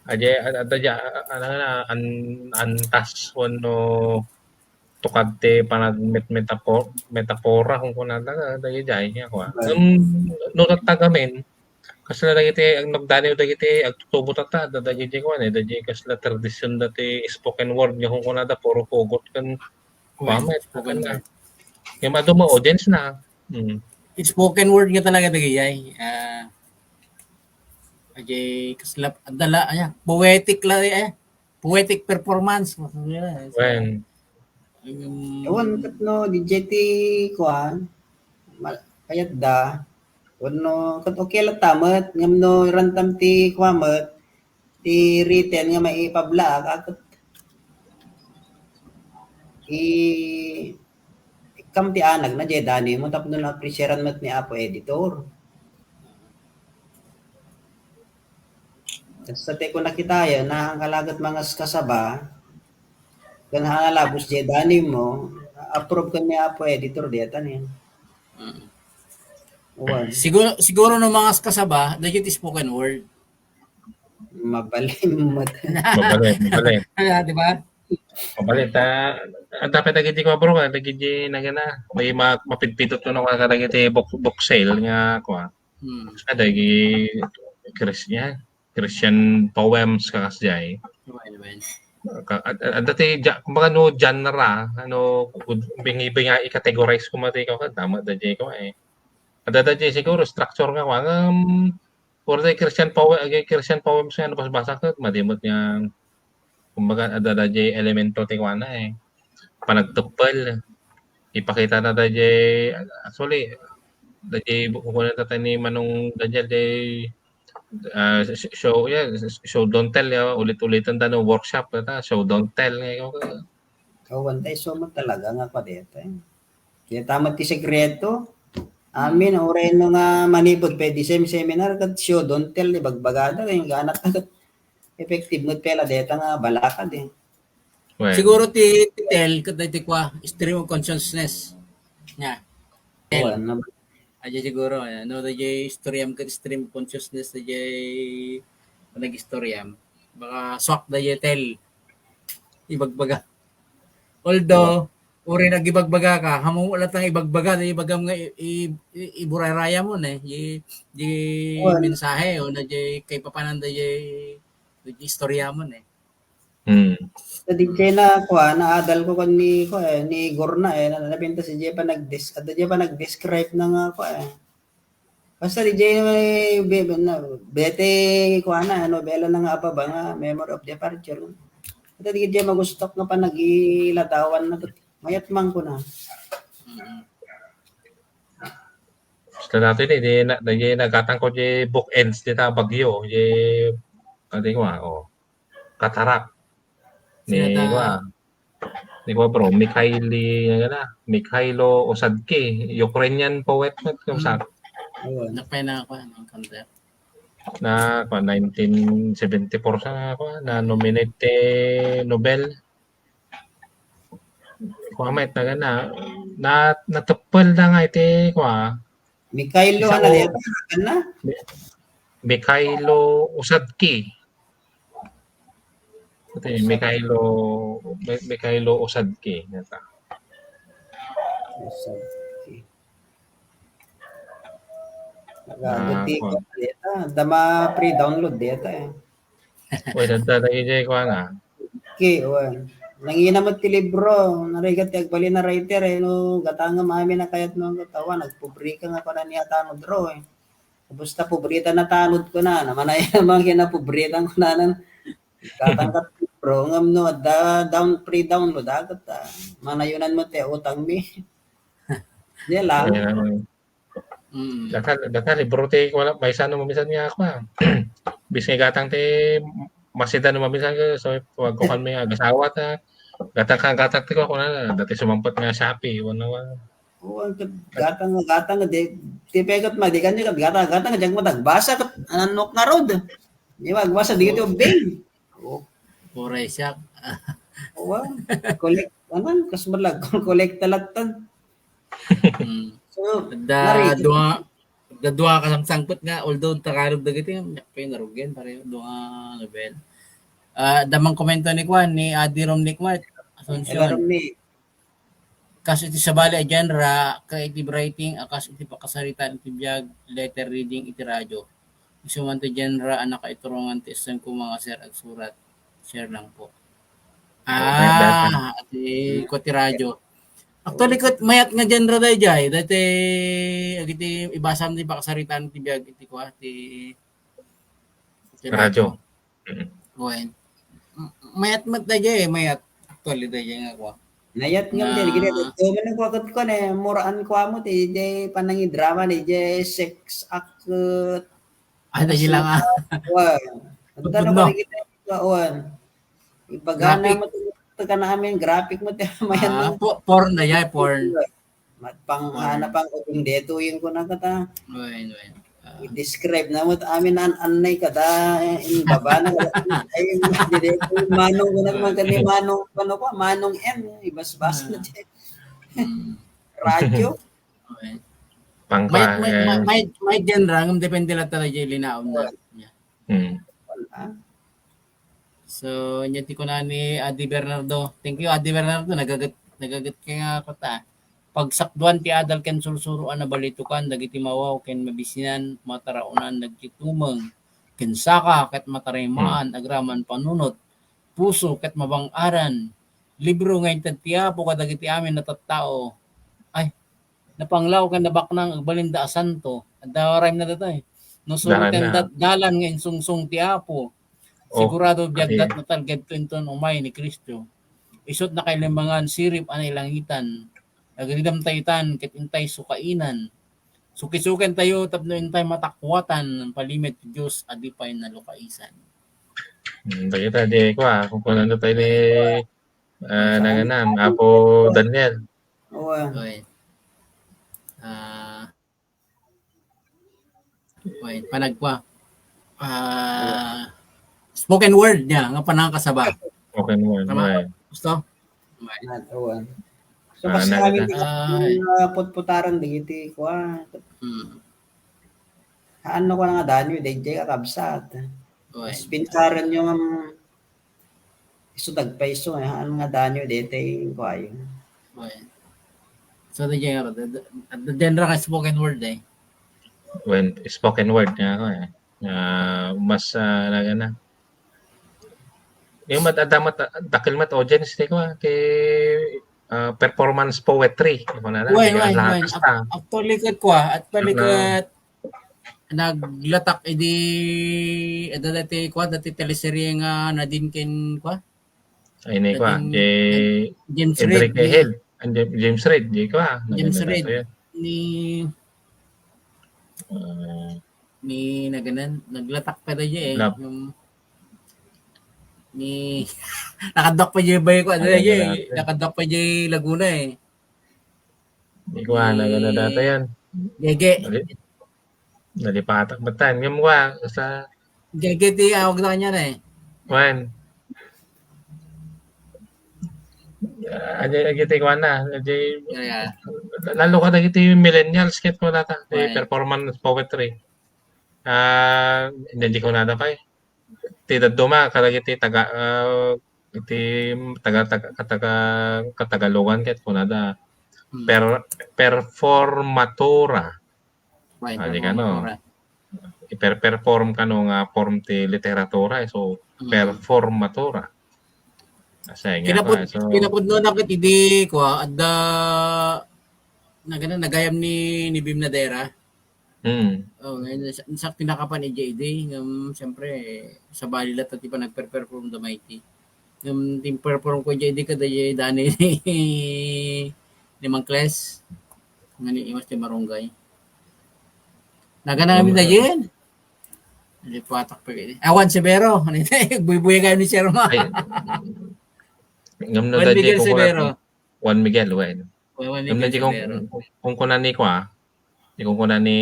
aje, ad-, adda diay, a-, a-, ano na, an-, antas wenno tukad ti panagmet-, metapo-, metapora, kunkunada, dagiti, nga kua. Right. Ngem, no tattagamin, kasla dagiti, ang nagdaniw dagiti, agtutubo tatta, dagiti, kua, eh, dagiti kasla tradisyon dati spoken word, nga kunkunada, puro pugot, ken, kua met, spoken word. Ngem adu met audience na. Mm. Spoken word nga talaga dagiti, ah, aje, kasla, adda la, aya, poetic la, eh, poetic performance. Wen. Um, ewan ket no, diay ti, kuan, ma-, kayatda. Wenno, ket okay latta met, ngem no, irantam ti, kua met, ti written nga maipablaak, a, ket i-, kam ti anagna, jay danimo tapno na-appreciaran met ni Apo Editor. Basta ti ko nakitayan, nakangkalaget mangas kasaba, ken halabos jay danimo, approve ken ni Apo Editor, deta ni. Mm. Wan. Siguro, siguro no mangas kasaba, dagiti spoken word. Mabalin met. Mabalin, mabalin. Di ba? Mabalin, ta, ang dapat dagiti ko, bro, ah, dagiti nagana, may ma-, mapidpidot no, nga dagiti book, book sale nga, kuha. Hmm. Sa dagiti Christian, Christian poems, kakas jay. Well, well. Ka-, ad-, ad-, adda ti ja-, kumbaga no genre, ano, bingi-, binga i-categorize ko mati ko, dama da jay ko, eh. Adda da jay siguro structure nga, kuha, um, Puro ti Christian poe-, agi Christian poems nga nabasbasa ket madi met nga, kumbaga, adda daydiay elemento ti kuana, eh, panagteppel. Ipakitana daydiay, actually, daydiay bu-, kukunan ta ni Manong Daniel, daydiay, ah, sh-, show, yeah, sh-, show don't tell, yeah, ulit-ulitan ta no workshop ta, show don't tell nga ikaw ka. Awan, tay, so, talaga nga kua deta, eh. Kaya tama ti sekreto. Amin, uray no nga manipud, pwede sem-, seminar, ket show don't tell, ibagbagada, kaya gana ta, ket effective met pay la deta nga balakad, eh. Well, siguro ti, ti tell, ket ti kua, stream of consciousness. Nga. Tell. Awan, na- Aja siguro, eh, no, daydiay istoriam ket stream of consciousness, daydiay panag-istoriam. Baka suak daydiay tell. Ibagbaga. Although, uray nagibagbaga ka, hamu latta nga ibagbaga, di ibagam nga i-, i-, i-, iburarayam mo, eh. Di, di mensahe, o na di kaipapanan da di, di istorya mo, eh. Hmm. Sa di na, kuha, naadal ko kan ni, kuha, eh, ni Gorna, eh, na, napintas di pa nag-des-, adda di pa nag-describe na nga, kuha, eh. Basta di jay, be-, be-, na, bete, kuana, nobela na nga apaba nga Memory of Departure. Ita di jay magustok nga panagiladawan na ket mayat man ko na. Mm. Basta dati di, di na, di jay nagatang ko jay book ends di ta Baguio, jay, adi ko, ah, oh. Katarak. Ni, sino ta? Kua, ni kua, bro, Mikhaili, nga na, Mikhailo Osadki, Ukrainian poet met, kung sa. Awan. Napay na ako, ano, ang kanta? Na, kua, nineteen seventy-four sa, kua, na nominate ti Nobel. Kua, met na gana, na, nateppel da nga iti, kua, Mikhailo, isa ano ko, yan? Ano? Mi-, Mikhailo Osadki. Ito yung Mikhailo, Mi-, Mikhailo Osadki. Yan ta. Osadki. Ah, nagaguti ko deta. Dama free download deta, eh. Uy, dadda lagi jay ko, ana. Okay, wan. Nangina met ti libro, narigat ti agbalin a writer, eh, no, gatangem amin a kayat no, tawa, nagpobre ka nga, kuana, ni Atano Draw, eh. Basta pobre ta natanod ko na, namanay naman kinapobre tan ko nanan. Gatang kat libro, ngem no, da, down, free download, agat, ah, manayonan met ti utang mi. Di lang. Ayan, ano, eh. Mm. Daka, daka, libro ti, wala, maysa no mamisan nga ako, ah. Bis nga gatang ti, masida no mamisan ka, so, wag ko kami nga, agasawa ta, gatang ka, gatang ti ko, ako na, dati sumampot nga Shopee, wala, wala. Oo, ang gat-, gatang, gatang, di, ti pegot ma, di kanya gat-, gatang, gatang, diyan mo nagbasa, kat, ananok nga road. Di ba, agbasa, di ka ti ubing. Oh. Puray siya. Wow. Collect, ano, kas malag, collect talatan. Hmm. So, da, nari-, dua, da dua ka sangsangpet nga, although Tagalog dagiti, nya pa yung narugen, pareho, dua nga level. Ah, damang komento ni Kwan, ni Adi Rom ni Kwan, Asuncion. Adi Rom ni Kas iti sabali a genre, creative writing, a kas iti pakasaritaan iti biag, letter reading iti radyo. Isu man ti genre a nakaiturongan ti essen ko, mga sir, agsurat. Share lang po. Okay, ah, dati. Iti ko ti radyo. Actually, ket mayat nga genre daydiay. Dati, agiti ibasam ti pakasaritaan ti biag iti kua, ti, ti radyo. Radyo. Mm. Wen. M-, mayat met daydiay, mayat. Actually, daydiay nga kua. Mayat nga, na, daydiay, gini, ito man ang kua ket kua, eh, muraan kua mo, ti, di, panangidrama, di, di, sex act, ah, daydiay lang, ah. Wen. Anta na ko, wan. Ipagana mo, ito ka na amin, graphic mo, ti, mayat. Ah, po-, porn daydiay, porn. Pang, or, ana pang ubing detoy yung kuna kata. Wen, wen. Ah. I-describe na mo, amin an, annay kada, eh, in baba na kada, ay, dito, manong ko na man kani, manong, ano ko, manong M, ibasbas na di. Mm. Radyo. Okay. Pang, may, may, eh, may, may, may genre, ngem depende lang talaga yung linaon na. Yeah. Hmm. Ah. So, nya ti kuna ni Adi Bernardo. Thank you, Adi Bernardo. Nagaget, nagaget ka nga ako ta. Pagsakduan ti adal ken sursuro a nabalitukan dagiti mawaw ken mabisinan, mataraonan, nagtitumeng, ken saka ket matarimaan, hmm, agraman panunot, puso ket mabang-aran, libro nga inted ti Apo kadagiti amin a tattao. Ay, napanglaw ken nabaknang agbalinda a santo. Adda rhyme na datoy. No suruten dat dalan nga insungsong ti Apo, oh, sigurado biagdat, okay, natalged to inton umay ni Cristo. Isut' nakailimbangan sirib a nailangitan. Agridam tayo itan ket intay sukainan. Sukisuken tayo tapno intay matakuatan palimed ti Dios a di pay nalukaisan. Hmm, dagita di kua, kung kunano tayo ni, ah, nanganam, Apo Daniel. Oy. Ah, oy, panagkua. Ah, spoken word niya, nga panangkasaba. Spoken word, tama? Oy. Gusto? Oy. Awan. So, ah, kasi amin, ah, putputaran dagiti kua. Hmm. Haan ko nga danyo, dayjay kakabsat. Oy. Mas pinsaran nyo nga, mm, isu dagpayso, eh, haan nga danyo, detay, kuayo. Oy. So, the genre, the, the, the genre nga spoken word, eh. When spoken word nga ako, eh. Ah, mas, ah, nagana. Yung mat-, adda mat-, dakkel met audience ti ko, ah, ti, ah, performance poetry. Ako na lang, oy, di oy, oy. Lakas ta. Actually, ket kua, actually, ket naglatak idi, adda dati kua, dati teleserye nga Nadine ken kua? Ay, ni kua, Nadine, di James Reid, Enrique Hill. Ang Jam-, James Reid, di kua. James Reid. Ni, ah, ni naganan, naglatak pa da, eh. Yung, ni, nakaduak pa jay bay ko, ano, eh, nakaduak pa jay Laguna, eh. Di kua, nagana data yan. Gege. Nalipatak ba tayo? Ngem wa, sa Gege ti awag na kanya na, eh. Wan. Ah, adi, adi ti kuan na. Adi, yeah, yeah. Lalo ka dagiti millennials, ket ko nata, ti performance poetry. Ah, hindi ko nata pa, eh. Ti dadduma, kadagiti taga, ah, iti taga, taga, kataga-, katagalogan ket kunada, hmm, per-, performatura. Right, ah, di kano, performatura. Iper-perform kano nga form ti literatura, eh. So, mm, performatura. Asay nga kinapud-, kua, so, kinapudno na ket idi, kua, adda, nagana, nagayam ni, ni Bim Nadera. Mm. Oh, ngayon, sa, sa pinakapan ni J D, um, siyempre, sabali la ti panagper-perform da Mighty. Um, tin perform ko J D kada J Dani ni, ni Mang Kles. Ngani imas ti marunggay. Nagana kami na yun. Hindi po atak pa yun. Awan Severo. Buy-buy kayo ni Sir Ma. Ay, ngam no Juan da Miguel Severo. Juan Miguel, well. Well, Juan Miguel Severo. Kung, kung, kung kunan ni ko, ah, Di kunkuna ni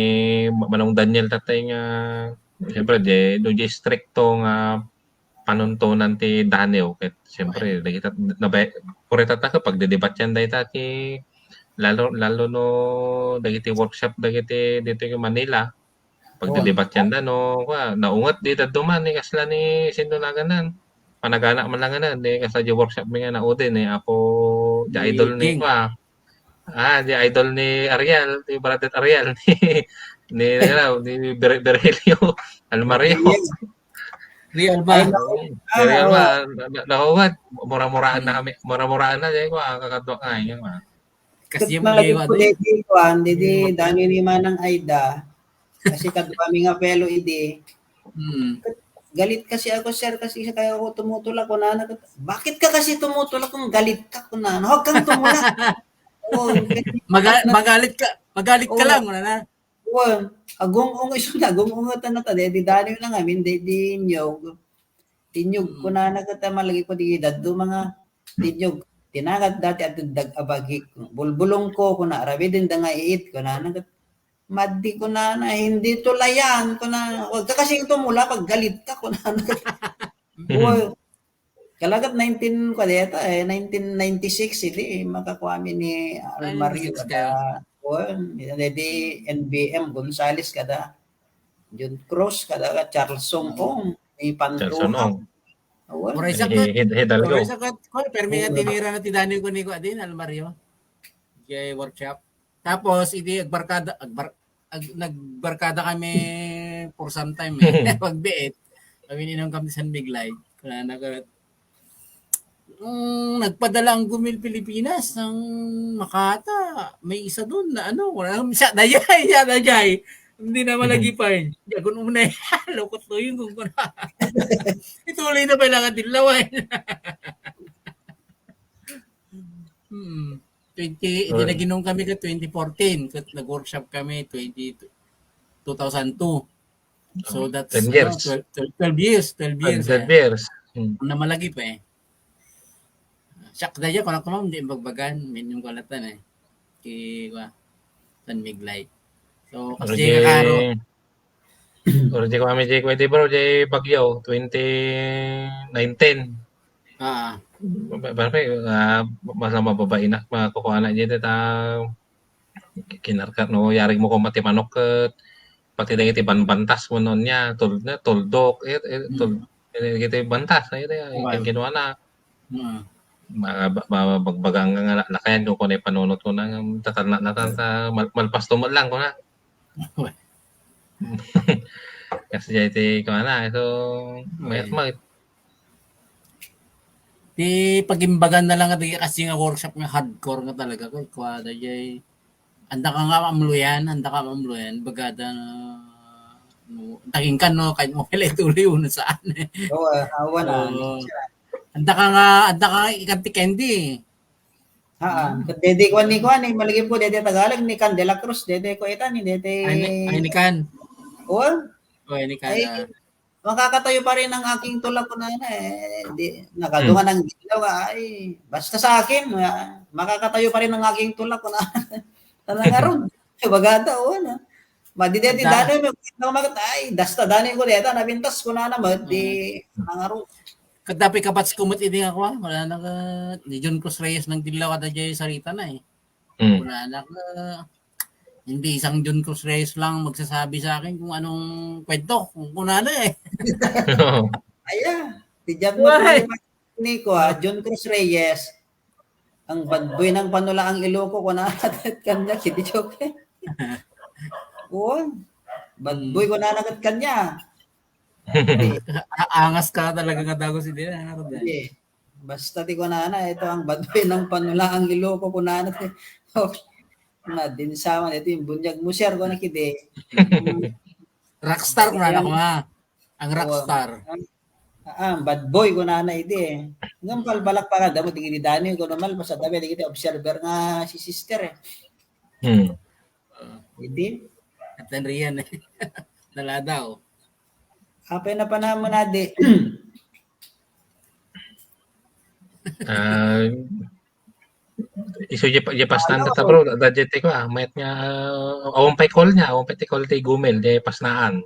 Ma-, Manong Daniel tatay nga, siyempre, di, no, di strikto nga panuntunan ti Daneo, ket, siyempre, dagita, nabay-, puro tatta ket pagdedebatian dayta ti, lalo, lalo no dagiti workshop dagiti ditoy Manila, pagdedebatian da, no, kua, naunget di dadduma ni kasla ni sino naganan, panagana man lang ni kasla di workshop mi nga naudi ni Apo, di idol ni, kua, Ah, di idol ni Ariel, ni Brother Ariel, ni, ni, ano, ni Vir-, Virgilio Almario. Real ba? Ay, naku. Virgilio, ah, oo. Na-, na-, nakuha, mura-muraan na kami, mura-muraan na, di ko, ah, kakadwa ka, yun, ah. Kasi yung mga, di, di, Danny ni Manang Aida, Kasi kadwami nga fellow idi. Hmm. Galit kasi ako, sir, kasi kaya ako tumutulak. Kunana, "Bakit ka kasi tumutulak kung galit ka?" Kunana, "Huwag kang tumulak." Oo, kasi maga-, magalit ka, magalit ka lang, kunana. Oo. Agung-ung, isu na, agung-ungatan na ta, di, di Daniel na nga, min, di, di Nyog. Di Nyog, hmm, kunana kita, malagi ko, di, daddo, mga, di Nyog. Tinagat dati at dag abagik. Bulbulong ko, kuna, "Rabiden da nga iit," kuna, nagat, "Madi," kuna na, "Hindi to layan," kuna, "Huwag ka kasing tumula, paggalit ka," kuna, nagat. Well, kalagat nineteen, kadeta, eh, nineteen ninety-six, idi, makakuami ni Almario, Almario, kada, well, di N B M Gonzales, kada John Cruz, kada Charles Song Ong, ni Pantuha. Charles Song Ong. Well, Uray sakat. He, he, he, talaga. Uray sakat. Kwan, permi nga tinira na ti Daniel ko ni, kwan din, Almario. Jay workshop. Tapos, idi agbarkada, agbar-, ag-, nagbarkada kami for some time, eh. Pagbiit, kami ninong kami San Miglay. Kaya nag-, nung nagpadala ang Gumil Pilipinas ng Makata, may isa doon na ano, wala nang siya, dayay, siya, dayay. Hindi na malagi pa, eh. Di ako nung una, eh. Lukot to yun kung kuna. Ituloy na kailangan din laway. Hmm. Twenty, hindi, naginung kami ka twenty fourteen, kat nag-workshop kami twenty, two thousand two. So, that's, ten years. Ano, twelve, twelve, twelve years, twelve years, twelve years. Hmm. Na malagi pa, eh. Siak da dyan, kung ako, ma'am, di bagbagan, minimum ko latan, eh. Ki, wa, San Miglay. So, kasi Roger, karo. Pero di ko kami, di ko, di bro, di Baguio, twenty nineteen. Ah. Ba-, ba-, ah, mas mababain na, makukuha na dyan, ta, kinarkat, no, yarig mo kung mati manok, ket pati dagiti banbantas mo noon niya, tul-, na, tuldok, eh, eh, tul-, eh, dagiti bantas, eh, eh, kinuha na. Hmm. Mga ba-, ba-, bagbagang nga lakayan ko, kung ano yung panunot ko na, tatalna na, ta-, ta-, mal-, malpas tumot lang ko na. Kasi jay ti kuana, so, mayat Okay. mag- Ti pagimbagan na lang nga dagiti kasi nga workshop nga hardcore nga talaga, kay kuana jay, anda ka nga maamluyan, anda ka maamluyan, bagada na, no, daging kan, no, kahit mo pala ituloy, no, saan, eh. Oo, ah, awan, ah, Oo. Anda ka nga, anda ka nga ikan ti candy. Haan. Hmm. Ket dede kuan ni kuan, ni malagip ko, dede Tagalog, ni Can de la Cruz, dede ko ita, ni dede Ay, ni, ay, ni Can. Kuan? Oh, ay, ni Can, Ay, ah. Makakatayo pa rin ang aking tulak ko na, eh, di, nakadungan Hmm. ang dilaw, ay, basta sa akin, ah, makakatayo pa rin ang aking tulak ko na. Talaga ron. Bagata, oh, na. Madi dede Ada. Dano, no, magat, ay, dasta dano ko deta, nabintas ko na naman, di, Hmm. nangaro. Kaddapi kapats ko met idi nga kua, wala na ka, ni John Cruz Reyes nang dilaw kada jay sarita na eh. Hmm. Wala na ka, hindi isang John Cruz Reyes lang magsasabi sa akin kung anong kwento, kung kunana eh. Aya, ti John Why? Cruz Reyes, ni kua, John Cruz Reyes, ang bad boy ng panula ang Iloko, kunana ket kanya, kidi joke. Kuan, bad Hmm. boy, kunana ket kanya. Angas ka talaga nga dago si Dina, ano ba? Hindi. Basta ti kunana, ito ang bad boy ng panula ang Iloko, kunana ti. Oh, na, din sa man, ito yung bunyag mo, sir, kung nakidi. Rockstar, kunana ko nga. Ang Oo. Rockstar. Ah, ah, bad boy, kunana iti eh. Ngem palpalak pa nga, damo ti Dani, ko naman, basta dami ti observer nga si sister eh. Hmm. Iti? At Rian eh. Naladaw. Apay na panaman adi. Ah, isu je pa, je pastan Ano? Data, bro, da-, da-, jete ko, ah, mayat nga, ah, awan pay call niya, awan pay ti call ti Gumel, je pasnaan.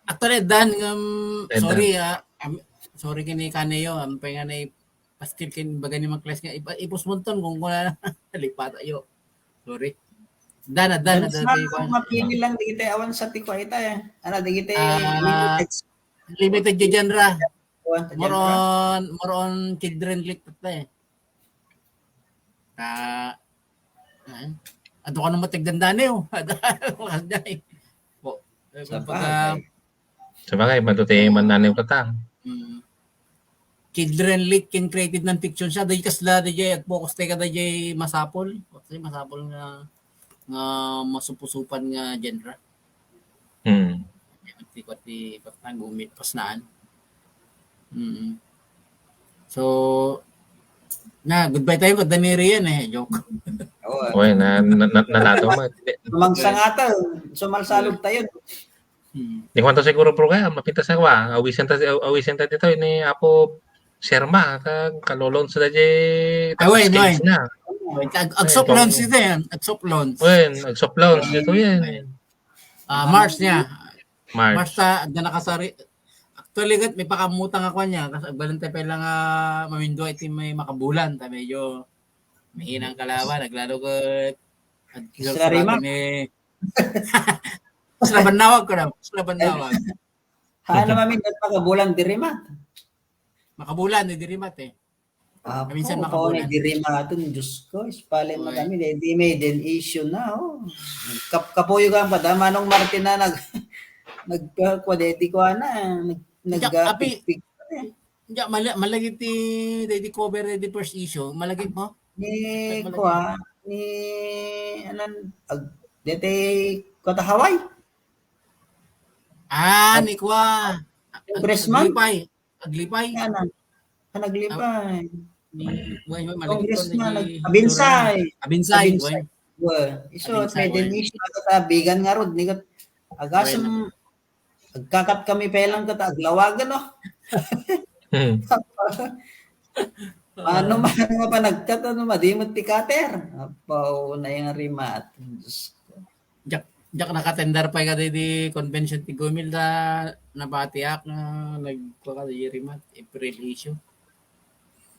Actually, Dan, um, Edan. Sorry, ah, am-, sorry kini kanayo, am, pay nga na i-, paskil kin baga ni Mang Kles nga, ipa-, ipos mo ton, kung kuna, lipat ayo. Sorry. Dan, ah, Dan, Dan, ah, Dan, sa pay mga ko. Mapili lang, di kita awan sa ti ko ita eh. Ano, di kita Ah, limited. Limited yung genre. Awan sa More genre. On, more on children lit ito eh. Ah, eh, adu ka naman tigdandani, oh. Adu ka naman tigdandani. Po, eh, Sa kumbaga, bagay. Sa bagay, matuti man naniw ka ta. Mm. Children lit ken creative non-fiction siya. Dahil kasla, dahil agpokus tayo ka, dahil masapol. Kasi masapol nga, nga masupusupan nga genre. Hmm. Ti, ti, ti, pasnaan. Mm. So, na, goodbye tayo, Dani Rian eh. Joke. Oo, ah. Oy, na, na, na, nalataw mo. Tumangsa nga tayo. Sumalsalog tayo. Hmm. Di ko man to siguro, bro, kaya mapintas na ko, ah. Awisen ta, aw-, awisen ta dito, ini Apo Sherma, kag kalolons na di, Ay, wen, stage wen. Na. Wen, ag-, Ay, ag-soft launch ito yan. Ag-soft launch. Wen, ag-soft launch dito yan. Ah, March niya. March. March ta, agda nakasari. Actually, kat, may pakamutang ako niya. Kasi agbalente pa lang, ah, mamindua iti may makabulan. Ta medyo mahinang kalaban. Naglalo ko, ag-, Sherma. May, Sherma nawag ko na. Sherma nawag. Haan, mamin, ket makabulan di rimat. Makabulan, di rimat eh. Apo, minsan makabulan. Di rimat, Diyos ko, ispalin mo kami, di, di may den issue na, oh. Kap-, kapuyo ka pa, da, Manong Martin na nag-, nag-, kwa, di, di kwa na, nag-, nag-, api, pikpik. Hindi, mala-, malagit ti, di, di cover, di first issue, malagit mo? Ni, malagit. Kwa, ni, anan, ag-, dete, kota Hawaii? Ah, ni kwa. Congressman? Aglipay. Aglipay. Ano? Ano, aglipay? Ni, way, way, Congressman, Abinsay. Abinsay, Abinsay. Way. Iso, Abinsay, pwede way. Ni siya, katabigan nga rod, ni kat-, agasem, way. Agkakat kami pelang kat aglawagan, no? Hmm. Ano man, ano nga panagkat, ano, madimot ti cutter. Apaw, na yung rimat. Diyos ko. Diak, diak nakatender pay kadi di convention ti Gumil ta nabatiak nga nagkua kadi rimat, April issue.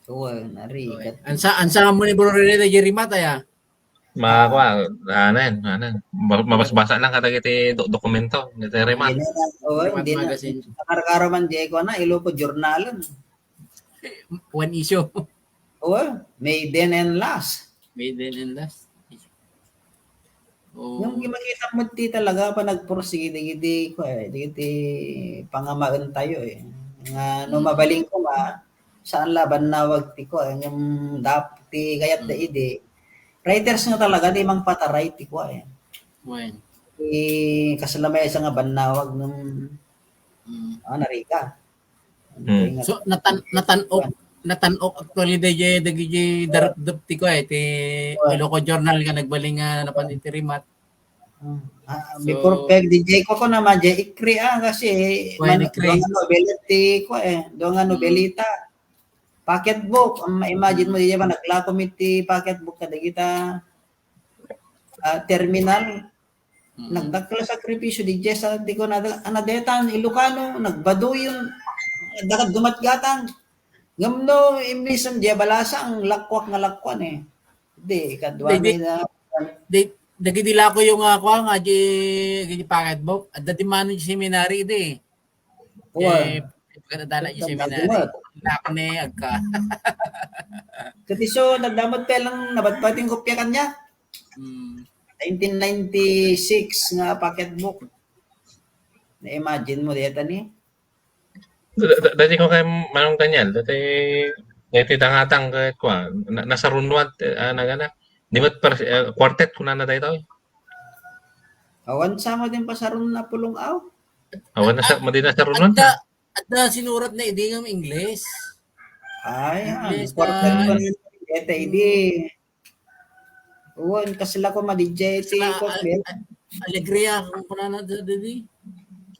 Wen, narigat. Ansa, ansa mo ni Bro Rene di rimat, aya? Makakua, anen, anen. Ma-, mabasbasa lang kadagiti do-, dokumento, dagiti rimat. Hindi na, oo, rimat hindi na. Magazine. Nakar-, karo man, Diego na, Iloko Journal. One issue. Oo, maiden and last. Maiden and last. Oo. Yung makita mo ti talaga pa nagpursige dagiti, kua, eh, dagiti pangamaen tayo, eh. Nga no mabalin ko nga, saan la bannawag ti kua, eh, yung dap-, ti kayat da idi. Writers nga talaga, di mangpataray ti kua, eh. Wen. Ti kasla maysa nga bannawag nung, ah, narigat. Mm. So, natan-, natan-ok, natan-ok actually dayjay dagiti darupdop ti kua, eh, ti Iloko Journal nga nagbalin nga napan iti rimat. Mm. Ah, so, before peg, D J ko, ko naman, J. Ikri, ah, kasi, wen, man-, Ikri. Dua nga nobela ti kua, eh, dua nga nobelita. Pocketbook, ang ma-imagine mo, di ba, naglako mi ti pocketbook kadagita, ah, terminal. Mm. Nagdakkel a sakripisyo di Jess, ah, di ko na, ah, nadetan, Ilocano, nagbaduyon, dagad dumatgatan. Ngem no, imbis nga di balasang lakkuak nga lakkuan, eh. Di, kadua mi na. Di, dagiti lako yung, ah, kuan nga, di, di pocketbook. Adda ti mano di seminary, di. Wen. Eh, pagkadala di seminary. Lako ni agka. Kati so, nagdamot pa lang nabatpat yung kopya kanya. Hmm. Nineteen ninety-six nga pocketbook. Na-imagine mo, deta ni? Da-, da-, dati ko kay Manong Daniel, dati, dati dangatang kay kua, na-, nasarunwat, eh, ah, nagana. Di met per-, eh, quartet, kunana daytoy. Awan sa mo din pasarun na pulong aw? Awan na sa, madi na sarunwat. Adda, adda sinurat na idi nga English. Ay, ah, English, quartet ah, pa rin. Deta idi. Wen, kasla ko ma-D J ti kasla, kua, al-, al-, Alegria, kung kunana da, didi.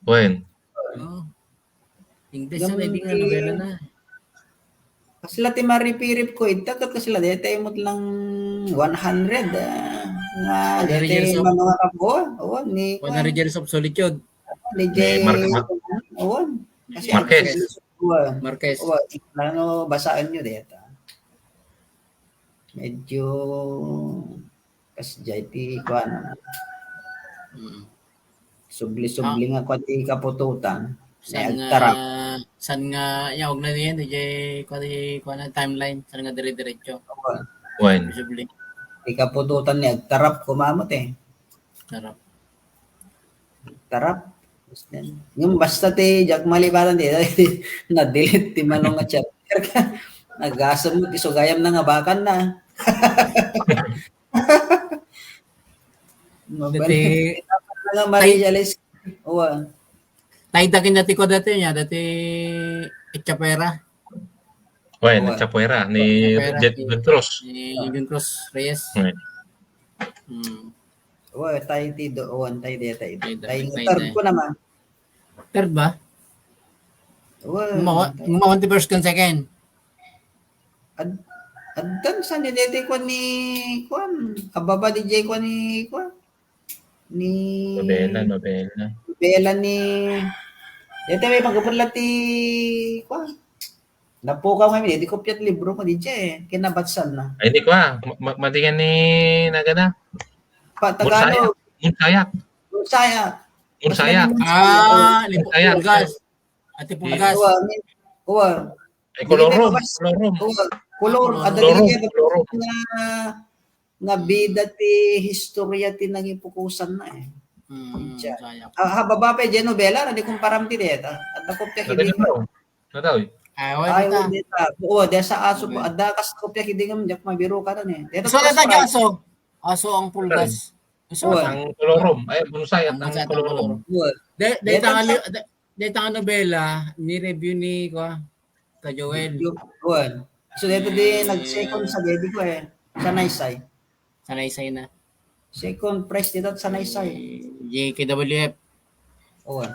Wen. Oh. English na, hindi nga nobela na. Kasla ti maripirip ko, ita ket kasla, deta imot lang one hundred, ah, nga, one hundred deta years of, mga kabuo, oh, ni one hundred years of solitude. Ni J. Ni Mar-, Mar-, oh, kasi Marquez. Wen. Marquez. Wen, ano, basaan nyo deta. Medyo kasjay ti kuan. Mm. Subli-subli nga kuan ti kaputotan. Saan nga, agtarap. Saan nga, ya, og na diyan, di jay, kuan ti, kuan na timeline, saan nga dire-diretso. Wen. Wen. Subli. Ti kaputotan ni agtarap, kumamot eh. Tarap. Tarap. Ngem basta ti, diak malibatan ti, na-delete ti Manong nga chapter ka. Nagasem ti sugayam na nga bakan na. Mabalik. Dati, nga Maria tay-, Jales. Uwa. Tay dakin dati ko dati niya, dati Echapuera. Wen, Uwa. Echapuera, ni Echapuera, Jet-, ni John Cruz. Ni John Cruz Reyes. Wen. Hmm. Uwa, tay ti do-, uwan, tay di, tay di. Tay di, tay di, tay di. Third ko naman. Third ba? Uwa, mawa-, tay. Mawan ti first kan second. Ad-, addan sa ni deti kuan ni kuan, ababa di jay kuan ni kuan. Ni Nobela, nobela. Bela ni deti may pagkaperla ti kuan. Napukaw nga mi, di kopya ti libro ko di jay. Kinabatsan na. Ay, di ko ah. Ma- ma- Madigan ni Nagana. Pa Tagalog, Munsayak. Saya. Munsayak. Ah, ni Kaya- Pulgas. Ate Pulgas. Uwa, ni, uwa. Ay, kolorum. Dili, Kolorum. Uwa. Kolor, ada Kolorum. Nga, nga bida ti historia ti nanging pukusan na eh. Hmm, Siya. Saya. Ah, ha, baba pa, Genovela, na di kumparam ti deta. At nakopya Nagana kidi. Nataw. Nataw. Ay, wala Ay, ta. Hindi ta. Oo, desa aso po. Okay. Ada kas kopya kidi nga, diyak mabiro ka na eh. Deta So, first nata prize. aso. Aso ang Pulgas. So, Uwa. Ang kolorum. Ay, bonsai at Ang ang bonsai at ang kolorum. kolorum. Uwa. De, de Deta tanga sa- li, de, de tanga nobela ni review ni ko, ka Joel. Uwa. So, deta di Eh. nag-second sa baby ko eh. Sa Naysay. Sa Naysay na. Second prize deta sa Naysay. J K W F. Uwa.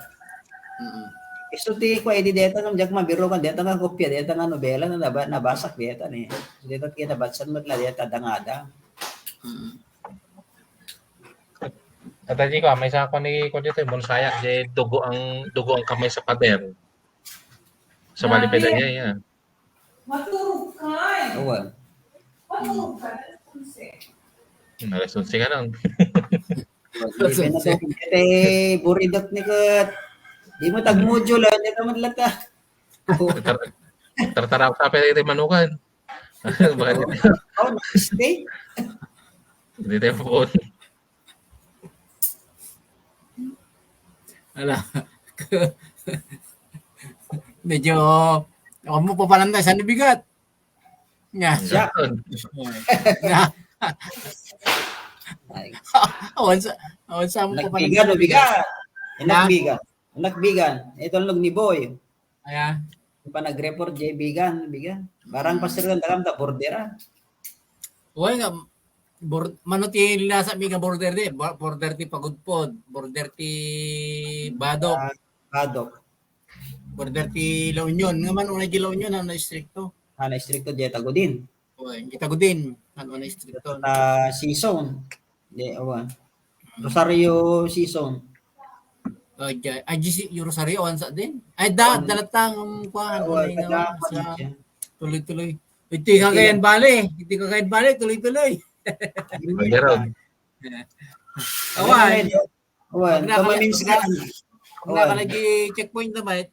Mm. Isu ti ko, edi deta nga, diyak mabiro ka, deta nga kopya, deta nga nobela na naba, nabasak deta ni. Deta ti nabatsan met la deta dangada. Mm. At di ko, may sa ako ni ko dito, bonsai, di dugo ang, dugo ang kamay sa pader. Sa bali Grabe. Peda niya, yan. Maturog ka eh. Uwa. Maturog ka. Alas onse. Alas onse ka nun. Uwa, na to, kete, buridot ni ket. Di mo tag module, ah, deta man lata. Tar- Tartarap ka pwede tayo manukan. Bakit Oh, nice day. Hindi tayo po. Ala. Medyo, ako mo papananda sa nabigat. Nga. Siya. Nga. Ay, Awan sa, awan sa mo Nagbigan, papananda. bigan. Nagbigan. Nagbigan. Ito ang log ni Boy. Ayan. Pa nag-report, Jay Bigan, Bigan. Barang Hmm. pasir kan daram ta border, ah. Uy, nga, bor-, mano ti linasa mi nga border di, bo-, border ti Pagudpod, border ti Badoc, Ah, Badoc. Border ti La Union. Nga man, una di La Union, ano, istrikto. Ano, istrikto, Jay Tagudin. Uy, kita gudin, ano, na istrikto. Ah, season. Di, awa. Rosario season. Ay, di, ay, di si, yung Rosario, ansa din? Ay, da, Um, dalatang, ang kuwan, Awa, ano yung, kada sa, siya. tuloy-tuloy. Iti Cagayan Valley, iti Cagayan Valley, tuloy-tuloy. Meron. Awan. Awan, Pag nakala-, kamaminsan. pag na-, pag Awan. nakalagi checkpoint naman,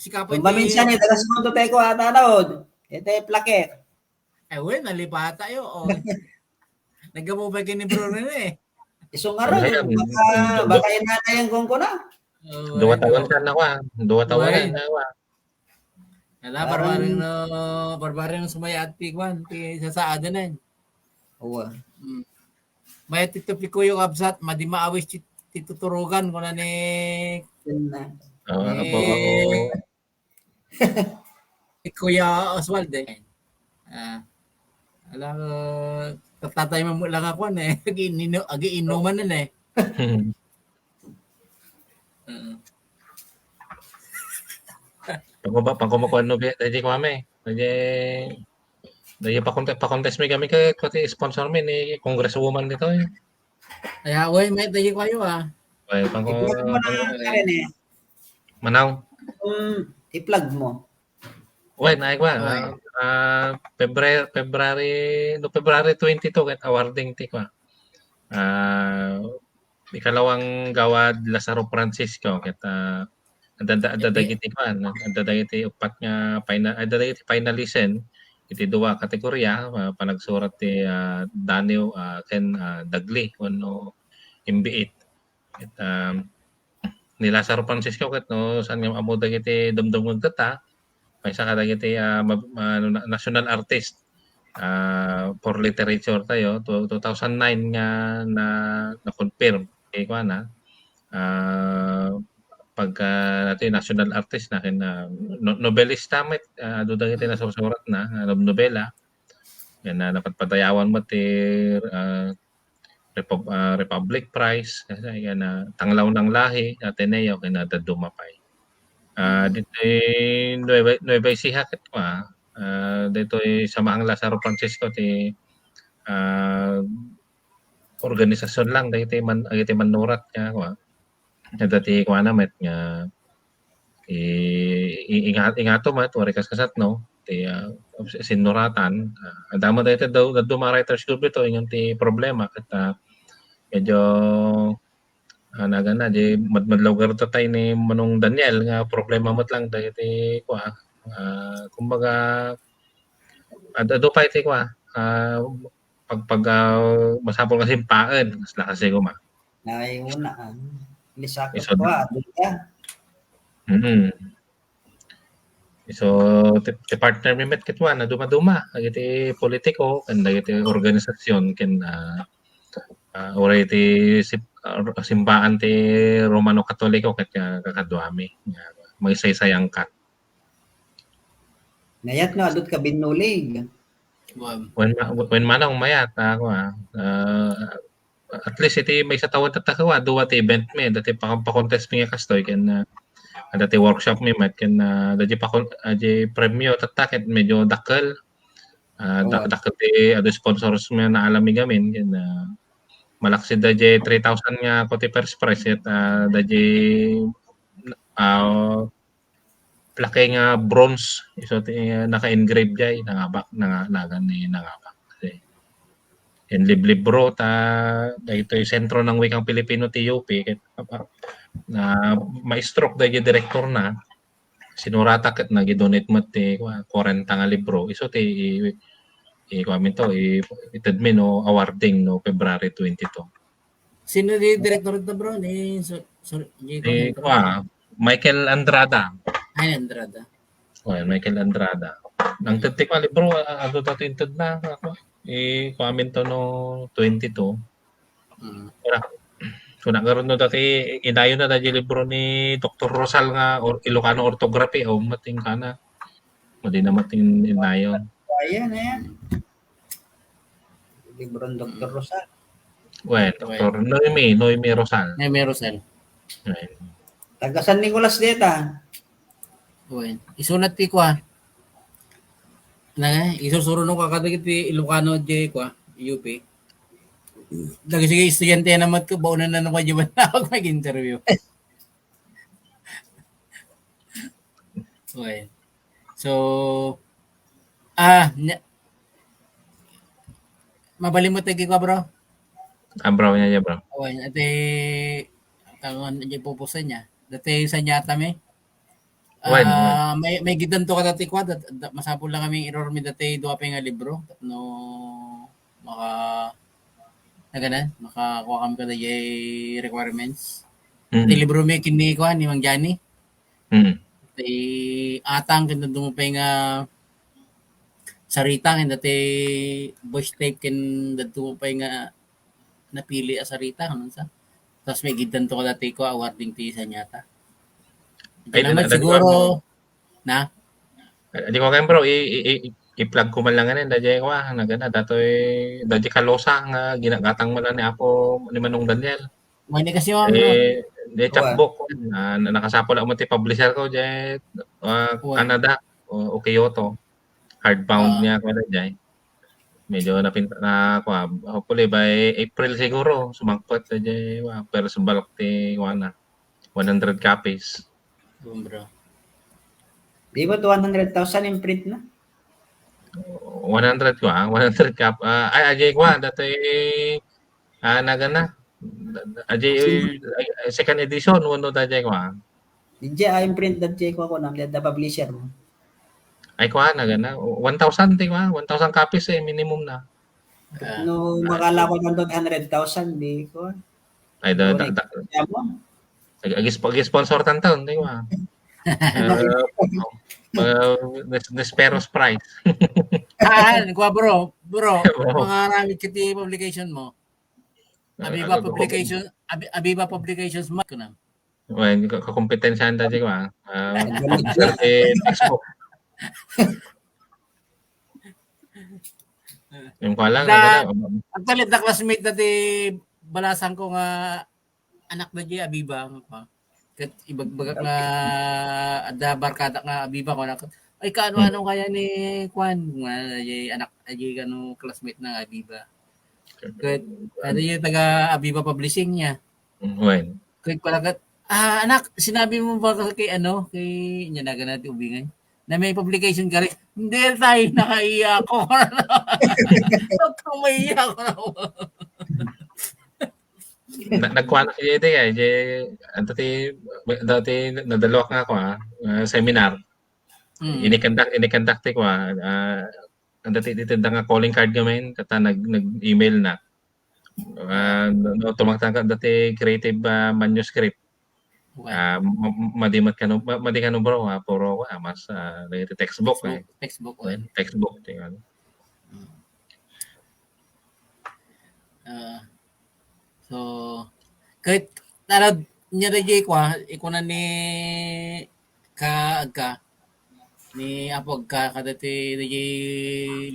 sikapoy Kung maminsan eh, taga Segundo tayo ko ata na, oh. Ito yung plaque. Ay, we, nalipata yo, oh. Nagkamubay ka ni Bro Rene, eh. Isong araw, Ayan. baka, baka inanay ang kong ko na. Oh, Dua ano. tawanan na, wa. Dua tawanan Uy. na, wa. Ala, Parang barbaring no, barbaring no sumaya at ti kwan, ti sasaada na yun. Awa. Mm. May tito Pikoy yung absat, madi maawis ti, ti tuturugan, kuna ni, Yun na. Oo, Eh, apo. ni Kuya Oswald, eh. Ah, ala, uh, tatatay mo lang ako, eh. Agi-inu-, agi-inuman na, eh. Oo. Pangkuba, pangkumakuan no, biya, dahil ko, mami. Dahil, dahil pakonte-, pakontest mi kami kay, pati sponsor mi ni Congresswoman dito, eh. Ay, ah, uy, may tayo kayo, ah. Ay, pangko-, I-plug mo na, Karen, eh. Manaw. Kung i-plug mo. Uy, naay kwa. Uy. Ah, ah, February, February, no, February twenty-two, ket awarding ti kwa. Ah, ikalawang gawad Lazaro Francisco, ket, ah, adda, adda, adda Iti- dagiti kwa, no? Adda dagiti upat nga final, adda dagiti finalisten iti dua kategoria, ah, panagsurat ti, ah, Daniw, ah, ken, ah, Dagli, wenno Imbiit. Ket, um, ni Lazaro Francisco ket no, saan nga ammo dagiti dumdumngeg tatta, maysa kadagiti, ah, mab-, ano, na-, national artist, ah, for literature tayo, to-, two thousand nine nga na, na-confirm kay kuana. Ah, pagka natin national artist na ken, ah, no-, nobelista met, ah, adu dagiti nasursurat na, ah, nobela. Yan na napatpatayawan met ti, ah, Repub-, ah, Republic Prize, kasi yan na Tanglaw ng Lahi, Ateneo, ken adda duma pay. Ah, dito Nueva, Nueva Ecija ket, ah, Ah, daytoy Samahang Lazaro Francisco ti, ah, organisasyon lang dagiti man-, dagiti mannurat nga, kua. Adda ti kuana met nga i-, i-, inga-, ingato met, uray kas-, kasatno, ti, ah, sinnuratan. Ah, adda met daytoy dadduma a writers group ditoy, inton ti problema ket, ah, medyo, ah, nagana, di madmadlaw garud tay ni Manong Daniel nga problema met lang dagiti kua. Ah, kumbaga, ad-, adu pay ti kua, ah, pag-, pag-, ah, masapul nga simpaen, kasla kasi kuma. Ay, una, ah. Lisakot Isod- ko, ah, di ka. Mm. So, ti, ti partner mi met ket kuana, duma-duma, dagiti politiko, ken dagiti organisasyon, ken, ah, ah, uray ti sip-, ah, simbaan ti Romano Katoliko, ket, ah, kakaduami. Nga, maisaysayan ka. Mayat no, adut ka binnulig. Wen ma-, wen manang mayat, ah, ako, ah, ah, at least iti maysa tawen tatta, kua, dua ti event mi, dati pa-, pa-contest mi nga kastoy, ken, ah, dati workshop mi met, ken, ah, dati pa-, dati premio tatta, ket medyo dakkel. Ah, da-, Oo. Dakkel ti adu sponsors mi naalam mi gamin, ken, ah, malaksid dati three thousand nga ako ti first prize, ket, ah, dati, ah, plaque nga bronze, isu ti, ah, naka-engrave jay, nangabak, nanga-, nagan ni nangabak. Kasi, inliblibro ta, daytoy Sentro ng Wikang Pilipino ti U P, ket, apa, na ma-stroke daytoy direktor na, sinurata ket nag-donate met ti, kua, kwarenta nga libro. Isu ti, i, i, kua minto, i, ited mi no awarding no February twenty-two. Sino di direktor ito, bro? Ni, so-, sorry, di ko Ni, intro. Kua, Michael Andrada. Ay, Andrada. Oh, Michael Andrada. Nang tetek nga libro, ah, ano dati yung ted na, ako? I, kua minto no twenty-two. Mm. Wala. So, nagkaroon no dati, inayon na dati libro ni Doktor Rosal nga or-, Ilocano Orthography, o mating ka na. O di na mating inayon. Ayan, ayan. Libro ni Doktor Rosal. Well, Doktor Noemi, Noemi Rosal. Noemi Rosal. Well. Taga San Nicolas deta. Well, isunat ti kua. Na, isusuro no kakadagiti Ilocano di kua, U P. Dagiti estudiante naman ko, baunan na naman yung ako mag-interview. Okay. So, ah, nya-, mabalin mo tagi ko, bro? Ah, bro, nya, nya, bro. Okay, ati, tangon, di pupusan niya. Dati sa nyata mi. Wen, wen. Ah, may, may gidan to ka dati kwa, dat-, dat-, masapul lang kami error mi dati, dua pa nga libro. Tapno maka-, naganan, makakuha kami kada jay requirements. Mm. Ti libro mi kini kwa ni Mang Johnny. Mm. Ti atang ken daduma pay nga sarita ken dati voice tape ken daduma pay nga napili a sarita, ano sa? Tapos may gidan to dati ko awarding ti isa nyata. Ay, di na, na, siguro, na? Di ko kayo, bro, i, i, i, i-plug ko man lang ngayon, dadi ko, ah, nagana, datoy, dadi kalosa nga ginagatang mo lang ni Apo, ni Manong Daniel. May ni kasi yung, eh, di chapbook, na, na, nakasapol ako ti publisher ko, di, ah, Canada, o, o Kyoto. Hardbound niya, ko na, di. Medyo napinta na, kwa, hopefully by April siguro, sumangpot na, di, wa, pero sa balak ti, wa na, one hundred copies. Boom, bro. Di ba to one hundred thousand in print na? One hundred kwa, one hundred kap-, ah, ay, ajay kwa, dati, ah, nagana. Ajay, ay, second edition, wano dati kwa. Di jay, ah, imprint dati kwa ko, nang liad da publisher mo. Ay, kwa, nagana. One thousand, di kwa, one thousand copies, eh, minimum na. Ah, no, makala ko ng hundred thousand, di ko. Ay, da, da, da. Ag-, ag-, ag-sponsor tan taon, di ba? Uh, uh, Nes-, Nesperos Prize. Ah, kuha, bro, bro, mga ramit kiti publication mo. Abiba Publication, Abi-, Abiba Publications mo, kuna. Well, ka-, kakompetensyahan ta, di ba? Ah, Facebook. Yung pala, da, actually, da classmate na di balasan ko nga anak na di Abiba, nga pa. Kat ibagbagak nga adda barkada nga Abiba ko na, kat, Ay, kaano-ano kaya ni kuan, nga, ay, anak, ay, ano, classmate na Aviva. Ket, ano yung taga Aviva Publishing niya? Mm, wen. Ket pala ket, "Ah, anak, sinabi mo ba kay ano, kay," niya na gana ti ubingay, "na may publication ka rin?" "Hindi, tay, nakaiya ako." Nagkamaiya ako. Na-, nagkuan ako iti, eh, di, ano ti, dati nadaloak nga ako, ah, ah, seminar. Mm. Inikandak, inikandak ti kua, ah, ang dati, dati da nga calling card ngamin, kata nag-, nag-email na. Ah, no, no, tumangtang ka dati creative, ah, manuscript. Okay. Ah, ma-, ma-, madi met kano, ma-, madi kano, bro, ah, puro, ah, mas, ah, dagiti textbook, eh. Textbook, textbook, well. Textbook, ti ano. Mm. Ah, so, ket, tara, nya dayjay kua, ikuna ni ka, agka, ni Apo agka, kadati dayjay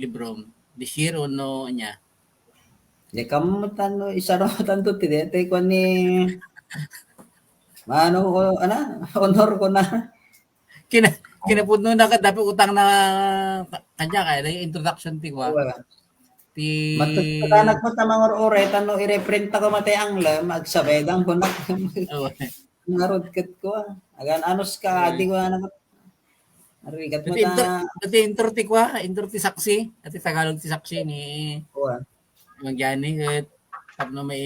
libro, this year o no, nya? Di kam, tano, isaro tanto ti daytoy kua ni, mano, o, ana, honor ko na. Kina-, kinapudno na ka, dapat utang na ka-, kanya kaya, like, introduction ti kua. Wala. Ti matutulanak mo ta mangur-uray, tano i-reprint ako matay ang lem, agsabay dang bunak. Oo. Narod ket ko, ah. Agan anus ka, di ko na narigat mo ta. Dati intro, dati intro ti kua, intro ti saksi, dati Tagalog ti saksi ni Kuan. Mang Johnny, ket tapno may,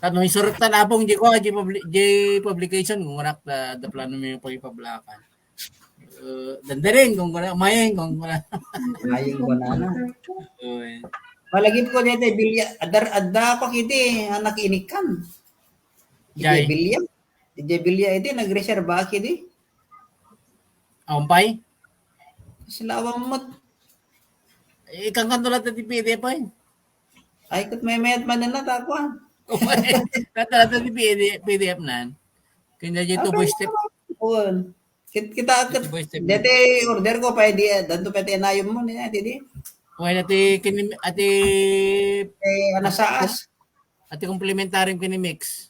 tapno may surat ta labong, di ko, di publi-, di publication, kung anak, da, da plano may pagipablakan. Uh, dandaring, kung kuna, mayeng, kung kuna. Mayeng ko na na. Uy. Malagip ko dito, bilya, adar, adda ako kiti, anak inikan. Jay. Bilya. Jay bilya, iti, nagreserba kiti. Aumpay? Sila awang mat. Eh, ikangkanto lang ti P D F ay. Ay, ket may mayat man na ta, kuan. Kanta lang ti P D F, P D F nan. Kanya dito boy step. Kuan. Kit-, kita ket dati order ko pa di, danto pa ti inayom mo ni, ati di. Well, ati kin-, ati, eh, anasaas. Ati komplementaryong kinimix.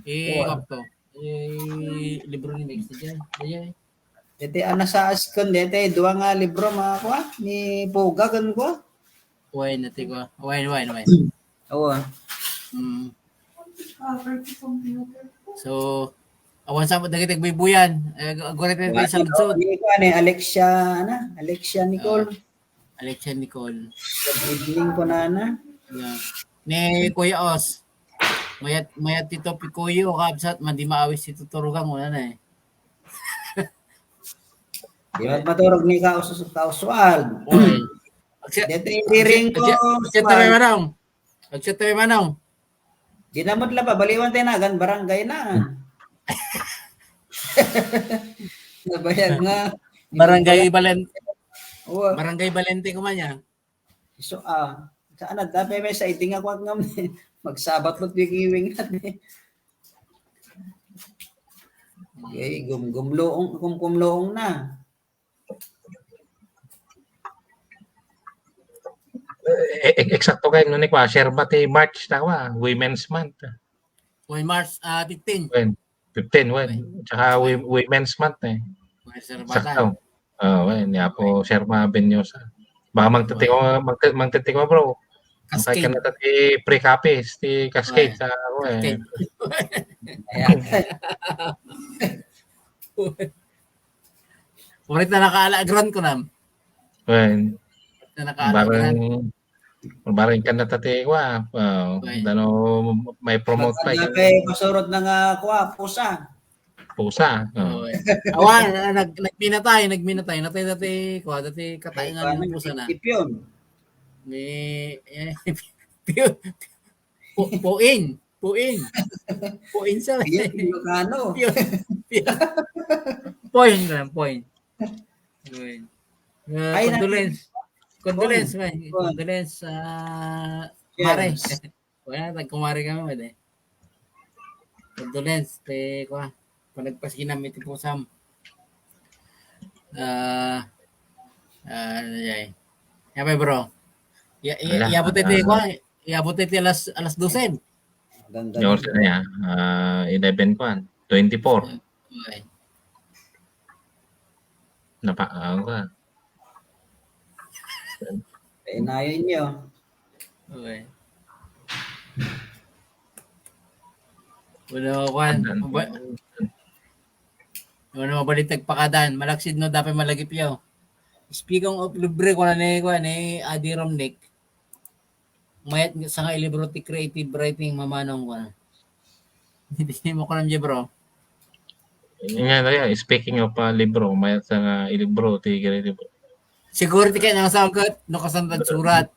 Eh, kuan. Wakto. Eh, libro ni Mix, diyan. Diyan. Iti anasaas kun, diti dua nga libro, mga kuan, ni Puga kun kuan. Wine, ati ko. Wine, wine, wine. Oo. Mm. So, awan sa dagiti agbuybuyan. Eh, ag-, agurayta sa ludsod. Ni kuan, eh, Alexia, ano? Alexia Nicole. Ah. Alexia Nicole. Good evening po, Nana. Yeah. Ni Kuya Os. Mayat, mayat ti Topi Kuyo, kabsat, madi maawis ti tuturugan mo na eh. Di mat-, maturog ni Kaus-, Kauswald. Oy. Agsi-, dito yung hearing ko, agsi-, agsi-, Oswald. Agsi-, manong. Di na met la pabaliwan tayo na, agan barangay na. Nabayag nga. Barangay Balen-, oo. Barangay Valente ko man yan. So, ah, saan na? Dapat may sa iting ako at ngam-, magsabat mo't wikiwing natin. Okay, gum-, gumloong, gum-, gumloong na. Eh, eh, eksakto kayo, no, ni kwa, serba ti March, tawa, Women's Month. Wen, March, ah, fifteen. Wen, fifteen, wen. Wen. Tsaka wi-, Women's Month, eh. Wen, Sir Bata. Sakto. Ah, wen, ni Apo Sir Maben Nyosa. Baka mangtitiko, mangti-, mangtitiko, bro. Cascade. Makikita ti free copies, ti Cascade, wen, sa ako, eh. Cascade. Ayan. Ulit na nakaala, grant ko na. Wen. Ulit na nakaala, grant. Barang Barang kan natati kwa, ah, okay. Dano may promote pa, kay pasurot na nga kwa, pusa. Pusa, oh. Okay. Awan, ah, nag-, nagminatay, nagminatay. Natay dati, kwa, dati kataingan ng pusa na. Ipiyon. Ni, eh, piyon. Pu-, puin. Puin. Puin sa. Piyon, Ilocano. Piyon. Piyon. Point lang, point. Yun. Ah, ay, condolence. Condolence, man. Condolence, ah, Mare. Wala, tagkumare kami, wala eh. Condolence, te, kwa. Panagpasinam iti pusam. Ah, ah, ano yan? Yan pa, bro. Ya, ya, wala. Iabot iti, ah, kwa, iabot iti alas, alas dosen. Dandan. Yung oras na yan, ah, eleven pa, twenty-four. Okay. Napa-, ah, ka. Inayon nyo. Okay. Wala, kwan. Ba-, wala, mabalitag pakadan. Malaksid no, dapat malagip yo. Speaking of libre, kwan ni, kwan ni Adi Romnick. Mayat sa nga ilibro ti creative writing, mamanong ko na. Hindi mo ko lang, bro. Nga, nga, speaking of uh, libro, mayat sa nga ilibro ti creative. Siguro ti kaya nang sagat, no, kasantag surat.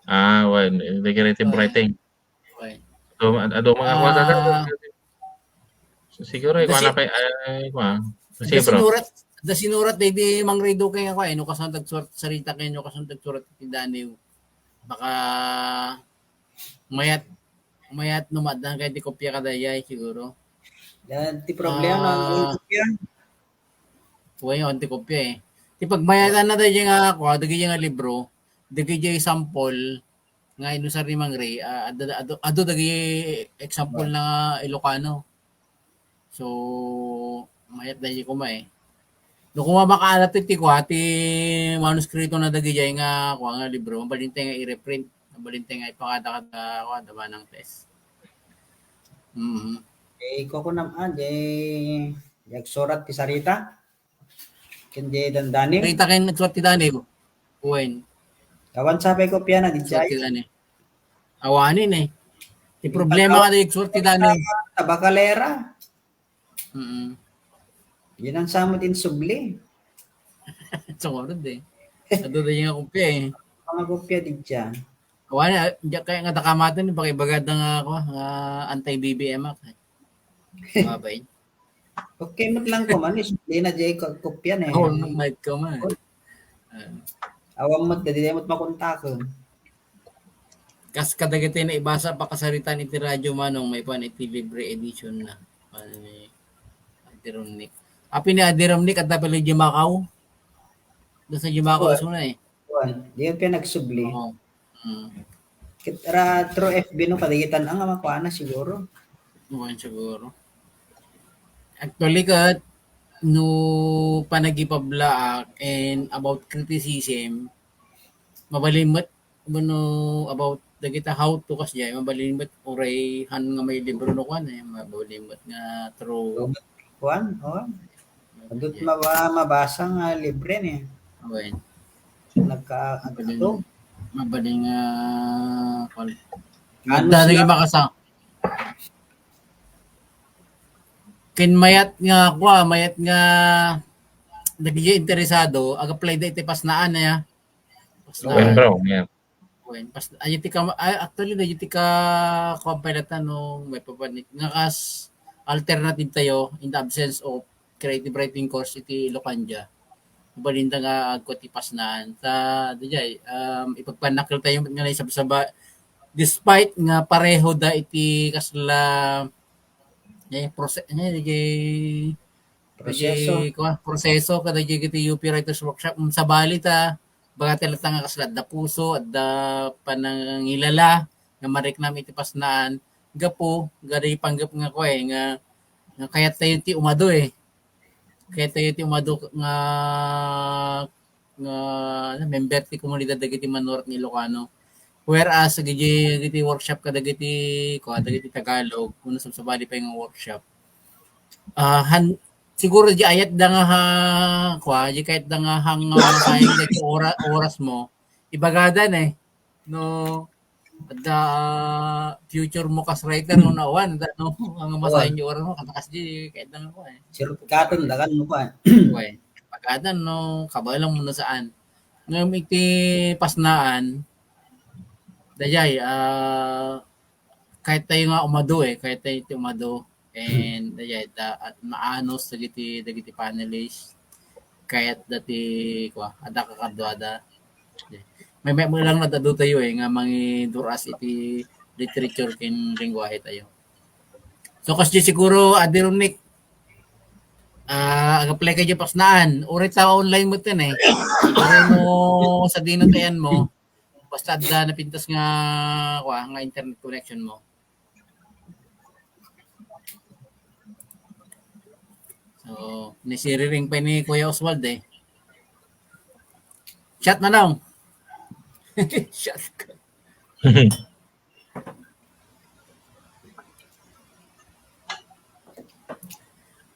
Ah, well, the creative writing. Okay. So, ad- ado mga kuha sa Ah, So, siguro, ikuha Kasi- na kay, ay, kuha. Kasi, Da bro, sinurat, da sinurat, day di Mang Ray do kay ako, eh, no, kasantag surat, sarita kayo, no, kasantag surat ti Daniel. Baka mayat, mayat no, madan kay ti kopya kadayay, siguro. Yan, ti problema, Ah. Ang kopya. Way on ti kopya, eh. Ti pagmayatan na dayay nga, kuha, dagay nga libro, dagay sample, nga inusar ni Mang Ray, ah, adu, adu, adu dagay example na Ilocano. So, mayat dayay kuma, eh. No, kuma makaala ti, ti kuha, ti manuskrito na dagay nga, kuha nga libro, mabalin tayo nga i-reprint, mabalin tayo nga ipakada kada, kuha, da manang test. Mm. Eh, iko ko naman, eh, nagsurat ti sarita. Ken di dandani. Sarita kayo nagsurat ti Daniel. Wen. Awan sapay kopya na, di Surat ti siya. Daniel. Awanin, eh. Ti problema nga nagsurat ti Daniel. Tabakalera. Mm. Yan ang samot insubli. Siguro, eh. Adu dayay nga kopya, eh. Mga kopya di siya. Awanin, ah, diya kaya nga dakamaton, pakibagada nga ako, nga anti-B B M Act, eh. Mabay. Okay, mat lang ko man, isubli na jay ko-, kopya na, eh. Oo, no, might ka man. Ah. Awan mat, di mo makontakon. Kas kadagiti naibasa pakasaritaan iti radyo, manong, maipan iti libre edition na. Ano ni Adi Romnick? Api ni Adi Romnick, at dapat di Macau. Doon sa Jimacau, Well, suna, eh. Kuan, di yung pinagsubli. Oo. Mm. Kit-, ra, through F B no, kadagitan ang makuha na siguro. Wen siguro. Actually, kat, no panagipablaak and about criticism, mabalin met, no, about dagita how to kas jay, mabalin met uray han nga may libro no kuan, eh, mabalin met nga through Kuan, oh. Adut maba-, mabasa nga libre ni. Wen. Nagka, Mabalin, ano? Mabalin nga, kuan. Ano Adda siya? Naging makasa. Ken mayat nga, kuan, mayat nga dagiti interesado, ag-apply da iti pasnaan, eh. Wen, bro, yeah. Wen, pas, ay, ti ka, ay, actually, na ti ka, kuan pay data no, maipapan, nga kas alternative tayo in the absence of creative writing course iti Locandia. Balinda nga agko ti pasnaan. Ta, dijay, um, ipagpanakel tayo nga naisabsaba, despite nga pareho da iti kasla, eh, prose-, eh, dijay, Proseso. dijay, kuan, proseso, kada dijay iti U P Writers Workshop, mm, sabali ta, baga ti latta nga kasla adda puso, adda panangilala, nga mariknam iti pasnaan, gapu, gada panggep nga kuan, eh, nga, nga kayat tayo ti umado, eh. Kayat tayo ti umado nga, nga member ti komunidad dagiti manurat nga Ilocano. Whereas, dagiti, dagiti workshop kadagiti, kuan, dagiti Tagalog, kuno sabsabali pay nga workshop. Ah, han, siguro di ayat da nga ha, kuan, di kayat da nga hang, ah, sayang dagiti ora-, oras mo. Ibagadan, eh. No, adda, ah, future mo kas writer, no, nawan, adda, no, ang masahin yung oras mo, katakas di, kayat da nga kuan, eh. Sirkaton, dakan mo kuan. Kuan, pagadan, no, kabalang mo na saan. Ngem iti pasnaan, dayay, ah, kayat tayo nga umado, eh, kayat tayo ti umado. And, dayay, da, at maanos dagiti, dagiti panelists, kayat dati, kuan, adda kakaduada. May, may lang nadado tayo, eh, nga mangiduras iti literature ken lengguwahe tayo. So, kas di siguro, Adi Romnick, ah, ag-apply kayo pasnaan. Uray ta online mo tin, eh. Uray mo sa dino tayan mo. Basta adda napintas nga, kuan, nga internet connection mo. So, nisiriring pa ni Kuya Oswald, eh. Chat, Manong. Chat.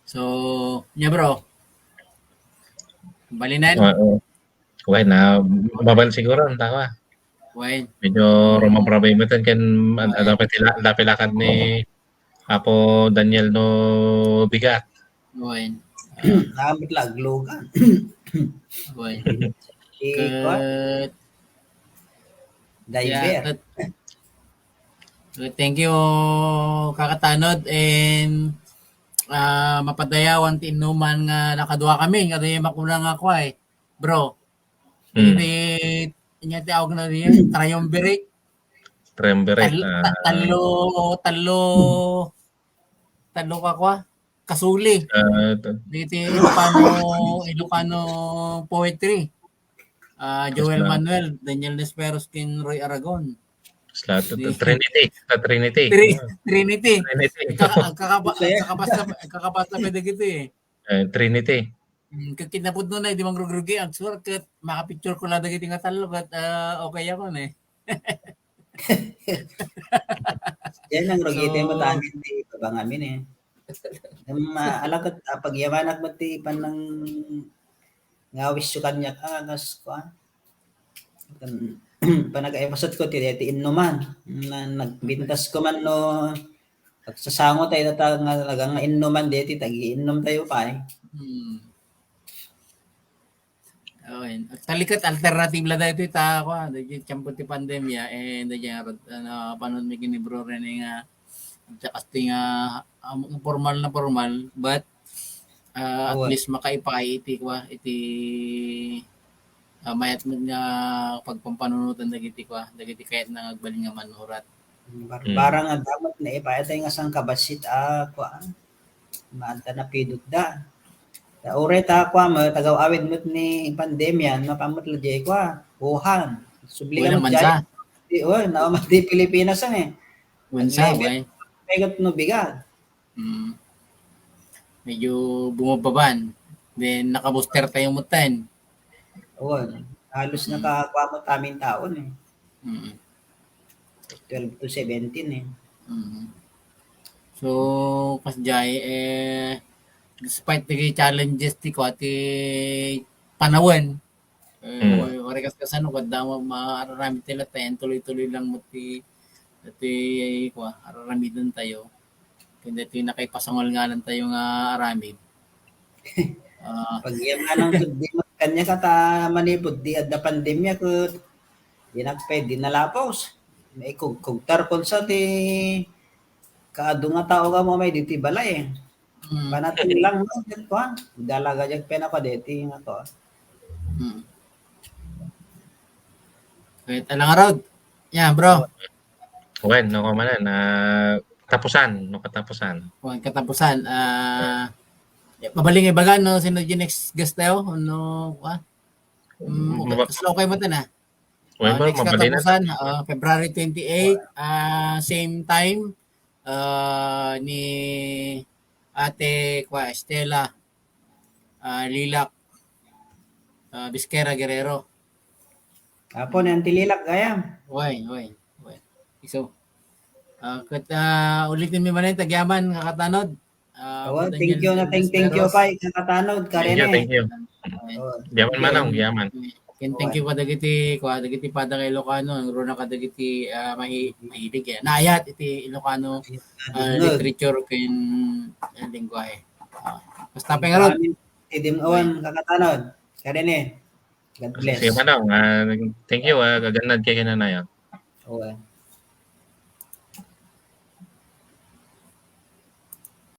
So, nya, bro. Balinen? Oo. Wen, ah, mabal siguro, ang tawa. Wen. Medyo rumabrabe mo ken, ah, dapat ila-, dapat ilakad ni Apo Daniel no bigat. Wen. Namit la, aglugan. Wen. Ket, Diver. Yeah, ket, ket thank you, Kaka Tanod, and, ah, mapadayawan ti innuman nga nakaduakami, nga di makulang nga kuay, bro. Hmm. Di, inya ti awag na niya, triumvirate. Triumvirate, tal-, ta-, ah, tallo, tallo, tallo ka kwa, kasuli. Ah, ta-, diti Ilocano, Ilocano poetry. Ah, Joel Manuel, Daniel Nesperos, ken Roy Aragon. Sla-, ta-, ta-, Trinity, ta-, Trinity. Tri-, ah. Trinity. Trinity. Kaka-, kakaba-, kakabasa, kakabasa pa dagiti, eh. Eh, Trinity. Hmm, ket kinapudno na, di mangrugrugi, agsurat ket makapicture ko la dagiti nga tallo, ket, ah, okay ako, ne. Yan ang rugi tayo. So, matamin ti babang amin, eh. Ang ma-, ala ket, ah, pagyamanak met ti panang nga wisyo kaniak, ah, kas kuan. Kan-, panagkaipaset ko ti, ti innuman. Na, nagpintas ko man no, agsasango tayo ta nga talaga nga innuman deti, tag-iinnom tayo pa, eh. Hmm. Oo, yun. Actually, ket alternative la daytoy ta, kuan, daytoy tiempo ti pandemia, eh, daytoy nga, ano, panunot mi ken ni Bro Rene nga, adda kasta nga, um, formal na formal, but, ah, at least makaipaay iti, kuan, iti, ah, mayat met nga pagpampanunotan dagiti, kuan, dagiti kayatna nga agbalin nga manurat. Bar-, hmm, barang adda met naipaay tay nga sangkabassit a, kuan, maadda napidutda. Ta uray ta, kuan, ma-, tagaw-awid met ni pandemia, napan met la diay, kuan, Wuhan. Subli nga met diay. Di, oh, nauma ti Pilipinas, eh. Wen sa, wen. Pegot no bigat. Mm. Medyo bumababa. Then, naka-booster tayo met ten. Oo, halos nakakuha met amin taon, eh. Mm. Twelve to seventeen, eh. Mm. So, kasdiay, eh, despite the challenges ti kuan, ti panawen, eh, mm, waray kas-, kasano, kuan, damo maararamid ti latta, tuloy-tuloy lang met ti, ti, kuan, araramiden tayo. Ken daytoy nakaipasangol nga alantayo nga aramid. Ah. Pagyamanang ket di met kaniak ta manipud di adda pandemia ket dinak pay di nalapos. Naikugkugtar kon sa ti kaadu nga tao nga umay ditoy balay. Hmm. Panateng lang no, ket kuan, dalaga diak pay napa deti nga to. Hmm. Wait, alang arod. Yeah, bro. Wen, no, kumanan, ah, katapusan, no, katapusan. Wen, katapusan, ah, mabalin nga ibaga, no, sino di next guest tayo? No, ah? Mm, maba- kas okay mo to na. Wen, ah, bro, next mabalin na. Katapusan, ah, February twenty-eight, ah, same time, ah, ni Ate, kwa, Estela, ah, Lilac, ah, Bisquera Guerrero. Apo, ni Auntie Lilac, gayam. Uy, uy, uy. Isu. Ah, ket, ah, ulitin mi manen, tagyaman, Kakatanod. Ah, awa, thank you na, thank, thank you, Pay, Kakatanod, Karene. Thank you, thank you. Awa. Gyaman, Manong, gyaman. Ken thank you kadagiti, kwa, dagiti pada nga Ilocano, ang runa kadagiti, ah, mahi-, mahilig, eh. Naayat iti Ilocano, ah, literature ken, eh, lengguwahe. Ah, basta pay ngarud. Amin. Idim awan, Kakatanod. Karene. God bless. Sige, Manong. Ah, thank you, ah, gagannad kay kinanayon. Oo, ah.